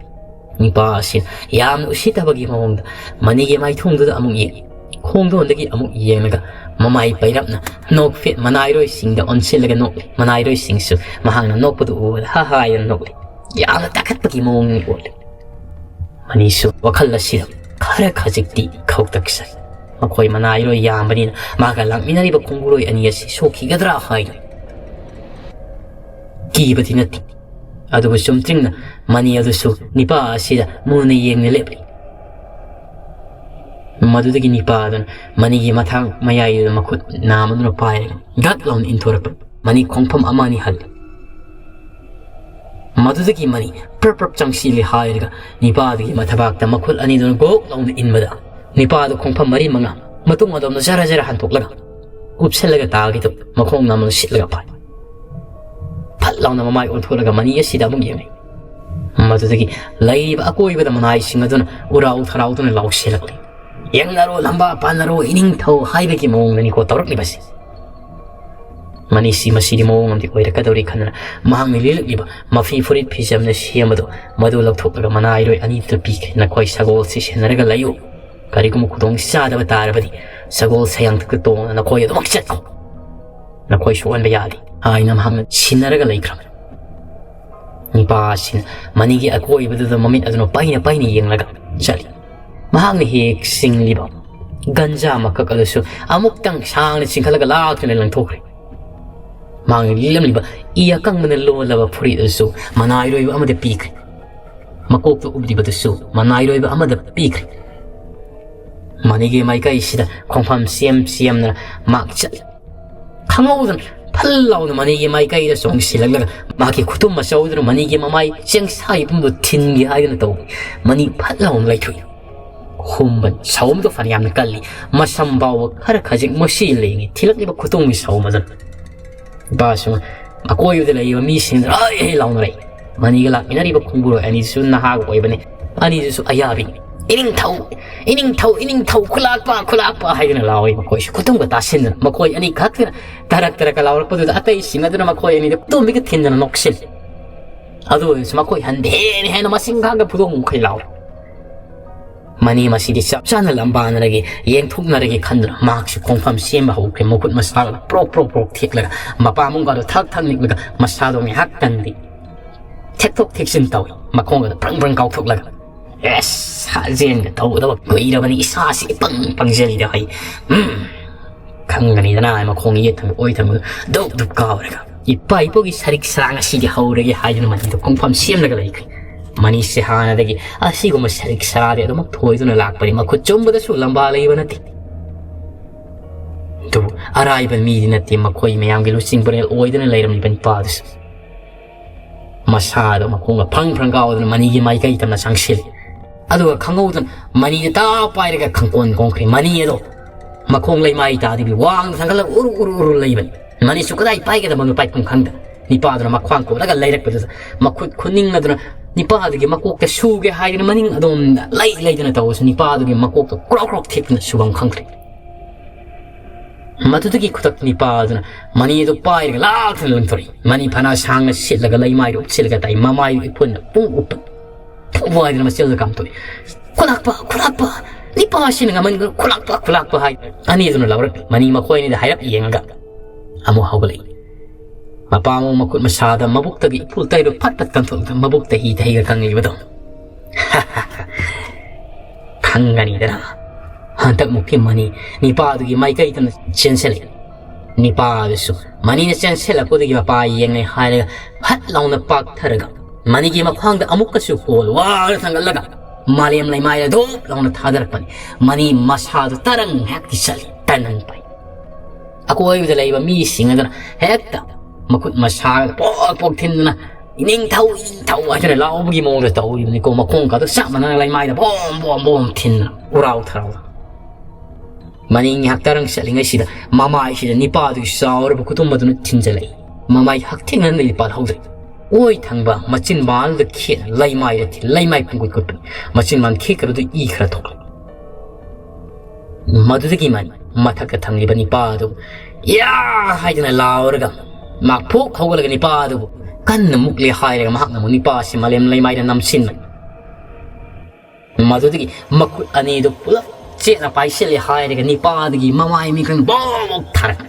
ꯅꯨꯄꯥ ꯑꯁꯤꯅ ꯌꯥꯝꯅ ꯎꯁꯤꯠꯇꯕꯒꯤ ꯃꯑꯣꯡꯗ ꯃꯅꯤꯒꯤ ꯃꯥꯏꯊꯣꯡꯗꯨꯗ ꯑꯃꯨꯛ ꯌꯦꯡꯉꯤ꯫ ꯈꯣꯡꯗꯣꯟꯗꯒꯤ ꯑꯃꯨꯛ ꯌꯦꯡꯂꯒ ꯃꯃꯥꯏ ꯄꯩꯔꯞꯅ ꯅꯣꯛꯐꯦꯠ ꯃꯅꯥꯏꯔꯣꯏꯁꯤꯡꯗ ꯑꯣꯟꯁꯤꯜꯂꯒ ꯅꯣꯛꯂꯤ꯫ ꯃꯅꯥꯏꯔꯣꯏꯁꯤꯡꯁꯨ ꯃꯍꯥꯛꯅ ꯅꯣꯛꯄꯗꯨ ꯎꯕꯗ ꯍꯥ ꯍꯥ ꯍꯥꯏꯅ ꯅꯣꯛꯂꯤ꯫ ꯌꯥꯝꯅ ꯇꯥꯈꯠꯄꯒꯤ ꯃꯑꯣꯡꯅꯤ ꯎꯠꯂꯤ꯫ ꯃꯅꯤꯁꯨ ꯋꯥꯈꯜ ꯑꯁꯤꯗ ꯈꯔ ꯈꯖꯤꯛꯇꯤ ꯈꯧꯇꯛ ꯁꯥꯏ꯫ ꯃꯈꯣꯏ ꯃꯅꯥꯏꯔꯣꯏ ꯌꯥꯝꯕꯅꯤꯅ ꯃꯥꯒ ꯂꯥꯛꯃꯤꯟꯅꯔꯤꯕ ꯈꯣꯡꯕꯨꯔꯣꯏ ꯑꯅꯤ ꯑꯁꯤ ꯁꯣꯛꯈꯤꯒꯗ꯭ꯔꯥ ꯍꯥꯏꯅ ꯀꯤꯕꯗꯤ ꯅꯠꯇꯦ꯫ ꯑꯗꯨꯕꯨ ꯆꯨꯝꯇ꯭ꯔꯤꯡꯅ ꯃꯅꯤ ꯑꯗꯨꯁꯨ ꯅꯤꯄꯥ ꯑꯁꯤꯗ ꯃꯨꯟꯅ ꯌꯦꯡꯅ ꯂꯦꯞꯂꯤ꯫ ꯃꯗꯨꯗꯒꯤ ꯅꯤꯄꯥ ꯑꯗꯨꯅ ꯃꯅꯤꯒꯤ ꯃꯊꯥꯡ ꯃꯌꯥꯏꯗꯨꯗ ꯃꯈꯨꯠ ꯅꯥꯝ ꯑꯗꯨꯅ ꯄꯥꯏꯔꯒ ꯒꯛ ꯂꯥꯎꯅ ꯏꯟꯊꯣꯔꯛꯄ꯫ ꯃꯅꯤ ꯈꯣꯡꯐꯝ ꯑꯃ ꯑꯅꯤ ꯍꯜꯂꯤ꯫ ꯃꯗꯨꯗꯒꯤ ꯃꯅꯤ ꯄ꯭ꯔꯞ ꯄ꯭ꯔꯞ ꯆꯪꯁꯤꯜꯂꯤ ꯍꯥꯏꯔꯒ ꯅꯤꯄꯥꯗꯨꯒꯤ ꯃꯊꯕꯥꯛꯇ ꯃꯈꯨꯠ ꯑꯅꯤꯗꯨꯅ ꯒꯣꯛ ꯂꯥꯎꯅ ꯏꯟꯕꯗ ꯅꯤꯄꯥꯗꯨ ꯈꯣꯡꯐꯝ ꯃꯔꯤ ꯃꯉꯥ ꯃꯇꯨꯡ ꯑꯗꯣꯝꯗ ꯖꯔ ꯖꯔ ꯍꯟꯗꯣꯛꯂꯒ ꯀꯨꯞꯁꯜꯂꯒ ꯇꯥꯈꯤꯗꯨ ꯃꯈꯣꯡ ꯅꯥꯝꯃꯗ ꯁꯤꯠꯂꯒ ꯐꯥꯏ꯫ ꯐꯠ ꯂꯥꯎꯅ ꯃꯃꯥꯏ ꯑꯣꯟꯊꯣꯛꯂꯒ ꯃꯅꯤ ꯑꯁꯤꯗ ꯑꯃꯨꯛ ꯌꯦꯡꯉꯤ꯫ ꯃꯗꯨꯗꯒꯤ ꯂꯩꯔꯤꯕ ꯑꯀꯣꯏꯕꯗ ꯃꯅꯥꯏꯁꯤꯡ ꯑꯗꯨꯅ ꯎꯔꯥꯎ ꯊꯔꯥꯎꯗꯨꯅ ꯂꯥꯎꯁꯤꯜꯂꯛꯂꯤ꯫ "ꯌꯦꯡꯅꯔꯣ ꯂꯝꯕꯥ ꯄꯥꯟꯅꯔꯣ ꯏꯅꯤꯡꯊꯧ" ꯍꯥꯏꯕꯒꯤ ꯃꯑꯣꯡꯗꯅꯤꯀꯣ ꯇꯧꯔꯛꯂꯤꯕꯁꯤ꯫ ꯃꯅꯤꯁꯤ ꯃꯁꯤꯗꯤ ꯃꯑꯣꯡ ꯑꯃꯗꯤ ꯑꯣꯏꯔꯛꯀꯗꯧꯔꯤ ꯈꯟꯗꯨꯅ ꯃꯍꯥꯛꯅ ꯂꯤꯠꯂꯛꯂꯤꯕ ꯃꯐꯤ ꯐꯨꯔꯤꯠ ꯐꯤꯖꯝꯅ ꯁꯦꯝꯕꯗꯨ ꯃꯗꯨ ꯂꯧꯊꯣꯛꯂꯒ ꯃꯅꯥꯏꯔꯣꯏ ꯑꯅꯤꯗꯨꯗ ꯄꯤꯈ꯭ꯔꯦ꯫ "ꯅꯈꯣꯏ ꯁꯒꯣꯜꯁꯤ ꯁꯦꯟꯅꯔꯒ ꯂꯩꯌꯨ꯫ ꯀꯔꯤꯒꯨꯝꯕ ꯈꯨꯗꯣꯡ ꯆꯥꯗꯕ ꯇꯥꯔꯕꯗꯤ ꯁꯒꯣꯜ ꯁꯌꯥꯡꯊꯛꯇ ꯇꯣꯡꯗꯨꯅ ꯅꯈꯣꯏ ꯑꯗꯨꯃꯛ ꯆꯠꯈꯣ꯫ ꯅꯈꯣꯏ ꯁꯣꯛꯍꯟꯕ ꯌꯥꯗꯦ" ꯍꯥꯏꯅ ꯃꯍꯥꯛꯅ ꯁꯤꯟꯅꯔꯒ ꯂꯩꯈ꯭ꯔꯕꯅꯤ꯫ ꯅꯤꯄꯥ ꯑꯁꯤꯅ ꯃꯅꯤꯒꯤ ꯑꯀꯣꯏꯕꯗꯨꯗ ꯃꯃꯤꯠ ꯑꯗꯨꯅ ꯄꯩꯅ ꯄꯩꯅ ꯌꯦꯡꯂꯒ ꯆꯠꯂꯤ꯫ ꯃꯍꯥꯛꯅ ꯍꯦꯛ ꯆꯤꯡꯂꯤꯕ ꯒꯟꯖꯥ ꯃꯀꯛ ꯑꯗꯨꯁꯨ ꯑꯃꯨꯛꯇꯪ ꯁꯥꯡꯅ ꯆꯤꯡꯈꯠꯂꯒ ꯂꯥꯛꯇꯨꯅ ꯂꯪꯊꯣꯛꯈ꯭ꯔꯦ꯫ ꯃꯍꯥꯛꯅ ꯂꯤꯠꯂꯝꯂꯤꯕ ꯏ ꯑꯀꯪꯕꯅ ꯂꯣꯜꯂꯕ ꯐꯨꯔꯤꯠ ꯑꯗꯨꯁꯨ ꯃꯅꯥꯏꯔꯣꯏꯕ ꯑꯃꯗ ꯄꯤꯈ꯭ꯔꯦ꯫ ꯃꯀꯣꯛꯇ ꯎꯞꯂꯤꯕꯗꯨꯁꯨ ꯃꯅꯥꯏꯔꯣꯏꯕ ꯑꯃꯗ ꯄꯤꯈ꯭ꯔꯦ꯫ ꯃꯅꯤꯒꯤ ꯃꯥꯏꯀꯩꯁꯤꯗ ꯈꯣꯡꯐꯝ ꯁꯦꯝ ꯁꯦꯝꯗꯅ ꯃꯍꯥꯛ ꯆꯠꯂꯤ꯫ ꯈꯪꯍꯧꯗꯅ ꯐꯜ ꯂꯥꯎꯅ ꯃꯅꯤꯒꯤ ꯃꯥꯏꯀꯩꯗ ꯆꯣꯡꯁꯤꯜꯂꯛꯂꯒ ꯃꯍꯥꯛꯀꯤ ꯈꯨꯇꯨꯝ ꯑꯆꯧꯗꯨꯅ ꯃꯅꯤꯒꯤ ꯃꯃꯥꯏ ꯆꯦꯡꯁꯥꯒꯤ ꯄꯨꯝꯗꯣ ꯊꯤꯟꯒꯦ ꯍꯥꯏꯗꯨꯅ ꯇꯧꯕ꯫ ꯃꯅꯤ ꯐꯠ ꯂꯥꯎꯅ ꯂꯩꯊꯣꯛꯏ꯫ ꯍꯨꯝꯕꯟ ꯁꯧꯝꯗꯣ ꯐꯅꯌꯥꯝꯅ ꯀꯜꯂꯤ꯫ ꯃꯁꯝ ꯐꯥꯎꯕ ꯈꯔ ꯈꯖꯤꯛ ꯃꯣꯠꯁꯤꯜ ꯂꯩꯉꯤ꯫ ꯊꯤꯜꯂꯛꯂꯤꯕ ꯈꯨꯇꯨꯝꯒꯤ ꯁꯧꯝ ꯑꯗꯨꯅ ꯅꯨꯄꯥꯁꯤꯡ ꯑꯀꯣꯏꯕꯗ ꯂꯩꯔꯤꯕ ꯃꯤꯁꯤꯡꯗ "ꯑꯩ!" ꯂꯥꯎꯅꯔꯛꯏ꯫ ꯃꯅꯤꯒ ꯂꯥꯛꯃꯤꯟꯅꯔꯤꯕ ꯈꯣꯡꯕꯨꯔꯣꯏ ꯑꯅꯤꯁꯨ ꯅꯍꯥꯒ ꯑꯣꯏꯕꯅꯤ꯫ ꯑꯅꯤꯗꯨꯁꯨ ꯑꯌꯥꯕꯤꯅꯤ꯫ "ꯏꯅꯤꯡꯊꯧ, ꯏꯅꯤꯡꯊꯧ, ꯏꯅꯤꯡꯊꯧ, ꯈꯨꯂꯥꯛꯄ, ꯈꯨꯂꯥꯛꯄ" ꯍꯥꯏꯗꯨꯅ ꯂꯥꯎꯏ꯫ ꯃꯈꯣꯏꯁꯨ ꯈꯨꯇꯨꯝꯒ ꯇꯥꯁꯤꯟꯗꯅ ꯃꯈꯣꯏ ꯑꯅꯤ ꯈꯛꯇꯅ ꯇꯔꯛ ꯇꯔꯛꯀ ꯂꯥꯎꯔꯛꯄꯗꯨꯗ ꯑꯇꯩꯁꯤꯡ ꯑꯗꯨꯅ ꯃꯈꯣꯏ ꯑꯅꯤꯗ ꯇꯨꯝꯕꯤꯒ ꯊꯤꯟꯗꯅ ꯅꯣꯛꯁꯤꯜꯂꯤ꯫ ꯑꯗꯨ ꯑꯣꯏꯔꯁꯨ ꯃꯈꯣꯏ ꯍꯟꯗꯦ ꯍꯦꯟꯅ ꯍꯦꯟꯅ ꯃꯁꯤꯡ ꯈꯥꯡꯗ ꯐꯨꯗꯣꯛ ꯃꯈꯩ ꯂꯥꯎꯔꯦ꯫ ꯃꯅꯤ ꯃꯁꯤꯗꯤ ꯆꯞ ꯆꯥꯅ ꯂꯝꯕꯥꯅꯔꯒꯦ, ꯌꯦꯡꯊꯣꯛꯅꯔꯒꯦ ꯈꯟꯗꯨꯅ ꯃꯍꯥꯛꯁꯨ ꯈꯣꯡꯐꯝ ꯁꯦꯝꯕ ꯍꯧꯈ꯭ꯔꯦ꯫ ꯃꯈꯨꯠ ꯃꯁꯥꯒꯗꯣ ꯄ꯭ꯔꯣꯛ ꯄ꯭ꯔꯣꯛ ꯄ꯭ꯔꯣꯛ ꯊꯦꯛꯂꯒ ꯃꯄꯥ ꯃꯨꯡꯒꯥꯗꯣ ꯊꯛ ꯊꯛ ꯅꯤꯛꯂꯒ ꯃꯁꯥꯗꯣ ꯉꯥꯏꯍꯥꯛꯇꯪꯗꯤ ꯊꯦꯛꯇꯣꯛ ꯊꯦꯛꯆꯤꯟ ꯇꯧꯏ꯫ ꯃꯈꯣꯡꯒꯗꯣ ꯄ꯭ꯔꯪ ꯄ꯭ꯔꯪ ꯀꯥꯎꯊꯣꯛꯂꯒ, "ꯑꯦꯁ, ꯁꯥꯖꯦꯟꯒ ꯇꯧꯒꯗꯕ ꯀꯨꯏꯔꯕꯅꯤ, ꯏꯁꯥꯁꯤ ꯏꯄꯪ ꯄꯪꯖꯔꯤꯗ ꯍꯩ꯫ ꯎꯝ, ꯈꯪꯒꯅꯤꯗꯅ" ꯍꯥꯏ ꯃꯈꯣꯡ ꯌꯦꯠ ꯊꯪꯕ ꯑꯣꯏ ꯊꯪꯕꯗ ꯗꯨꯞ ꯗꯨꯞ ꯀꯥꯎꯔꯒ꯫ "ꯏꯄꯥ ꯏꯄꯨꯒꯤ ꯁꯔꯤꯛ ꯁꯔꯥ ꯉꯁꯤꯗꯤ ꯍꯧꯔꯒꯦ" ꯍꯥꯏꯗꯨꯅ ꯃꯅꯤꯗꯣ ꯈꯣꯡꯐꯝ ꯁꯦꯝꯂꯒ ꯂꯩꯈ꯭ꯔꯦ꯫ ꯃꯅꯤꯁꯦ ꯍꯥꯟꯅꯗꯒꯤ ꯑꯁꯤꯒꯨꯝꯕ ꯁꯔꯤꯛ ꯁꯔꯥꯗꯤ ꯑꯗꯨꯃꯛ ꯊꯣꯏꯗꯨꯅ ꯂꯥꯛꯄꯅꯤ꯫ ꯃꯈꯨꯠ ꯆꯨꯝꯕꯗꯁꯨ ꯂꯝꯕꯥ ꯂꯩꯕ ꯅꯠꯇꯦ꯫ ꯑꯗꯨꯕꯨ ꯑꯔꯥꯏꯕ ꯃꯤꯗꯤ ꯅꯠꯇꯦ ꯃꯈꯣꯏ ꯃꯌꯥꯝꯒꯤ ꯂꯨꯆꯤꯡ ꯄꯨꯔꯦꯜ ꯑꯣꯏꯗꯨꯅ ꯂꯩꯔꯝꯂꯤꯕ ꯅꯨꯄꯥ ꯑꯗꯨꯁꯨ꯫ ꯃꯁꯥꯗꯣ ꯃꯈꯣꯡꯒ ꯐ꯭ꯔꯪ ꯐ꯭ꯔꯪ ꯀꯥꯎꯗꯅ ꯃꯅꯤꯒꯤ ꯃꯥꯏꯀꯩ ꯇꯝꯅ ꯆꯪꯁꯤꯜꯂꯤ꯫ ꯑꯗꯨꯒ ꯈꯪꯍꯧꯗꯅ ꯃꯅꯤꯗ ꯇꯥ ꯄꯥꯏꯔꯒ ꯈꯪꯀꯣꯟ ꯀꯣꯟꯈ꯭ꯔꯦ꯫ ꯃꯅꯤ ꯑꯗꯣ ꯃꯈꯣꯡ ꯂꯩꯃꯥꯏ ꯇꯥꯗꯕꯤ ꯋꯥꯡꯅ ꯊꯥꯡꯒꯠꯂꯒ ꯎꯔꯨ ꯎꯔꯨ ꯎꯔꯨ ꯂꯩꯕꯅꯤ꯫ ꯃꯅꯤꯁꯨ ꯀꯗꯥꯏ ꯄꯥꯏꯒꯗꯕꯅꯣ ꯄꯥꯏꯐꯝ ꯈꯪꯗ ꯅꯤꯄꯥꯗꯨꯅ ꯃꯈ꯭ꯋꯥꯡ ꯀꯣꯜꯂꯒ ꯂꯩꯔꯛꯄꯗꯨꯗ ꯃꯈꯨꯠ ꯈꯨꯅꯤꯡ ꯑꯗꯨꯅ ꯅꯤꯄꯥꯗꯨꯒꯤ ꯃꯀꯣꯛꯇ ꯁꯨꯒꯦ ꯍꯥꯏꯗꯨꯅ ꯃꯅꯤꯡ ꯑꯗꯣꯝꯗ ꯂꯩ ꯂꯩꯗꯨꯅ ꯇꯧꯕꯁꯨ ꯅꯤꯄꯥꯗꯨꯒꯤ ꯃꯀꯣꯛꯇ ꯀ꯭ꯔꯣꯛ ꯀ꯭ꯔꯣꯛ ꯊꯦꯛꯇꯨꯅ ꯁꯨꯐꯝ ꯈꯪꯗ꯭ꯔꯦ꯫ ꯃꯗꯨꯗꯒꯤ ꯈꯨꯗꯛꯇ ꯅꯤꯄꯥꯗꯨꯅ ꯃꯅꯤ ꯑꯗꯨ ꯄꯥꯏꯔꯒ ꯂꯥꯛꯇꯨꯅ ꯂꯪꯊꯣꯔꯛꯏ꯫ ꯃꯅꯤ ꯐꯅ ꯁꯥꯡꯅ ꯁꯤꯠꯂꯒ ꯂꯩꯃꯥꯏꯗ ꯎꯞꯁꯤꯜꯂꯒ ꯇꯥꯏ꯫ ꯃꯃꯥꯏꯗꯨ ꯏꯐꯨꯟꯅ ꯄꯨꯡ ꯎꯞꯄ ꯎꯞꯄ ꯍꯥꯏꯗꯨꯅ ꯃꯆꯦꯜꯗ ꯀꯥꯝꯊꯣꯛꯏ꯫ "ꯈꯨꯂꯥꯛꯄ, ꯈꯨꯂꯥꯛꯄ, ꯅꯤꯄꯥꯁꯤꯅ ꯉꯝꯍꯟꯒꯅꯨ, ꯈꯨꯂꯥꯛꯄ, ꯈꯨꯂꯥꯛꯄ" ꯍꯥꯏ ꯑꯅꯤꯗꯨꯅ ꯂꯥꯎꯔꯛꯏ꯫ ꯃꯅꯤ ꯃꯈꯣꯏ ꯑꯅꯤꯗ ꯍꯥꯏꯔꯞ ꯌꯦꯡꯉꯒ ꯑꯃꯨꯛ ꯍꯧꯒꯠꯂꯛꯏ꯫ ꯃꯄꯥ ꯃꯃꯧ ꯃꯈꯨꯠ ꯃꯁꯥꯗ ꯃꯕꯨꯛꯇꯒꯤ ꯏꯐꯨꯜ ꯇꯩꯔꯨ ꯐꯠ ꯐꯠ ꯀꯟꯊꯣꯛꯂꯒ ꯃꯕꯨꯛꯇ ꯍꯤ ꯇꯍꯩꯒ ꯈꯪꯉꯤꯕꯗꯣ꯫ ꯈꯪꯒꯅꯤꯗꯅ꯫ ꯍꯟꯗꯛꯃꯨꯛꯇꯤ ꯃꯅꯤ ꯅꯤꯄꯥꯗꯨꯒꯤ ꯃꯥꯏꯀꯩꯗꯅ ꯆꯦꯟꯁꯤꯜꯂꯛꯏ꯫ ꯅꯤꯄꯥꯗꯨꯁꯨ ꯃꯅꯤꯅ ꯆꯦꯟꯁꯤꯜꯂꯛꯄꯗꯒꯤ ꯃꯄꯥ ꯌꯦꯡꯂꯦ ꯍꯥꯏꯔꯒ ꯐꯠ ꯂꯥꯎꯅ ꯄꯥꯛꯊꯔꯒ ꯃꯅꯤꯒꯤ ꯃꯈ꯭ꯋꯥꯡꯗ ꯑꯃꯨꯛꯀꯁꯨ ꯀꯣꯜ ꯋꯥꯅ ꯊꯥꯡꯒꯠꯂꯒ ꯃꯥꯂꯦꯝ ꯂꯩꯃꯥꯏꯗ ꯙꯣꯞ ꯂꯥꯎꯅ ꯊꯥꯗꯔꯛꯄꯅꯤ꯫ ꯃꯅꯤ ꯃꯁꯥꯗꯨ ꯇꯔꯪ ꯍꯦꯛꯇ ꯆꯠꯂꯤ, ꯇꯔꯪ ꯄꯥꯏ꯫ ꯑꯀꯣꯏꯕꯗ ꯂꯩꯕ ꯃꯤꯁꯤꯡ ꯑꯗꯨꯅ ꯍꯦꯛꯇ ꯃꯈꯨꯠ ꯃꯁꯥꯒ ꯄꯣꯛ ꯄꯣꯛ ꯊꯤꯟꯗꯅ, "ꯏꯅꯤꯡꯊꯧ, ꯏꯅꯤꯡꯊꯧ" ꯍꯥꯏꯗꯅ ꯂꯥꯎꯕꯒꯤ ꯃꯑꯣꯡꯗ ꯇꯧꯔꯤꯕꯅꯤꯀꯣ꯫ ꯃꯈꯣꯡꯒꯗꯣ ꯆꯞ ꯃꯥꯟꯅꯅ ꯂꯩꯃꯥꯏꯗ ꯕꯣꯝ ꯕꯣꯝ ꯕꯣꯝ ꯊꯤꯟꯗꯅ ꯎꯔꯥꯎ ꯊꯔꯥꯎ꯫ ꯃꯅꯤ ꯉꯥꯏꯍꯥꯛ ꯇꯔꯪ ꯆꯠꯂꯤꯉꯩꯁꯤꯗ ꯃꯃꯥꯏꯁꯤꯗ ꯅꯤꯄꯥꯗꯨꯒꯤ ꯆꯥꯎꯔꯕ ꯈꯨꯇꯨꯝ ꯑꯗꯨꯅ ꯊꯤꯟꯖꯜꯂꯛꯏ꯫ ꯃꯃꯥꯏ ꯍꯛꯊꯦꯡꯅꯅꯗꯤ ꯄꯥꯜꯍꯧꯗ꯭ꯔꯦ꯫ ꯑꯣꯏ ꯊꯪꯕ ꯃꯆꯤꯟꯕꯥꯜꯗ ꯈꯦꯠꯅ ꯂꯩꯃꯥꯏꯗ ꯊꯤ-, ꯂꯩꯃꯥꯏ ꯄꯨꯡꯀꯨꯠ ꯀꯨꯠꯄꯅꯤ꯫ ꯃꯆꯤꯟꯕꯥꯜ ꯈꯦꯠꯈ꯭ꯔꯕꯗꯨ ꯏ ꯈꯔ ꯊꯣꯛꯂꯦ꯫ ꯃꯗꯨꯗꯒꯤ ꯃꯥꯅꯤ ꯃꯊꯛꯇ ꯊꯪꯂꯤꯕ ꯅꯤꯄꯥ ꯑꯗꯨ "ꯌꯥ!" ꯍꯥꯏꯗꯅ ꯂꯥꯎꯔꯒ ꯃꯍꯥꯛ ꯐꯨꯛ ꯍꯧꯒꯠꯂꯒ ꯅꯤꯄꯥ ꯑꯗꯨꯕꯨ ꯀꯟꯅ ꯃꯨꯛꯂꯦ ꯍꯥꯏꯔꯒ ꯃꯍꯥꯛꯅ ꯑꯃꯨꯛ ꯅꯤꯄꯥ ꯑꯁꯤ ꯃꯂꯦꯝ ꯂꯩꯃꯥꯏꯗ ꯅꯝꯁꯤꯟꯕꯅꯤ꯫ ꯃꯗꯨꯗꯒꯤ ꯃꯈꯨꯠ ꯑꯅꯤꯗꯨ ꯄꯨꯂꯞ ꯆꯦꯠꯅ ꯄꯥꯏꯁꯤꯜꯂꯦ ꯍꯥꯏꯔꯒ ꯅꯤꯄꯥꯗꯒꯤ ꯃꯃꯥꯏ ꯃꯤꯈꯪ ꯕꯣꯛ ꯊꯥꯔꯛ꯫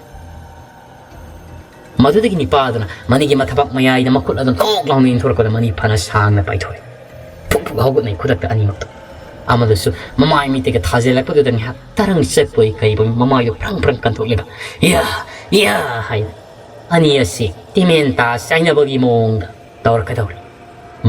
ꯃꯗꯨꯗꯒꯤ ꯅꯤꯄꯥꯗꯨꯅ ꯃꯅꯤꯒꯤ ꯃꯊꯕꯥꯛ ꯃꯌꯥꯏꯗ ꯃꯈꯨꯠ ꯑꯗꯨ ꯇꯣꯛ ꯂꯥꯎꯅ ꯏꯟꯊꯣꯔꯛꯄꯗ ꯃꯅꯤ ꯐꯅ ꯁꯥꯡꯅ ꯄꯥꯏꯊꯣꯔꯛꯏ꯫ ꯐꯨꯛ ꯐꯨꯛ ꯍꯧꯒꯠꯅꯩ ꯈꯨꯗꯛꯇ ꯑꯅꯤꯃꯛꯇꯣ꯫ ꯑꯃꯗꯨꯁꯨ ꯃꯃꯥꯏ ꯃꯤꯠꯇꯒꯤ ꯊꯥꯖꯤꯜꯂꯛꯄꯗꯨꯗ ꯉꯥꯏꯍꯥꯛ ꯇꯔꯪ ꯆꯠꯄꯣꯏ ꯀꯩꯕꯣꯏ ꯃꯃꯥꯏꯗꯨ ꯐ꯭ꯔꯪ ꯐ꯭ꯔꯪ ꯀꯟꯊꯣꯛꯂꯒ "ꯌꯥ! ꯌꯥ!" ꯍꯥꯏꯅ ꯑꯅꯤ ꯑꯁꯤ ꯇꯤꯃꯦꯟ ꯇꯥ ꯆꯥꯏꯅꯕꯒꯤ ꯃꯑꯣꯡꯗ ꯇꯧꯔꯛꯀꯗꯧꯔꯤ꯫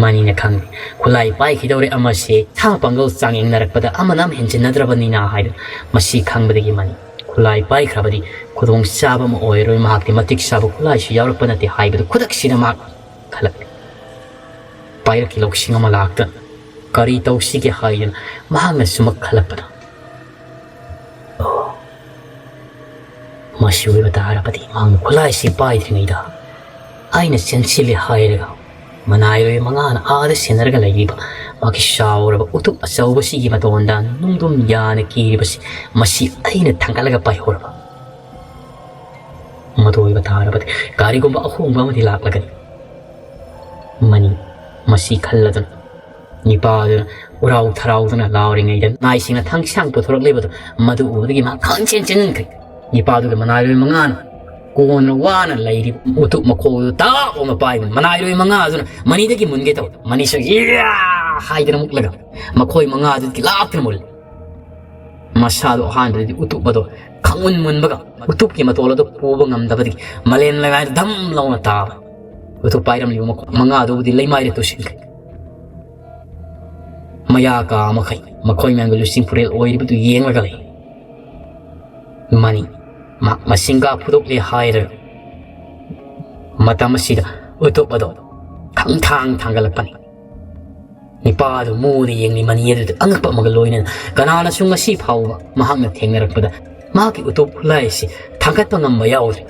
ꯃꯅꯤꯅ ꯈꯪꯂꯦ, ꯈꯨꯠꯂꯥꯏ ꯄꯥꯏꯈꯤꯗꯧꯔꯦ ꯑꯃꯁꯦ ꯁꯥ ꯄꯥꯡꯒꯜ ꯆꯥꯡꯌꯦꯡꯅꯔꯛꯄꯗ ꯑꯃꯅ ꯑꯃ ꯍꯦꯟꯖꯤꯟꯅꯗ꯭ꯔꯕꯅꯤꯅ ꯍꯥꯏꯗꯨ꯫ ꯃꯁꯤ ꯈꯪꯕꯗꯒꯤ ꯃꯅꯤ ꯈꯨꯠꯂꯥꯏ ꯄꯥꯏꯈ꯭ꯔꯕꯗꯤ ꯈꯨꯗꯣꯡ ꯆꯥꯕ ꯑꯃ ꯑꯣꯏꯔꯣꯏ, ꯃꯍꯥꯛꯇꯤ ꯃꯇꯤꯛ ꯆꯥꯕ ꯈꯨꯠꯂꯥꯏꯁꯨ ꯌꯥꯎꯔꯛꯄ ꯅꯠꯇꯦ ꯍꯥꯏꯕꯗꯨ ꯈꯨꯗꯛꯁꯤꯗ ꯃꯍꯥꯛ ꯈꯜꯂꯛꯂꯦ꯫ ꯄꯥꯏꯔꯛꯈꯤ ꯂꯧꯁꯤꯡ ꯑꯃ ꯂꯥꯛꯇꯅ ꯀꯔꯤ ꯇꯧꯁꯤꯒꯦ ꯍꯥꯏꯗꯅ ꯃꯍꯥꯛꯅ ꯁꯨꯃꯛ ꯈꯜꯂꯛꯄꯗ, "ꯑꯣ, ꯃꯁꯤ ꯑꯣꯏꯕ ꯇꯥꯔꯕꯗꯤ ꯃꯍꯥꯛꯅ ꯈꯨꯠꯂꯥꯏꯁꯤ ꯄꯥꯏꯗ꯭ꯔꯤꯉꯩꯗ ꯑꯩꯅ ꯆꯦꯟꯁꯤꯜꯂꯦ ꯍꯥꯏꯔꯒ ꯃꯅꯥꯏꯔꯣꯏ ꯃꯉꯥꯅ ꯑꯥꯗ ꯁꯦꯟꯅꯔꯒ ꯂꯩꯔꯤꯕ ꯃꯥꯒꯤ ꯆꯥꯎꯔꯕ ꯎꯇꯨꯞ ꯑꯆꯧꯕꯁꯤꯒꯤ ꯃꯇꯣꯟꯗ ꯅꯨꯡꯗꯨꯝ ꯌꯥꯅ ꯀꯤꯔꯤꯕꯁꯤ ꯃꯁꯤ ꯑꯩꯅ ꯊꯥꯡꯒꯠꯂꯒ ꯄꯥꯏꯍꯧꯔꯕ꯫ ꯃꯗꯨ ꯑꯣꯏꯕ ꯇꯥꯔꯕꯗꯤ ꯀꯔꯤꯒꯨꯝꯕ ꯑꯍꯣꯡꯕ ꯑꯃꯗꯤ ꯂꯥꯛꯂꯒꯅꯤ꯫" ꯃꯅꯤ ꯃꯁꯤ ꯈꯜꯂꯗꯨꯅ ꯅꯤꯄꯥꯗꯨꯅ ꯎꯔꯥꯎ ꯊꯔꯥꯎꯗꯨꯅ ꯂꯥꯎꯔꯤꯉꯩꯗ ꯅꯥꯏꯁꯤꯡꯅ ꯊꯥꯡꯁꯥꯡ ꯄꯨꯊꯣꯔꯛꯂꯤꯕꯗꯨ ꯃꯗꯨ ꯎꯕꯗꯒꯤ ꯃꯍꯥꯛ ꯈꯪꯆꯦꯟ ꯆꯦꯟꯈ꯭ꯔꯦ꯫ ꯅꯤꯄꯥꯗꯨꯒꯤ ꯃꯅꯥꯏꯔꯣꯏ ꯃꯉꯥꯅ ꯀꯣꯟꯅ ꯋꯥꯅ ꯂꯩꯔꯤꯕ ꯎꯇꯨꯞ ꯃꯈꯣꯛꯗꯨ ꯇꯥꯛ ꯂꯥꯎꯅ ꯄꯥꯏꯕꯅꯤ꯫ ꯃꯅꯥꯏꯔꯣꯏ ꯃꯉꯥꯗꯨꯅ ꯃꯅꯤꯗꯒꯤ ꯃꯨꯟꯒꯦ ꯇꯧ꯫ ꯃꯅꯤꯁꯨ "ꯏꯌꯥ!" ꯍꯥꯏꯗꯅ ꯃꯨꯛꯂꯒ ꯃꯈꯣꯏ ꯃꯉꯥꯗꯨꯗꯒꯤ ꯂꯥꯞꯇꯅ ꯃꯨꯜꯂꯤ꯫ ꯃꯁꯥꯗꯣ ꯑꯍꯥꯟꯕꯗꯗꯤ ꯎꯇꯨꯞ ꯑꯗꯣ ꯈꯪꯃꯨꯟ ꯃꯨꯟꯕꯒ ꯎꯇꯨꯞꯀꯤ ꯃꯇꯣꯜ ꯑꯗꯨ ꯄꯨꯕ ꯉꯝꯗꯕꯗꯒꯤ ꯃꯂꯦꯝ ꯂꯩꯃꯥꯏꯗ ꯙꯝ ꯂꯥꯎꯅ ꯇꯥꯕ꯫ ꯎꯇꯨꯞ ꯄꯥꯏꯔꯝꯂꯤꯕ ꯃꯈꯣꯏ ꯃꯉꯥꯗꯨꯕꯨꯗꯤ ꯂꯩꯃꯥꯏꯗ ꯇꯨꯁꯤꯟꯈ꯭ꯔꯦ꯫ ꯃꯌꯥ ꯀꯥ ꯃꯈꯩ ꯃꯈꯣꯏ ꯃꯌꯥꯝꯒꯤ ꯂꯨꯆꯤꯡ ꯄꯨꯔꯦꯜ ꯑꯣꯏꯔꯤꯕꯗꯨ ꯌꯦꯡꯂꯒ ꯂꯩ꯫ ꯃꯅꯤ ꯃꯍꯥꯛ ꯃꯁꯤꯡꯒ ꯐꯨꯗꯣꯛꯂꯦ ꯍꯥꯏꯔꯒ ꯃꯇꯝ ꯑꯁꯤꯗ ꯎꯇꯨꯞ ꯑꯗꯣ ꯈꯪꯊꯥꯡ ꯊꯥꯡꯒꯠꯂꯛꯄꯅꯤ꯫ ꯅꯤꯄꯥ ꯑꯗꯨ ꯃꯨꯅ ꯌꯦꯡꯂꯤ꯫ ꯃꯅꯤ ꯑꯗꯨꯗ ꯑꯉꯛꯄ ꯑꯃꯒ ꯂꯣꯏꯅꯅ ꯀꯅꯥꯅꯁꯨ ꯉꯁꯤ ꯐꯥꯎꯕ ꯃꯍꯥꯛꯅ ꯊꯦꯡꯅꯔꯛꯄꯗ ꯃꯍꯥꯛꯀꯤ ꯎꯇꯨꯞ ꯈꯨꯠꯂꯥꯏ ꯑꯁꯤ ꯊꯥꯡꯒꯠꯄ ꯉꯝꯕ ꯌꯥꯎꯗ꯭ꯔꯤ꯫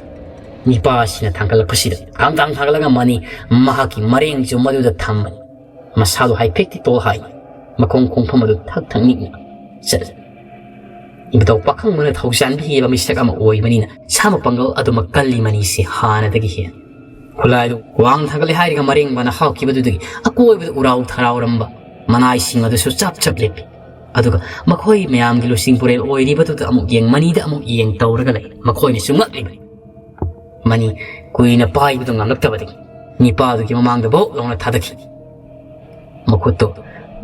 ꯅꯤꯄꯥꯁꯤꯅ ꯊꯥꯡꯒꯠꯂꯛꯄꯁꯤꯗ ꯊꯥꯡ ꯊꯥꯡ ꯊꯥꯡꯒꯠꯂꯒ ꯃꯅꯤ ꯃꯍꯥꯛꯀꯤ ꯃꯔꯦꯡꯁꯨ ꯃꯗꯨꯗ ꯊꯝꯕꯅꯤ꯫ ꯃꯁꯥꯗꯣ ꯍꯥꯏꯐꯦꯠꯇꯤ ꯇꯣꯜꯍꯥꯏ, ꯃꯈꯣꯡ ꯈꯣꯡꯐꯝ ꯑꯗꯨ ꯊꯛ ꯊꯛ ꯅꯤꯛꯅ ꯆꯠꯂꯤ꯫ ꯏꯕꯨꯙꯧ ꯄꯥꯈꯪꯕꯅ ꯊꯧꯖꯥꯟꯕꯤꯈꯤꯕ ꯃꯤꯁꯛ ꯑꯃ ꯑꯣꯏꯕꯅꯤꯅ ꯁꯥ ꯃꯄꯥꯡꯒꯜ ꯑꯗꯨꯃꯛ ꯀꯜꯂꯤ ꯃꯅꯤꯁꯦ ꯍꯥꯟꯅꯗꯒꯤ ꯍꯦꯟꯅ꯫ ꯈꯨꯠꯂꯥꯏꯗꯨ ꯋꯥꯡ ꯊꯥꯡꯒꯠꯂꯦ ꯍꯥꯏꯔꯒ ꯃꯔꯦꯡꯕꯅ ꯍꯥꯞꯈꯤꯕꯗꯨꯗꯒꯤ ꯑꯀꯣꯏꯕꯗ ꯎꯔꯥꯎ ꯊꯔꯥꯎꯔꯝꯕ ꯃꯅꯥꯏꯁꯤꯡ ꯑꯗꯨꯁꯨ ꯆꯞ ꯆꯞ ꯂꯦꯞꯄꯤ꯫ ꯑꯗꯨꯒ ꯃꯈꯣꯏ ꯃꯌꯥꯝꯒꯤ ꯂꯨꯆꯤꯡ ꯄꯨꯔꯦꯜ ꯑꯣꯏꯔꯤꯕꯗꯨꯗ ꯑꯃꯨꯛ ꯌꯦꯡ, ꯃꯅꯤꯗ ꯑꯃꯨꯛ ꯌꯦꯡ ꯇꯧꯔꯒ ꯂꯩ꯫ ꯃꯈꯣꯏꯅꯁꯨ ꯉꯛꯂꯤꯕꯅꯤ꯫ ꯃꯅꯤ ꯀꯨꯏꯅ ꯄꯥꯏꯕꯗꯨ ꯉꯝꯂꯛꯇꯕꯗꯒꯤ ꯅꯤꯄꯥꯗꯨꯒꯤ ꯃꯃꯥꯡꯗ ꯚꯣꯛ ꯂꯥꯎꯅ ꯊꯥꯗꯈꯤ꯫ ꯃꯈꯨꯠꯇꯨ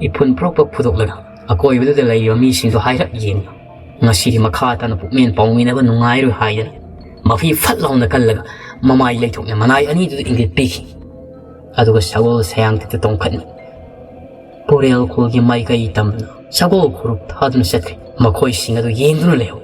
ꯏꯐꯨꯟ ꯄ꯭ꯔꯣꯛ ꯄ꯭ꯔꯣꯛ ꯐꯨꯗꯣꯛꯂꯒ ꯑꯀꯣꯏꯕꯗꯨꯗ ꯂꯩꯔꯤꯕ ꯃꯤꯁꯤꯡꯗꯨ ꯍꯥꯏꯔꯞ ꯌꯦꯡꯉꯤ꯫ ꯉꯁꯤꯗꯤ ꯃꯈꯥ ꯇꯥꯅ ꯄꯨꯛꯃꯦꯟ ꯄꯥꯎꯃꯤꯟꯅꯕ ꯅꯨꯡꯉꯥꯏꯔꯣꯏ ꯍꯥꯏꯗꯅ ꯃꯐꯤ ꯐꯠ ꯂꯥꯎꯅ ꯀꯜꯂꯒ ꯃꯃꯥꯏ ꯂꯩꯊꯣꯛꯅ ꯃꯅꯥꯏ ꯑꯅꯤꯗꯨꯗ ꯏꯪꯒꯤꯠ ꯄꯤꯈꯤ꯫ ꯑꯗꯨꯒ ꯁꯒꯣꯜ ꯁꯌꯥꯡꯊꯛꯇ ꯇꯣꯡꯈꯠꯅ ꯄꯣꯔꯦꯜ ꯈꯨꯜꯒꯤ ꯃꯥꯏꯀꯩ ꯇꯝꯅ ꯁꯒꯣꯜ ꯈꯨꯔꯨꯞ ꯊꯥꯗꯨꯅ ꯆꯠꯈ꯭ꯔꯦ꯫ ꯃꯈꯣꯏꯁꯤꯡ ꯑꯗꯨ ꯌꯦꯡꯗꯨꯅ ꯂꯩꯍꯧ꯫